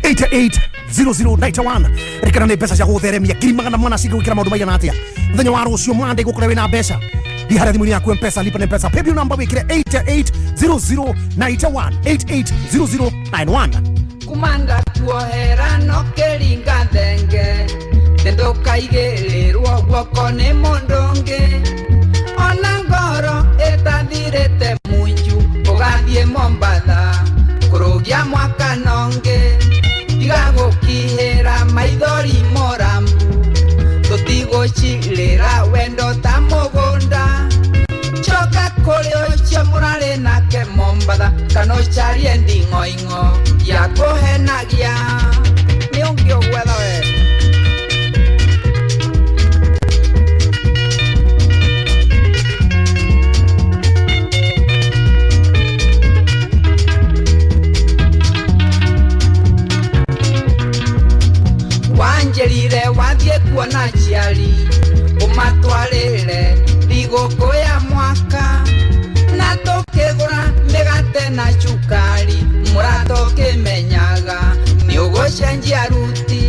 880091 rĩkana nĩ mbeca cia gũgũtheremia 400,000 cingĩgwĩkĩra maũndũ maigana atĩa mũthenya wa rũciũ Monday gũkorwo wĩna mbeca Thiĩ harĩa thimũ-inĩ yaku Mpesa, lipa na Mpesa paybill number wĩkĩre 880091 880091. Kumanda kuohera no kĩringa thenge nĩndũkaigĩrĩrwo guoko nĩ mũndũ ũngĩ ona ngoro ĩtathirĩte munju ũgathiĩ Mombatha kũrũgia mwaka nongĩ tiga gũkihĩra maithori morambu tũtigũcirĩra wendo ta mũgũnda coka kũrĩ ũcio mũrarĩ nake Mombatha kana ũcarie nding'oing'o ya kũhenagia nĩ ũngĩ ũgwetha we. Wanjĩrire wathiĩ kuona aciari ũmatwarĩre thigũkũ ya mwaka na tũkĩgũra mĩgate na cukari mũrata ũkĩmenyaga nĩ ũgũcenjia ruti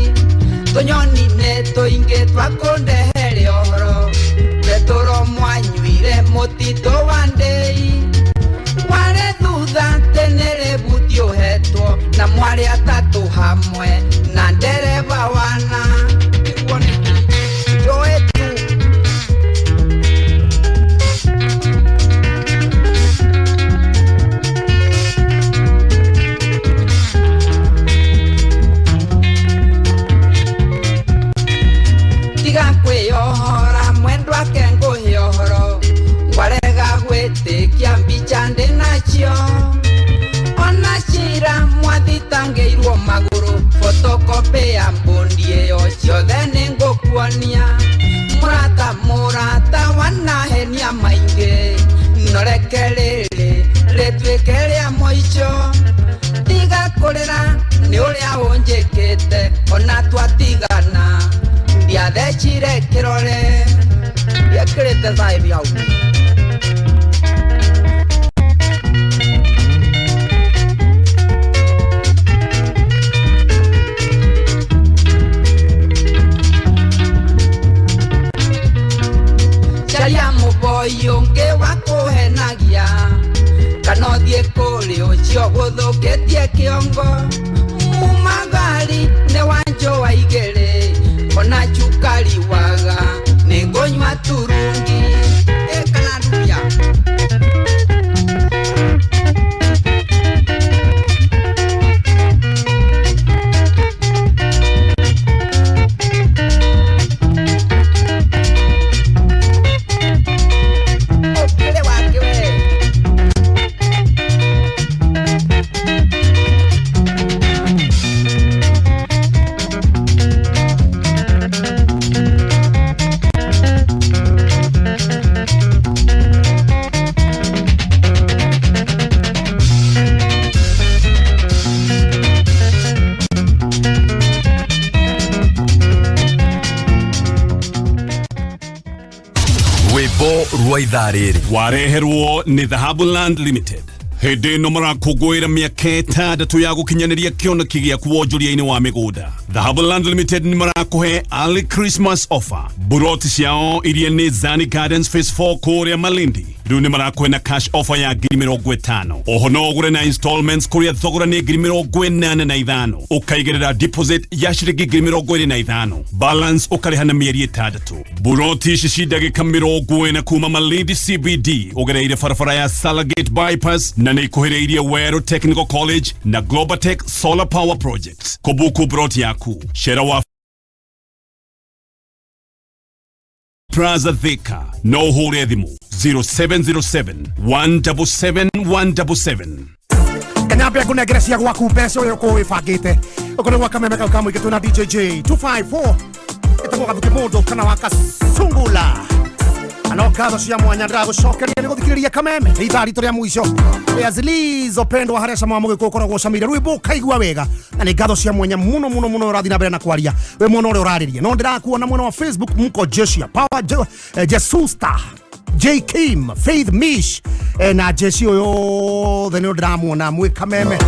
tũnyoni-inĩ tũingĩ twakũndehere ũhoro betũro mwanyuire mũtitũ wa ndĩi warĩ thutha tene rĩbuti ũhetwo na mwarĩ atatũ hamwe na ndereba wana. Tiga kwĩyohora mwendwa ake ngũhe ũhoro ngwarega gwĩtĩkia mbica ndĩ nacio ona cira mwathitangĩirwo magũrũ photocopy ya mbundi ĩyo ciothe nĩ ngũkuonia mũrata mũrata wanahenia maingĩ noreke rĩrĩ rĩtuĩke rĩa mũico tiga kũrĩra nĩ ũrĩa ũnjĩkĩte ona twatigana ndiathecire kĩrore ndiekĩrĩte thaithi hau. Caria mũboi ũngĩ wa kũhenagia kana ũthiĩ kũrĩ ũcio gũthũkĩtie kĩongo mumagari nĩ wanjũa igĩrĩ ona cukari waga nĩ ngũnyua turungi ĩkana ndubia. Ũkĩrĩ wake we. Rwĩmbo rwa ithaa rĩrĩ wareherwo nĩ Dhahabu Land Limited hĩndĩ ĩno marakũngũĩra mĩaka 6 ya gũkinyanĩria kĩoneki gĩaku wonjoria-inĩ wa mĩgũnda. Dhahabu Land Limited nĩ marakũhe early Christmas offer buroti ciao iria nĩ Zani Gardens Phase 4 kũrĩa Malindi rĩu nĩ marakũhe na cash offer ya 50,000. Oho no ũgũre na installments kũrĩa thogora nĩ 85,000 ũkaigĩrĩra deposit ya ciringi 25,000 balance ũkarĩha na mĩeri 6. Buroti ici ci ndagĩka 40 kuma Malindi CBD ũgereire barabara ya Salagate bypass na nĩ ikuhĩrĩirie Weru Technical College na Globaltech Solar Power Project. Kũbuku buroti yaku cera wa Plaza Thika no ũhũre thimũ 0707 177 177. Kanyambe ngũnengere cia gwaku mbeca ũrĩa ũkorwo wĩbangĩte ũkorwo gwa kameme kau ka mũingĩ twĩna DJJ 254 ĩtagwo gathuki mũndũ kana wa kasungula ano ngatho cia mwanya ndĩragũcokeria nĩ gũthikĩrĩria kameme nĩ ithaa ritũ rĩa mũico rĩa zilizopendwa harĩa cama wa mũgĩkũyũ ũkoragwo ũcamĩire rwĩmbo ũkaigua wega na nĩ ngatho cia mwanya mũno mũno mũno ũrathiĩ na mbere na kwaria wĩ mwena ũrĩa ũrarĩria no ndĩrakuona mwena wa Facebook mko Joshua Power Jesusta J Kim Faith Mish na Jesi ũyũ othe nĩ ndĩramuona mwĩ kameme.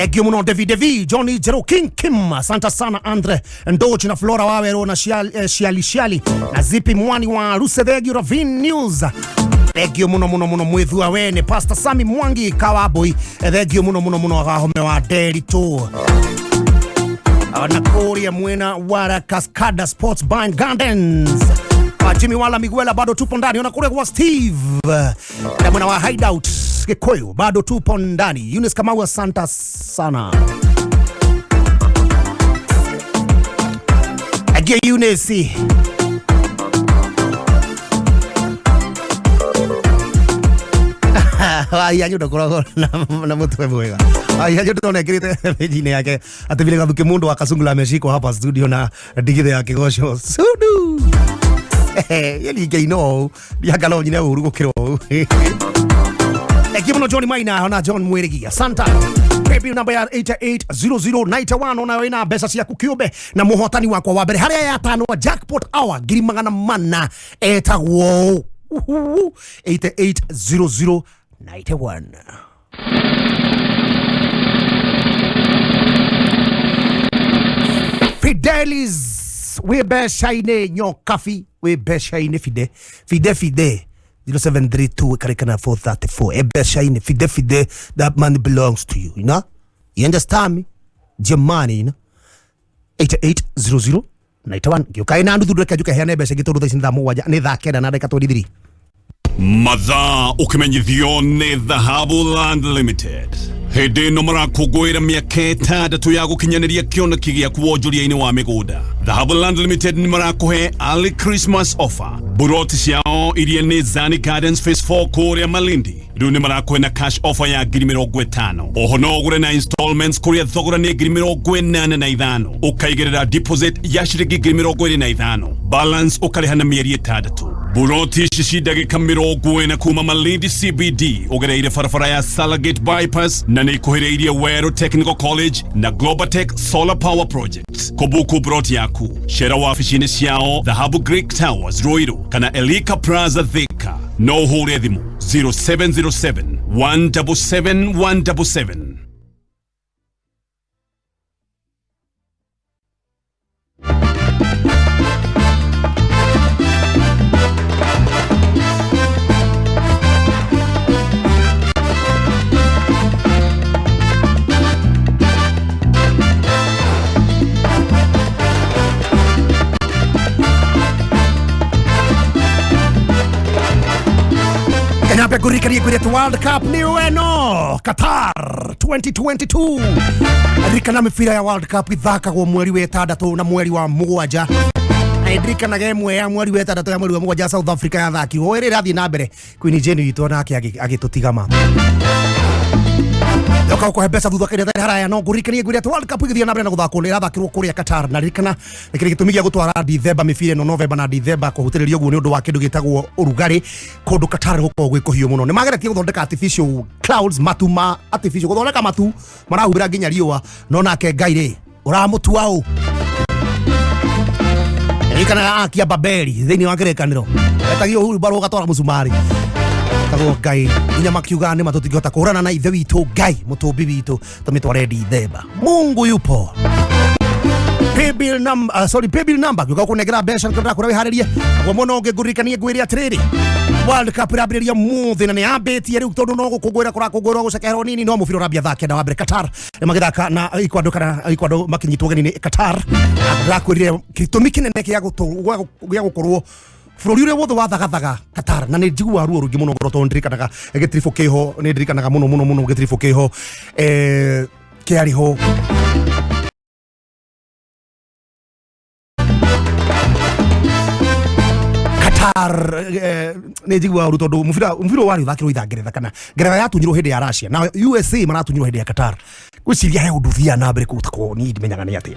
Thank you muno David Devi, Johnny Jero King Kim, asante sana Andre Ndochi na Flora Wawero na Shiali Shiali, Shiali na Zipi Mwani wa Rusethegi Ravine News. Thank you muno muno muno mwithua wene Pastor Sami Mwangi Kawaboi. Thank you muno muno muno wahome wa Derito. Na kuria mwena wa Cascada Sports Bar and Gardens. Jimmy Wala Miguela bado tupo ndani. Ona kuria kwa Steve na mwena wa Hideout Kikuyu bado tupo ndani. Eunice Kamau, asante sana. Agia Eunice. Ai anyu ndakoragwo na mutwe mwega. Ai anyu ndona ekirite page-inĩ yake atĩ vile gathuke mundu wa Kasungula ameshikwa hapa studio na ndigithe ya kigosho sudu. Yeli ngeino ndiangalo nyine uru gukira ũũ. Thank you muno John Maina na John Mwirigi. Asante. Baby namba ya 880091 ona wina mbeca ciaku kiumbe na muhotani wakwa wa mbere haria ya tano wa jackpot hour 400,000 etagwo 880091. Fidelis we mbeca-inĩ nyokabi we mbeca-inĩ fide fide fide 0732 karikana 434 e mbeca-inĩ fide fide, that money belongs to you, you know, you understand me jamani, you know 880091 ngĩũka ina nuthu ndũreke njuke heane mbeca ingĩ tondũ thaa ici nĩ thaa 7 nĩ thaa 9 na ndagĩka 23. Mathaa ũkĩmenyithio nĩ Dhahabu Land Limited. Hĩndĩ ĩno marakũngũĩra mĩaka 6 ya gũkinyanĩria kĩoneki gĩaku wonjoria-inĩ wa mĩgũnda. Dhahabu Land Limited nĩ marakũhe early Christmas offer. Buroti ciao iria nĩ Zani Gardens Phase 4 kũrĩa Malindi rĩu nĩ marakũhe na cash offer ya 50,000. Oho no ũgũre na installments kũrĩa thogora nĩ 85,000. Ũkaigĩrĩra deposit ya ciringi 25,000. Balance ũkarĩha na mĩeri 6. Buroti ici ci ndagĩka 40 kuma Malindi CBD ũgereire barabara ya Salagate Bypass na nĩ ikuhĩrĩirie Weru Technical College na Globaltech Solar Power Project. Kũbuku buroti yaku cera wabici-inĩ ciao Dhahabu Greek Towers Ruiru kana Elika Plaza Thika. No ũhũre thimũ 0707 177 177. Kanyambe ngũririkanie ngwĩre atĩ World Cup nĩ weno Qatar 2022. Ririkana mĩbira ya World Cup ithakagwo mweri wa 6 na mweri wa 7. Na ndirikanaga ĩmwe ya mweri wa 6 ya mweri wa 7 South Africa yathakirwo ĩrĩa ĩrathiĩ na mbere Queen Jane witũ nake agĩtũtiga ma. Yoka ũkũhe mbeca thutha kĩrĩa tharĩ haraya no ngũririkanie ngwĩre atĩ World Cup ĩgĩthiĩ na mbere na gũthakwo nĩ ĩrathakĩrwo kũrĩa Qatar. Na ririkana nĩkĩrĩ gĩtũmi gĩa gũtwara Dithemba mĩbira ĩno Novemba na Dithemba kũhutĩrĩria ũguo nĩ ũndũ wa kĩndũ gĩtagwo ũrugarĩ kũndũ Qatar gũkoragwo gwĩ kũhiũ mũno. Nĩ mageretie gũthondeka artificial clouds, matu ma artificial, gũthondeka matu marahumbĩra nginya riũa, no nake Ngai rĩ ũramũtua ũ? Ririkana akia Babeli thĩinĩ wa kĩrĩkanĩro etagio hurumbarũ ũgatwara mũcumarĩ tagwo Ngai nginya makiuga nĩ matũtingĩhota kũhũrana na ithe witũ Ngai mũtũmbi witũ tũmĩtware Dithemba. Mungu yupo. Paybill number, sorry, paybill number ngĩũka gũkũnengera mbeca nĩkĩo ndakũra wĩharĩrie naguo mũno ũngĩ ngũririkanie ngwĩre atĩrĩrĩ World Cup ĩrambĩrĩria mũthĩ na nĩ yambĩtie rĩu tondũ no gũkũngũĩra kũrakũngũĩrwo gũcekerwo nini no mũbira ũrambia thaa 9 wa mbere Qatar nĩ magĩthaka na Ecuador kana Ecuador makinyitwo ũgeni nĩ Qatar. Na ndĩrakwĩrire gĩtũmi kĩnene gĩa gũkorwo bũrũri ũrĩa wothe wathagathaga Qatar na nĩ njiguaga ruo rũingĩ mũno ngoro tondũ ndirikanaga gĩtiribũ kĩho nĩ ndirikanaga mũno mũno mũno gĩtiribũ kĩho kĩarĩ ho Qatar. Nĩ njiguaga ũru tondũ mũbira warĩ ũthakĩrwo ithaa Ngeretha kana Ngeretha yatunyirwo hĩndĩ ya Russia na USA maratunyirwo hĩndĩ ya Qatar. Gwĩciria he ũndũ ũthiaga na mbere kũu takorwo niĩ ndimenyaga nĩ atĩa.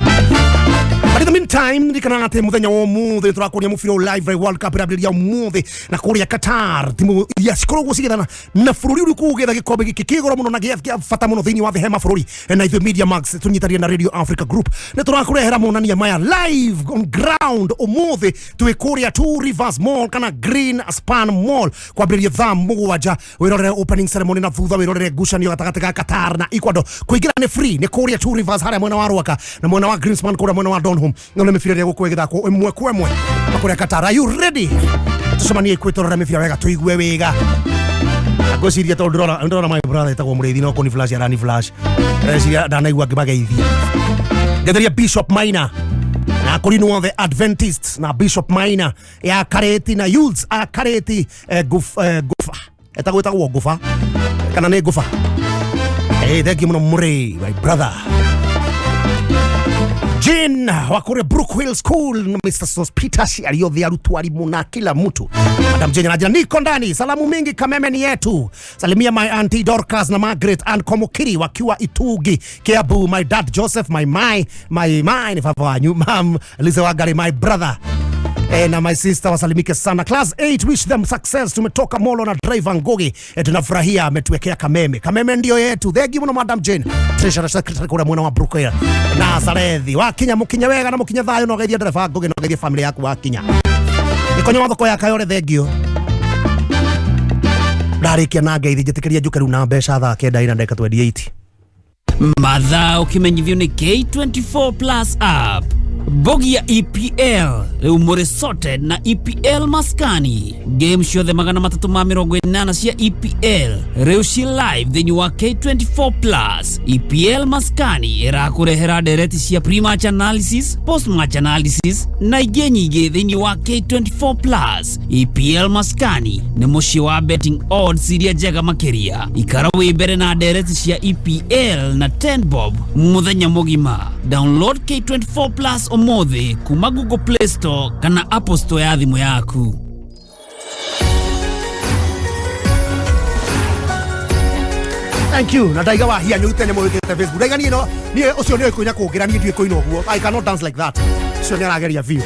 But in the meantime, ririkana atĩ mũthenya wa ũmũthĩ tũrakũria mũbira live World Cup ĩrambĩrĩria ũmũthĩ na kũrĩa Qatar timu iria cikoragwo cigĩthana na bũrũri ũrĩkũ ũgĩetha gĩkombe gĩkĩ kĩ goro mũno na gĩa bata mũno thĩinĩ wa thĩ hema bũrũri na ithuĩ Media Max tũnyitanĩire na Radio Africa Group nĩ tũrakũrehera monania maya live on ground ũmũthĩ twĩ kũrĩa Two Rivers Mall kana Green Span Mall kwambĩrĩria thaa 7 wĩrorere opening ceremony na thutha wĩrorere ngucanio gatagatĩ ga Qatar na Ecuador kũingĩra Kũingĩra nĩ free, nĩ kũrĩa Two Rivers harĩa mwena wa Rwaka na mwena wa Greenspan kũrĩa mwena wa Donholm. No nĩ mĩbira ĩrĩa gũkũ ĩgĩthakwo ĩmwe kwa ĩmwe kũrĩa Qatar. Are you ready? Tũcemanie kwĩtorora mĩbira wega tũigue wega. Ngwĩciria tondũ ndĩrona my brother etagwo Mũrĩithi no kũni flash arani flash. Ndĩreciria ndanaigua ngĩmageithia. Ngetheria Bishop Maina na kũrinwo othe Adventists na Bishop Maina ya Kareti na youths a Kareti gufa etagwo gufa kana nĩ gufa. Thank you muno Murray, my brother. Jean wa kule Brookhill School na Mr. Sospita aliodhi arutwo arimu na kila mtu. Madam Jane anajina niko ndani. Salamu mingi Kameme ni yetu. Salimia my auntie Dorcas na Margaret and Komokiri wakiwa Itugi, Kiambu, my dad Joseph, my my ni papa wanyu, mam Lize Wagari, my brother. Na my sister wasalimike sana. Class 8 wish them success. Tumetoka Molo na driver Ngogi. Tunafurahia ametuwekea Kameme. Kameme ndio yetu. Thank you muno Madam Jane. Treasurer secretary kura mwana wa Brookhill. Na Sarethi. Wakinya mukinya wega na mukinya thayo no geithia driver Ngogi no geithia family yaku wakinya. Nikonyo thoko ya Kayore thank you. Ndarikia na ngeithi njitikiria njuke riu na mbeca thaa 9 na ndagika 28. Mathaa ukimenyithio ni K24 Plus app. Bogi ya EPL rĩu mũrĩ sorted na EPL maskani. Game ciothe 380 cia EPL rĩu ci live thĩinĩ wa K24 Plus. EPL maskani ĩrakũrehera ndereti cia pre-match analysis, post-match analysis na ingĩ nyingĩ thĩinĩ wa K24 Plus. EPL maskani nĩ mũciĩ wa betting odds iria njega makĩria. Ikara wĩ mbere na ndereti cia EPL na 10 bob mũthenya mũgima. Download K24 Plus ũmũthĩ kuma Google Play Store kana Apple Store ya thimũ yaku. Thank you. Na ndaiga wahia nyũrute nĩ mũhĩtĩte Facebook. Ndaiga niĩ no niĩ ũcio nĩ kũina kũngĩra niĩ ndiũĩ kũina ũguo. I cannot dance like that. Ũcio nĩ arageria biũ.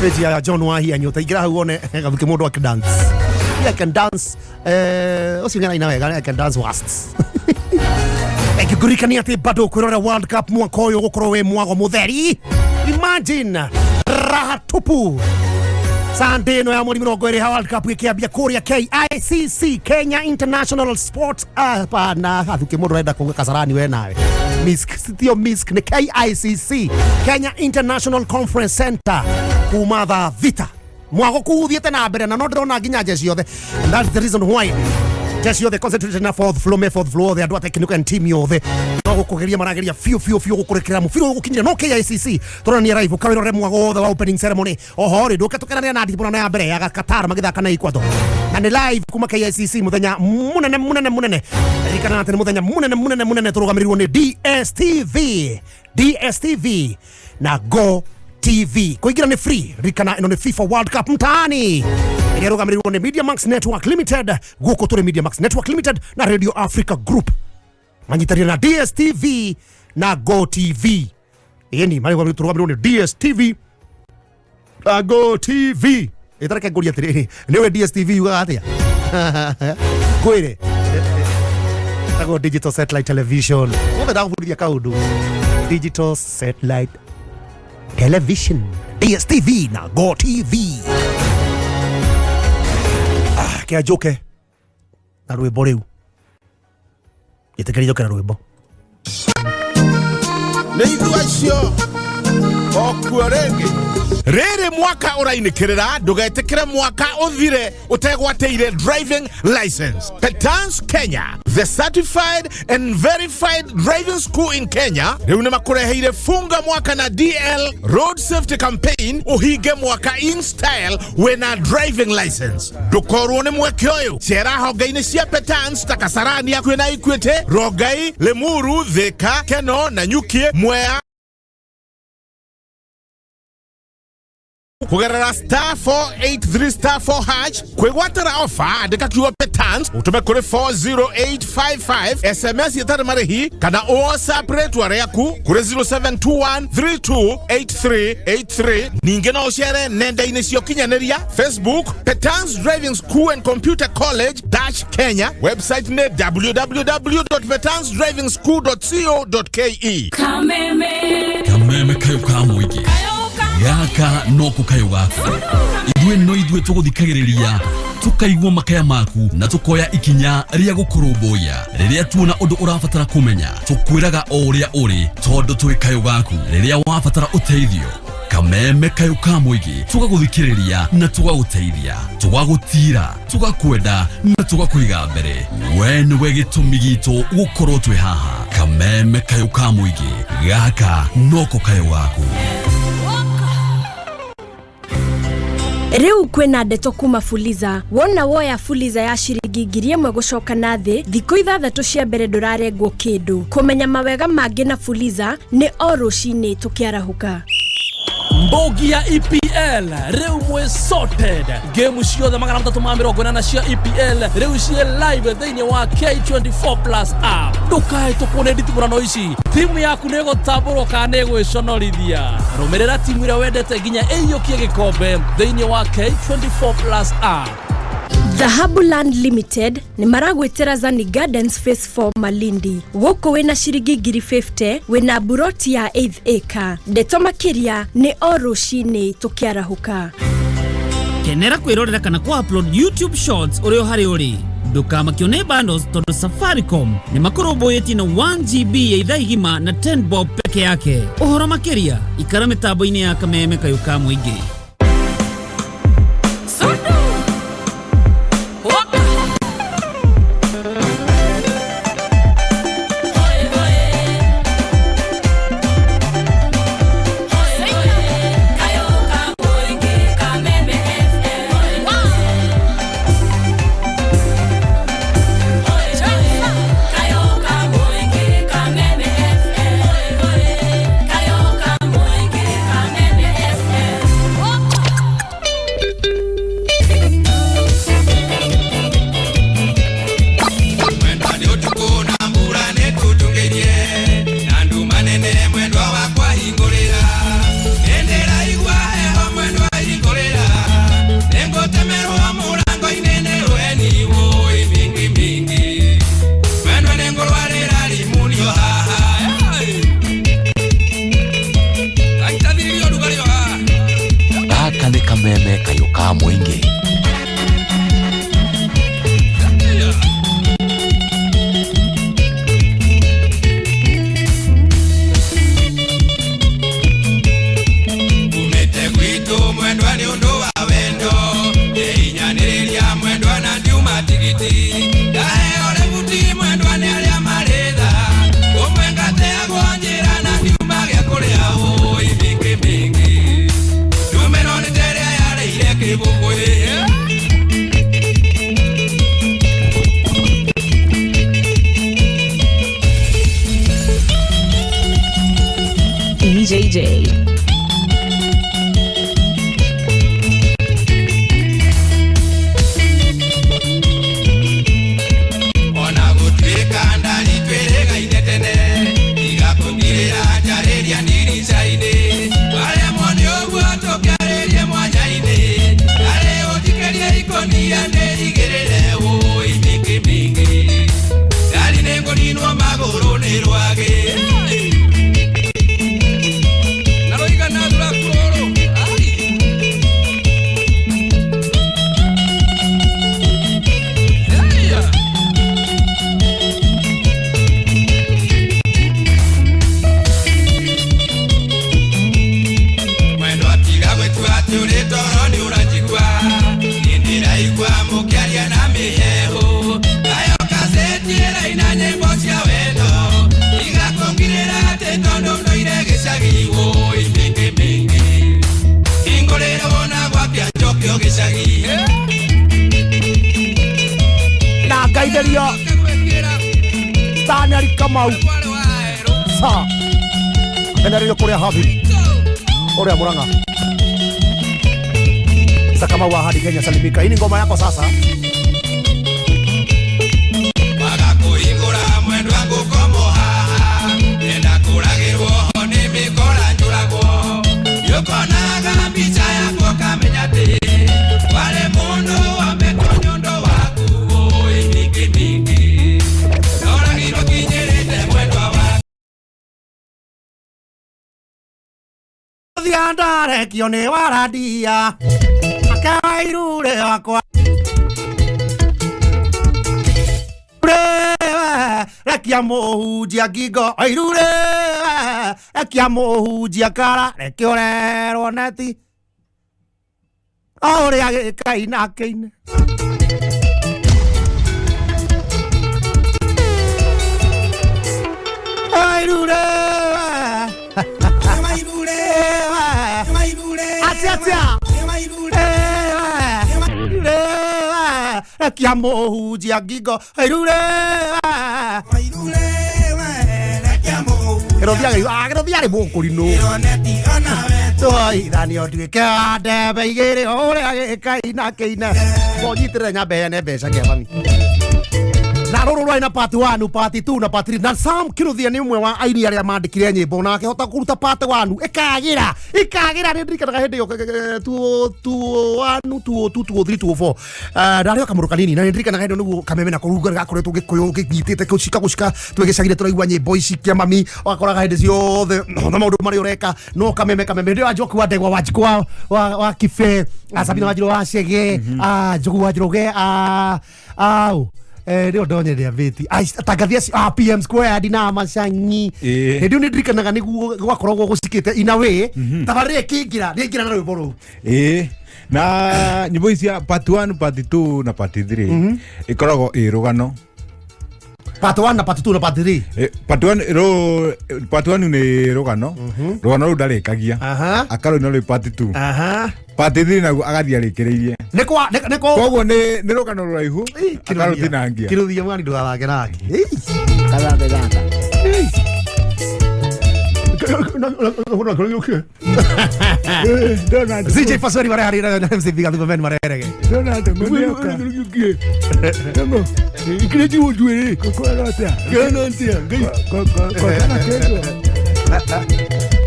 Page ya John Wahia nyũte ingĩra hau wone gathuke mũndũ akĩ dance. I can dance. Ũcio nĩ araina wega. I can dance worst. Ngũririkania atĩ bado kwĩrorera World Cup mwaka ũyũ gũkorwo wĩ mwago mũtheri. Imagine raha tupu. Sunday no ya mweri 20 World Cup ĩkĩambia kũrĩa KICC, Kenya International Sports. Hapana, athuke mũndũ arenda kuga Kasarani we nawe. MISC, sitio MISC ni KICC, Kenya International Conference Center, kuma thaa thita. Mwago kũu ũthiĩte na mbere na no ndĩrona nginya njeci yothe. And that's the reason why jeshi yothe concentrated na fourth floor, me fourth floor othe andu a technical team yothe no gukugeria marageria fiu fiu fiu gukurekera mubira ugukinyira no KICC turania live ukawirore mwago wothe wa opening ceremony oho ri nduke tukenanira na ndibona ya mbere ya Qatar magithaka na Ecuador na ni live kuma KICC muthenya munene munene munene ririkana ati ni muthenya munene munene munene turugamirirwo ni DSTV na Go TV. Kuingira ni free. Ririkana ino ni FIFA World Cup mtaani ĩrĩa ĩrũgamĩrĩirwo nĩ Media Max Network Limited. Gũkũ tũrĩ Media Max Network Limited na Radio Africa Group manyitanĩire na DSTV na Go TV. Ĩni marũgamĩrĩirwo nĩ DSTV na Go TV. Ĩtareke ngũrie atĩrĩrĩ, nĩwe DSTV yugaga atĩa? Ngwĩre ĩtagwo Digital Satellite Television. Wothe ndagũbundithia kaũndũ. Digital Satellite Television, DSTV na Go TV. Kĩa njoke na rwĩmbo rĩu. Gĩtĩkĩria njoke na rwĩmbo. Nĩ ithuĩ acio okuo rĩngĩ. Rĩrĩ mwaka ũrainĩkĩrĩra ndũgetĩkĩre mwaka ũthire ũtegwatĩire driving license. Petans Kenya, the certified and verified driving school in Kenya, rĩu nĩmakũreheire funga mwaka na DL Road Safety Campaign ũhinge mwaka in style wĩna driving license. Ndũkorwo nĩ mweke ũyũ. Cera honge-inĩ cia Petans ta Kasarani hakuhĩ na Equity, Rongai, Limuru, Thika, Keno, Nanyuki, Mwea, kugerera star 483 star 4 hash kwigwatira ofa andika kiugo Petans utume kuri 40855 SMS itarĩ marĩhi kana WhatsApp rĩtwa rĩaku kuri 0721328383. Ningĩ no ũcere nenda-inĩ cia ũkinyanĩria Facebook Petans Driving School and Computer College dash Kenya, website nĩ www.petansdrivingschool.co.ke. Kameme. Kameme kayo ka mũingĩ. Gaka noko kayũ gaku. Ithuĩ no ithuĩ tũgũthikagĩrĩria, tũkaigua makaya maku na tũkoya ikinya rĩa gũkũrũmbũiya. Rĩrĩa tuona ũndũ ũrabatara kũmenya, tũkwĩraga o ũrĩa ũrĩ, tondũ twĩ kayũ gaku. Rĩrĩa wabatara ũteithio, Kameme kayũ ka mũingĩ, tũgagũthikĩrĩria na tũgagũteithia, tũgagũtira, tũgakwenda na tũgakũiga mbere. We nĩwe gĩtũmi gitũ gũkorwo twĩ haha. Kameme kayũ ka mũingĩ, gaka noko kayũ gaku. Rĩu kwĩna ndeto kuma Fuliza. Wona woya Fuliza ya ciringi 1,000 gũcoka na thĩ, thikũ 6 cia mbere ndũrarengwo kĩndũ. Kũmenya mawega mangĩ na Fuliza nĩ o rũcinĩ tũkĩarahũka. Mbogi ya EPL rĩu mwĩ sorted. Game ciothe 380 cia EPL rĩu ciĩ live thĩinĩ wa K24 Plus app. Ndũkahĩtũkwo nĩ nditimũrano ici. Timu yaku nĩ ĩgũtambũrwo kana nĩ ĩgwĩconorithia. Rũmĩrĩra timu ĩrĩa wendete nginya ĩiyũkie gĩkombe thĩinĩ wa K24 Plus app. Dhahabu Land Limited nĩ maragwĩtĩra Zani Gardens Phase 4 Malindi. Gũkũ wĩna ciringi 50,000 wĩna buroti ya 8 acre. Ndeto makĩria nĩ o rũcinĩ tũkĩarahũka. Kenera kwĩrorera kana kwa upload YouTube Shorts ũrĩ o harĩa ũrĩ. Ndũkamakio nĩ bundles tondũ Safaricom nĩ makũrũmbũyĩtie na 1 GB ya ithaa igima na 10 bob peke yake. Ũhoro makĩria ikara mĩtambo-inĩ ya Kameme kayũ ka mũingĩ. Gaka nĩ Kameme kayũ ka mũingĩ. Umete gwitũ mwendwa nĩ ũndũ wa wendo, ndĩinyanĩrĩria mwendwa na ndiuma tigiti, ndaheo rebuti mwendwa nĩ arĩa marĩ tha, ũmwe ngateagwo njĩra na ndiuma gĩa kũrĩa ũĩ mĩingĩ mĩingĩ, ndumĩrwo nĩ ta ĩrĩa yarĩire kĩbũkũĩ. EJJ. Ona gũtuĩka ndari twĩrĩgaine tene, tiga kũngirĩra njarĩria ndirica-inĩ, waremwo nĩ ũguo tũkĩarĩrie mwanya-inĩ, ndarĩ ũnjikĩrie ikũnia ndĩigĩrĩre ũĩ mĩingĩ mĩingĩ, ndari nĩngũninwo magũrũ nĩ rwagĩ. Na rũigana thuraku rũrũ. Mwendwa tiga gwĩtua atĩ ũrĩ toro nĩ ũranjigua, niĩ ndĩraigua mũkĩaria na mĩheehũ, nayo kaseti ĩraina nyĩmbo cia wendo, tiga kũngirĩra atĩ tondũ ndũire gĩcagi ũĩ mĩingĩ mĩingĩ, hingũrĩra wona gwakĩa njokio gĩcagi. Na ngaithĩrio Stanley Kamau sa akenererio kũrĩa Habi ũrĩa Murang'a. Sasa Kamau wa Hadi Kenya, salimika. Hii ni ngoma yako sasa. Waga kũhingũra mwendwa ngũkomwo haha, ndenda kũragĩrwo ho nĩ mĩkora njũragwo, nĩũkonaga mbica yakwa ũkamenya atĩ warĩ mũndũ wambĩtwo nĩ ũndũ waku ũĩ mĩingĩ mĩingĩ, ndoragirwo nginyĩrĩte mwendwa waku. Atia ndarekio nĩ warandia Akairure wakwa Rewe rekia mũhunjia ngingo Airure rekia mũhunjia kara Reke ũrerwo neti O ũrĩa gĩkaina kĩine. Airure Atia atia Rekia mũhunjia ngingo Airure Kĩrothia arĩ mũkũrinũ Tũithanio nduĩke wa ndembe igĩrĩ ũrĩa gĩkaina kĩine. Mũnyitĩrĩre nyambe heane mbeca kĩa mami. Na rũrũ rwarĩ na part 1, part 2 na part 3. Na Sam Kiruthia nĩ ũmwe wa aini arĩa mandĩkire nyĩmbo na akĩhota kũruta part 1 ĩkagĩra ĩkagĩra. Nĩ ndirikanaga hĩndĩ ĩyo 2 1 2 2 2 3 2 4 ndarĩ o kamũndũ kanini na nĩ ndirikanaga hĩndĩ ĩyo nĩguo kameme na kũrunga gakoretwo gĩkũyũ kĩnyitĩte gũcika gũcika twĩgĩcagire tũraigua nyĩmbo ici kĩa mami ũgakoraga hĩndĩ ciothe na maũndũ marĩa ũreka no kameme kameme. Hĩndĩ ĩyo Njoku wa Ndegwa Wanjikũ wa Kibe Sabina Wanjirũ wa Chege Njogu wa Njoroge au nĩo ndonyere bĩti atangathi acio a PM Square ndina macangi hĩndĩ ĩyo nĩ ndirikanaga nĩguo gwakoragwo gũcikĩte in a way tabarĩra ĩkĩingĩra nĩingĩra na rwĩmbo rũu. Ĩĩ na nyĩmbo ici cia part 1 part 2 na part 3 ikoragwo ĩ rũgano. Part 1 na part 2 na part 3. Part 1 ro part 1 nĩ rũgano rũgano rũu ndarĩkagia akarũina rwĩ part 2 part 3 naguo agathiĩ arĩkĩrĩirie. Nĩ kwa nĩ kwa koguo nĩ rũgano rũraihu akarũtinangia. Kiruthia mwani ndũgathake nake. Kagathe gaka. CJ Fasori mareharĩria na MC Biga Thutha Men marerege. Donald Ngonioka. Ngongo. Ikire njuĩrĩ. Kũkwara atĩa? Kĩona atĩa? Ngai. Kũkana kĩndũ.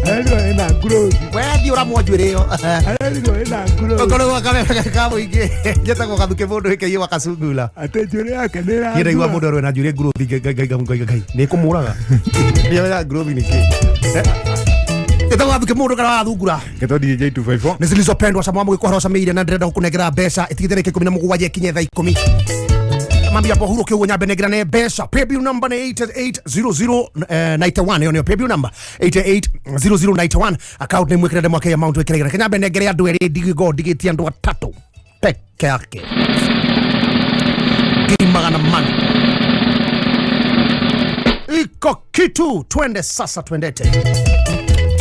Arerirwo ĩna ngurothi. Wethi ũramwo njuĩrĩ ĩyo. Arerirwo ĩna ngurothi. Ũkorwo kameme ka mũingĩ. Njetagwo Gathuke mũndũ ĩkeiyo wa Kacungula. Atĩ njuĩrĩ yake nĩ ĩra. Niĩ ndaigua mũndũ arĩ na njuĩrĩ ngurothi ngai ngai ngai ngai nĩ kũmũraga. Nĩ ngurothi nĩ kĩ? Ĩtagwo Gathuke mũndũ kana wathungura. Ketwo DJ 254. Nĩ zilizopendwa ca mwamũ gĩkũhoro camĩire na ndĩrenda gũkũnengera mbeca ĩtigĩte rĩka 17 ikinye thaa 10. Mami hapo huro kiugo nyambe nengerane mbeca. Paybill number nĩ 880091 ĩyo nĩyo paybill number 880091. Account nĩ mwĩkĩre ndemwa amount wĩkĩre kenya nyambe nengere andũ erĩ ndigo ndigĩtie andũ atatũ peke yake 400,000 iko kitu. Twende sasa, twendete.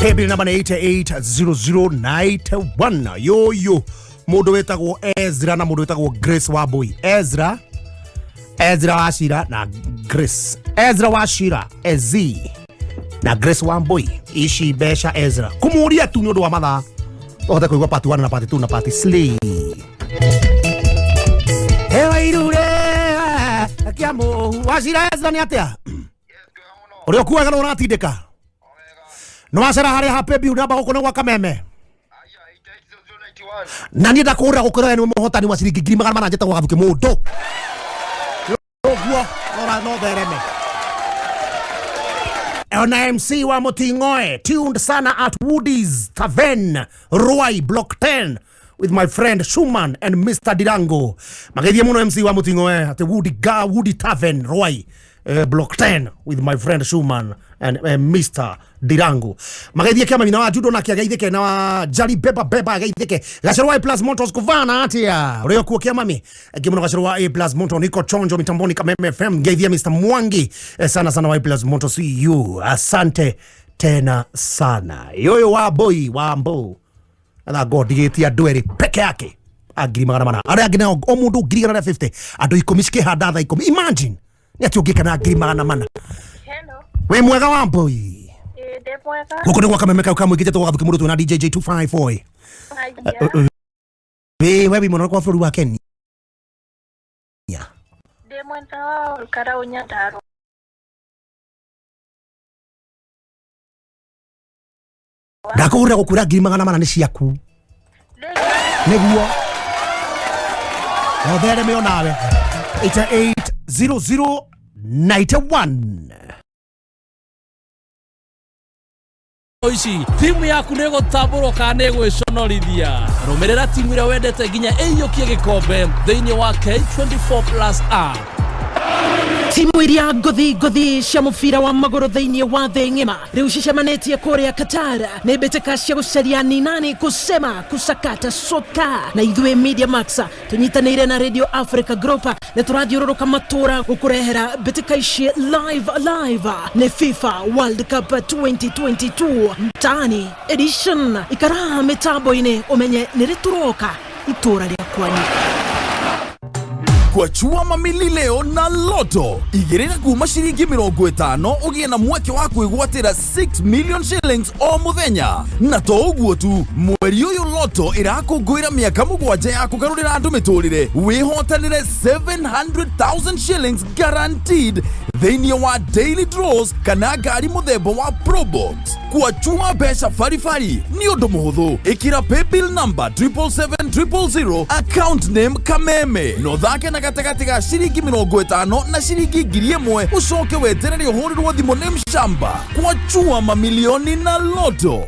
Paybill number nĩ 880091. Yoyo mũndũ wĩtagwo Ezra na mũndũ wĩtagwo Grace Wambui. Ezra Wachira na Grace. Ezra Wachira Ezi na Grace Wambui. Ici mbeca Ezra kũmũria tu nĩ ũndũ wa mathaa ũhote kũigua part 1 na part 2 na part 3. Ewa irure akia mũhu Wachira Ezra nĩ atĩa ũrĩa ũkuaga na ũratindĩka nĩ wacera harĩa ha paybill namba gũkũ nĩ gwa kameme na niĩ ndakũhũrĩra gũkwĩra we nĩ mũhotani wa ciringi 400,000 njĩtagwo Gathuke mũndũ ũguo ora no thereme. Ona MC wa Muting'oe tuned sana at Woody's Tavern Ruai Block 10 with my friend Schumann and Mr. Dirango. Magethie muno MC wa Muting'oe at Woody Tavern Ruai Block 10 with my friend Schumann and Mr. Dirango. Magethie kia mamina wa Judo na kia geithike na wa Jali Beba Beba geithike. Gacero wa A Plus Motors kuvana atia. Ureo kuo kia mami. Gimuno gacero wa A Plus Moto niko chonjo mitamboni Kameme FM. Geithia Mr. Mwangi sana sana wa A Plus Moto CU. Asante tena sana. Yoyo wa boy wa mbo. Atha God digetia andũ erĩ peke yake. A 400,000. Arĩa angĩ nao o mũndũ 150. Andũ 10 cikĩhanda thaa 10. Imagine. Nĩ atĩ ũngĩka na 400,000. Wĩ mwega wa mbui. Gũkũ nĩ gwa kameme kau kamũingĩ njĩtagwo Gathuke mũndũ twĩna DJ J254. Wĩ we wĩ mwena kwa bũrũri wa Kenya. Ndĩ mwena wa Olkarau Nyandarua. Ndakũhũrĩra gũkwĩra 400,000 nĩ ciaku. Nĩguo. Othereme onawe. 880091. Ici timu yaku nĩ ĩgũtambũrwo kana nĩ ĩgwĩconorithia. Rũmĩrĩra timu ĩrĩa wendete nginya ĩiyũkie gĩkombe thĩinĩ wa K24 Plus app. Timu iria ngothi ngothi cia mũbira wa magũrũ thĩinĩ wa thĩ ng'ima rĩu cicemanĩtie kũrĩa Qatar. Nĩ mbĩtĩka cia gũcaria ni nani kusema kusakata soka, na ithuĩ Media Max tũnyitanĩire na Radio Africa Group nĩ tũrathiũrũrũka matũra gũkũrehera mbĩtĩka ici live live. Nĩ FIFA World Cup 2022 mtaani edition. Ikara mĩtambo-inĩ ũmenye nĩ rĩ tũroka itũra rĩa kwanyu. Kwachua mamili leo na Loto. Igĩrĩra kuma ciringi 50 ũgĩe na mweke wa kwĩgwatĩra 6 million shillings o mũthenya. Na to ũguo tu, mweri ũyũ Loto ĩrakũngũĩra mĩaka 7 ya kũgarũrĩra andũ mĩtũrĩre. Wĩhotanĩre 700,000 shillings guaranteed thĩinĩ wa daily draws kana ngari mũthemba wa Probox. Kwachua mbeca baribari nĩ ũndũ mũhũthũ. Ĩkĩra paybill number 777,000, account name Kameme, na ũthake na gatagatĩ ga ciringi 50 na ciringi 1,000, ũcoke weterere ũhũrĩrwo thimũ nĩ mshamba. Kwachua mamilioni na Loto.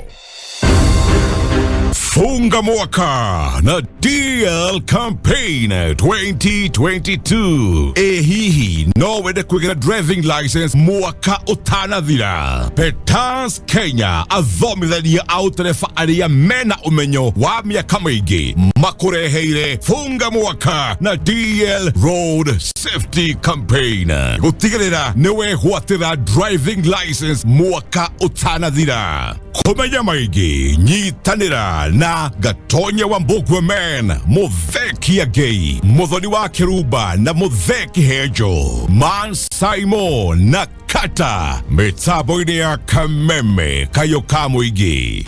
Funga mwaka na DL Campaign 2022. Ĩ hihi no wende kwĩgĩra driving license mwaka ũtanathira? Petans Kenya, athomithania a ũtereba arĩa mena ũmenyo wa mĩaka mĩingĩ, makũreheire Funga mwaka na DL Road Safety Campaign gũtigĩrĩra nĩ wegwatĩra driving license mwaka ũtanathira. Kũmenya maingĩ, nyitanĩra na Gatonya wa Mbugua Man, Mutheki Agei, Muthoni wa Kiruba na Mutheki Hejo, Man Simon na Kata, mĩtambo-inĩ ya Kameme Kayũ ka Mũingĩ.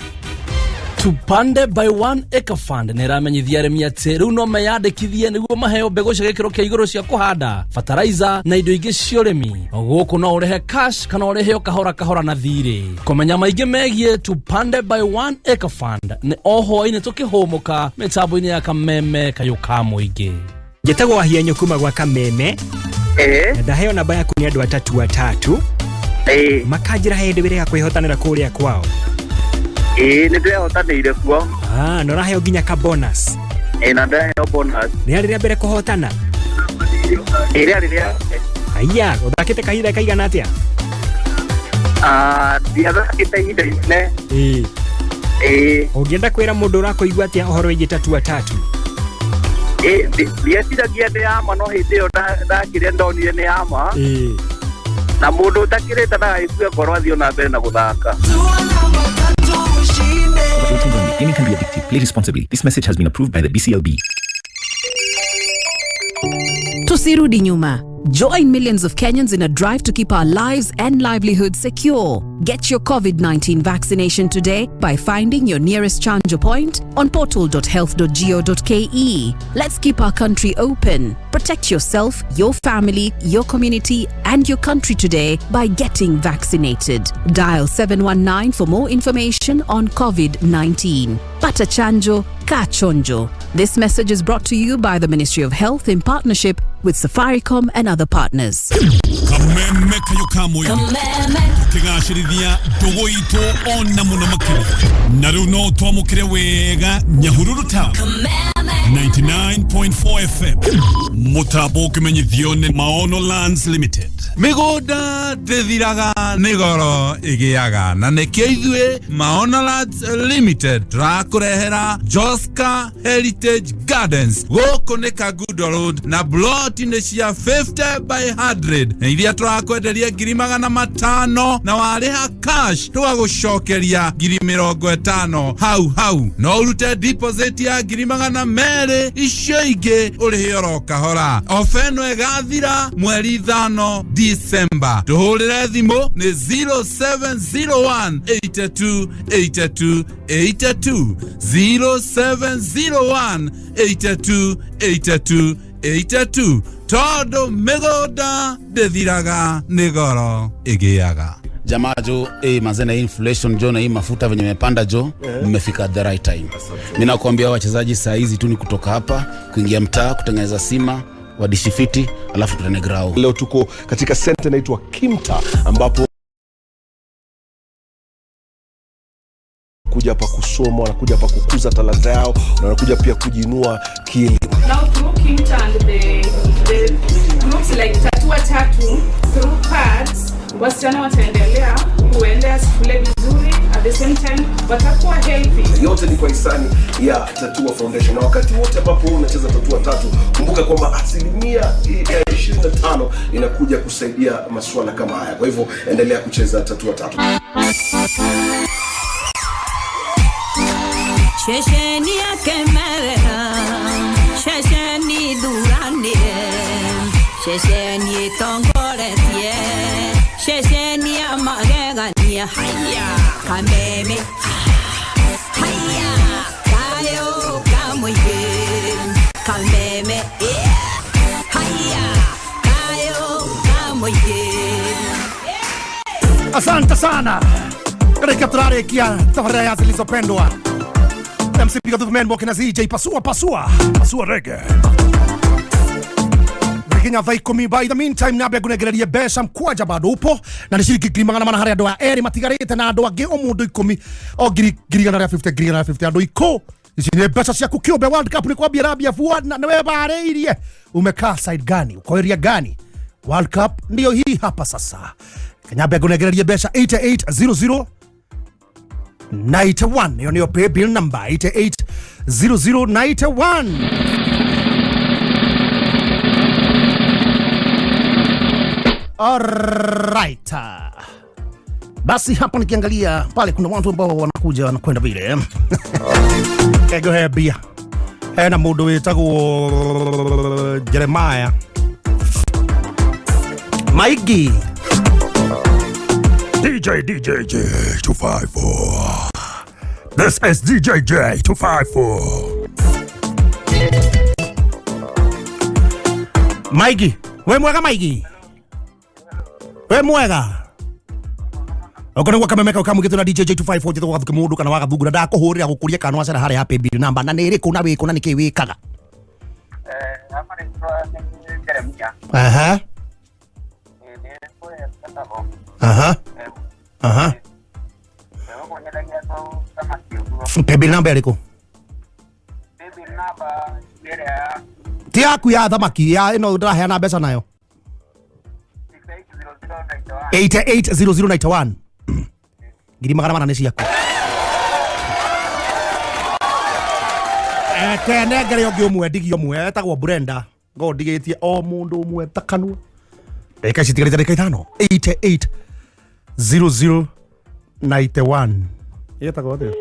Tupande by One Acre Fund nĩ ĩramenyithia arĩmi atĩ rĩu no meyandĩkithie nĩguo maheo mbegũ cia gĩkĩro kĩa igũrũ cia kũhanda, fertilizer na indo ingĩ cia ũrĩmi. Gũkũ no ũrĩhe cash kana ũrĩhe o kahora kahora na thirĩ. Kũmenya maingĩ megiĩ Tupande by One Acre Fund nĩ o hwaĩ-inĩ tũkĩhũmũka mĩtambo-inĩ ya Kameme Kayũ ka Mũingĩ. Njĩtagwo Wahienyo kuma gwa Kameme na ndaheo namba yaku nĩ andũ atatu atatu makanjĩra hĩndĩ wĩrĩga kwĩhotanĩra kũrĩa kwao. Ĩĩ, nĩ ndĩrehotanĩire kuo. Ah, na ũraheo nginya ka bonus. Ĩĩ, na ndaheo bonus. Nĩ rĩrĩa mbere kũhotana? Ĩĩ, rĩarĩ rĩa. Aya, ũthakĩte kahinda kaigana atĩa? Ah, ndiathakĩte ihinda inene. Ĩĩ. Ĩĩ. Ũngĩenda kwĩra mũndũ ũrakũigua atĩa ũhoro wĩgiĩ tatu atatu? Ĩĩ, ndieciragia nĩ ya ma, no hĩndĩ ĩyo ndakire ndonire nĩ ya ma. Ĩĩ. Na mũndũ ũtakĩrĩte ndagagĩkue ngoro, athiĩ ona mbere na gũthaka. Over 18 only. Gaming can be addictive. Play responsibly. This message has been approved by the BCLB. Tusirudi nyuma. Join millions of Kenyans in a drive to keep our lives and livelihoods secure. Get your COVID-19 vaccination today by finding your nearest Chanjo point on portal.health.go.ke. Let's keep our country open. Protect yourself, your family, your community, and your country today by getting vaccinated. Dial 719 for more information on COVID-19. Pata chanjo, ka chonjo. This message is brought to you by the Ministry of Health in partnership with Safaricom and other partners. Kameme Kayũ ka Mũingĩ, tũkĩgacĩrithia ndũgũ itũ ona mũno makĩria. Na rĩu no twamũkĩre wega Nyahururu Town 99.4 FM, mũtambo ũkĩmenyithio nĩ Maono Lands Limited. Mĩgũnda ndĩthiraga, nĩ goro ĩgĩaga, na nĩkĩo ithuĩ Maono Lands Limited tũrakũrehera Joska Heritage Gardens. Gũkũ nĩ Kangundo Road na ploti nĩ cia 50 by 100 na iria tũrakwenderia 500,000, na warĩha cash tũgagũcokeria 50,000 hau hau. No ũrute deposit ya 200,000, icio ingĩ ũrĩhe oro kahora. Ofa ĩno ĩgathira mweri 5 December. Tũhũrĩre thimũ nĩ 0701 82 82 82, 0701 82 82 82, tondũ mĩgũnda ndĩthiraga, nĩ goro ĩgĩaga. Jamaa jo, mazee, na hii inflation jo, na hii mafuta venye imepanda jo, mmefika at the right time. Mimi nakwambia wachezaji saa hizi tu ni kutoka hapa kuingia mtaa kutengeneza sima wadishi fiti, alafu tutane grau. Leo tuko katika center inaitwa Kimta ambapo Wanakuja hapa kusoma, wanakuja hapa kukuza talanta yao, na wanakuja pia kujiinua kielimu. Now through Kinta and the groups like Tatua Tatu through pads, wasichana wataendelea kuenda shule vizuri, at the same time watakuwa healthy. Yote ni kwa hisani ya Tatua Foundation, na wakati wote ambapo wewe unacheza Tatua Tatu, kumbuka kwamba asilimia ya 25 inakuja kusaidia masuala kama haya. Kwa hivyo endelea kucheza Tatua Tatu. Ceceni ya kemerera, ceceni thuranire, ceceni ĩtongoretie, ceceni ya magegania, haya kameme, haya kayo kamũingĩ, kameme, yeah, haya kayo kamũingĩ. Asante sana katika turarĩkia tabarĩra ya zilizopendwa. MC Piga Duth Man Moke na ZJ pasua pasua pasua rege nginya thaa 10. By the meantime nambe ngunegererie mbeca mkwanja bado upo na nĩ ciringi 400 harĩ andũ aya erĩ matigarĩte na andũ angĩ o mũndũ 10 o 150 150 andũ ikũ. Ici nĩ mbeca ciaku kĩũmbe. World Cup nĩ kwambia rambia fua na nĩwe barĩirie. Umekaa side gani? Uko area gani? World Cup ndio hii hapa sasa. Kanyambe ngunegererie mbeca 8800 91. Hiyo ndio pay bill number 880091. Alright. Basi hapa nikiangalia pale kuna watu ambao wanakuja wanakwenda vile. Ego hebia. Hena mundu witagwo Jeremiah Maigi. DJ DJ J 254. This is DJ J 254. Maigi, we mwega Maigi. We mwega. Okorwo kamemeka kamugitwo na DJ J254 njitwo gathuke mundu kana wagathungura ndakuhurira gukuria kana wacera haria happy bill namba na nĩ ĩrĩkũ na wĩkũ na nĩkĩ wĩkaga. Hapa naitwa ni Jeremia. Aha. Aha. Aha. Pay bill namba ĩrĩkũ? Ti yaku ya thamaki ya ĩno ndĩraheana mbeca nayo. 880091. 400 nĩ ciaku. Kenengere ũngĩ ũmwe ndigi ũmwe etagwo Brenda. Ngo ndigĩtie o mũndũ ũmwe ta kanua. Ndagĩka ici itigarĩte ndagĩka 5. 880091. Yetagwo atĩa?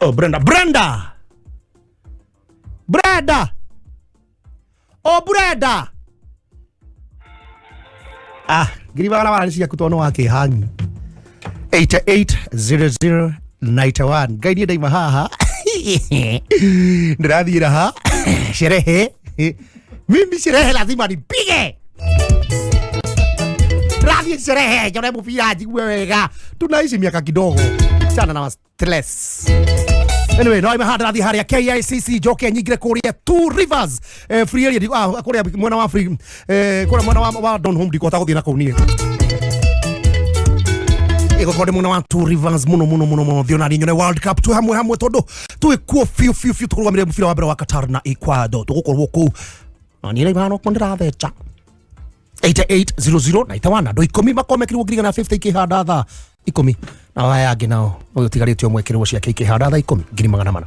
Oh, Brenda. Brenda. Brenda. Oh, Brenda. Ah, 400 nĩ ciaku tondũ wakĩhangi. 880091. Ngai niĩ ndaima haha. Ndĩrathiĩra ha sherehe. Mimi sherehe lazima nipige. Ndĩrathiĩ sherehe njone mũbira njigue wega. Tunaishi miaka kidogo sana na stress. Anyway, no ima haha ndĩrathiĩ harĩa KICC njoke nyingĩre kũrĩa Two Rivers free area kũrĩa mwena wa free kũrĩa mwena wa Donholm ndikũhota gũthiĩ na kũu niĩ. Ĩgũkorwo ndĩ mwena wa Two Rivers mũno mũno mũno mũno thiĩ ona niĩ nyone World Cup twĩ hamwe hamwe tondũ twĩ kuo biũ biũ biũ tũkũrũgamĩrĩra mũbira wa mbere wa Qatar na Ecuador tũgũkorwo kũu na niĩ rĩu hano ndĩratheca 880091 andũ 10 makorwo mekĩrwo 150 ikĩhanda thaa 10 na aya angĩ nao ũyũ ũtigarĩte ũmwe ekĩrwo ciake ikĩhanda thaa 10 400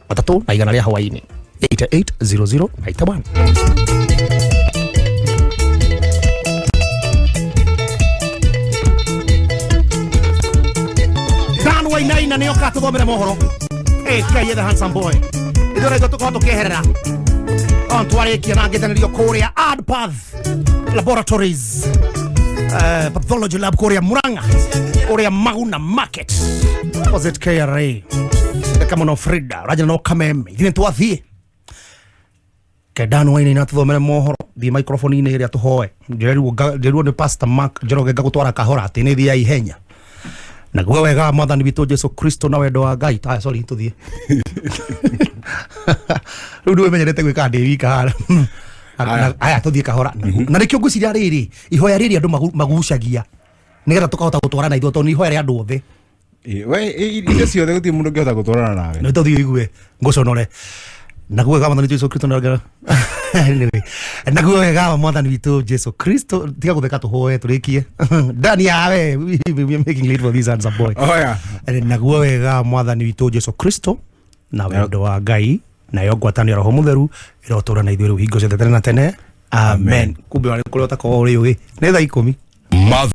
matatũ na igana rĩa hwaĩ-inĩ 880091. Dan Wainaina nĩ oka tũthomere mohoro. Ĩkai the handsome boy. Ithuĩ rĩu tũkorwo tũkĩeherera. On twarĩkia na ngĩtanĩrio kũrĩa Adpath Laboratories Pathology Lab kũrĩa Murang'a kũrĩa Maguna Market opposite KRA. Reka mũno Frida Raja no Kameme ithuĩ twathiĩ ke Dan Wainaina tũthomere mohoro thiĩ microphone-inĩ ĩrĩa tũhoe njĩrwo nĩ Pastor Mark Njoroge ngagũtwara kahora atĩ nĩ thiĩ ihenya. Naguo wega mwathani witũ Jesu Kristo na wendo wa Ngai. Ah, sorry tuthiĩ. Rĩu ndĩmenyerete gwĩka ndĩ wika haha. Aya tuthiĩ kahora. Na nĩkĩo ngwĩciria rĩrĩ ihoya rĩrĩ andũ magucagia nĩgetha tũkahota gũtwarana ithuĩ tondũ nĩ ihoya rĩa andũ othe. We indo ciothe gũtirĩ mũndũ ũngĩhota gũtwarana nawe. No tũthiĩ ũigue ngũconore. Naguo wega wa mwathani Jesu Kristo na anyway, naguo wega wa mwathani witũ Jesu Kristo, tiga gũtheka, tũhoe tũrĩkie. Dani yawe, we are making late for this answer, boy. Oya. Naguo wega wa mwathani witũ Jesu Kristo na wendo wa Ngai nayo ngwatanĩro ya Roho Mũtheru ĩrotũra na ithuĩ rĩu hingo ciothe tene na tene, amen. Kumbe warĩ kũrĩa ũtakorwo ũrĩ ũgĩ nĩ thaa 10.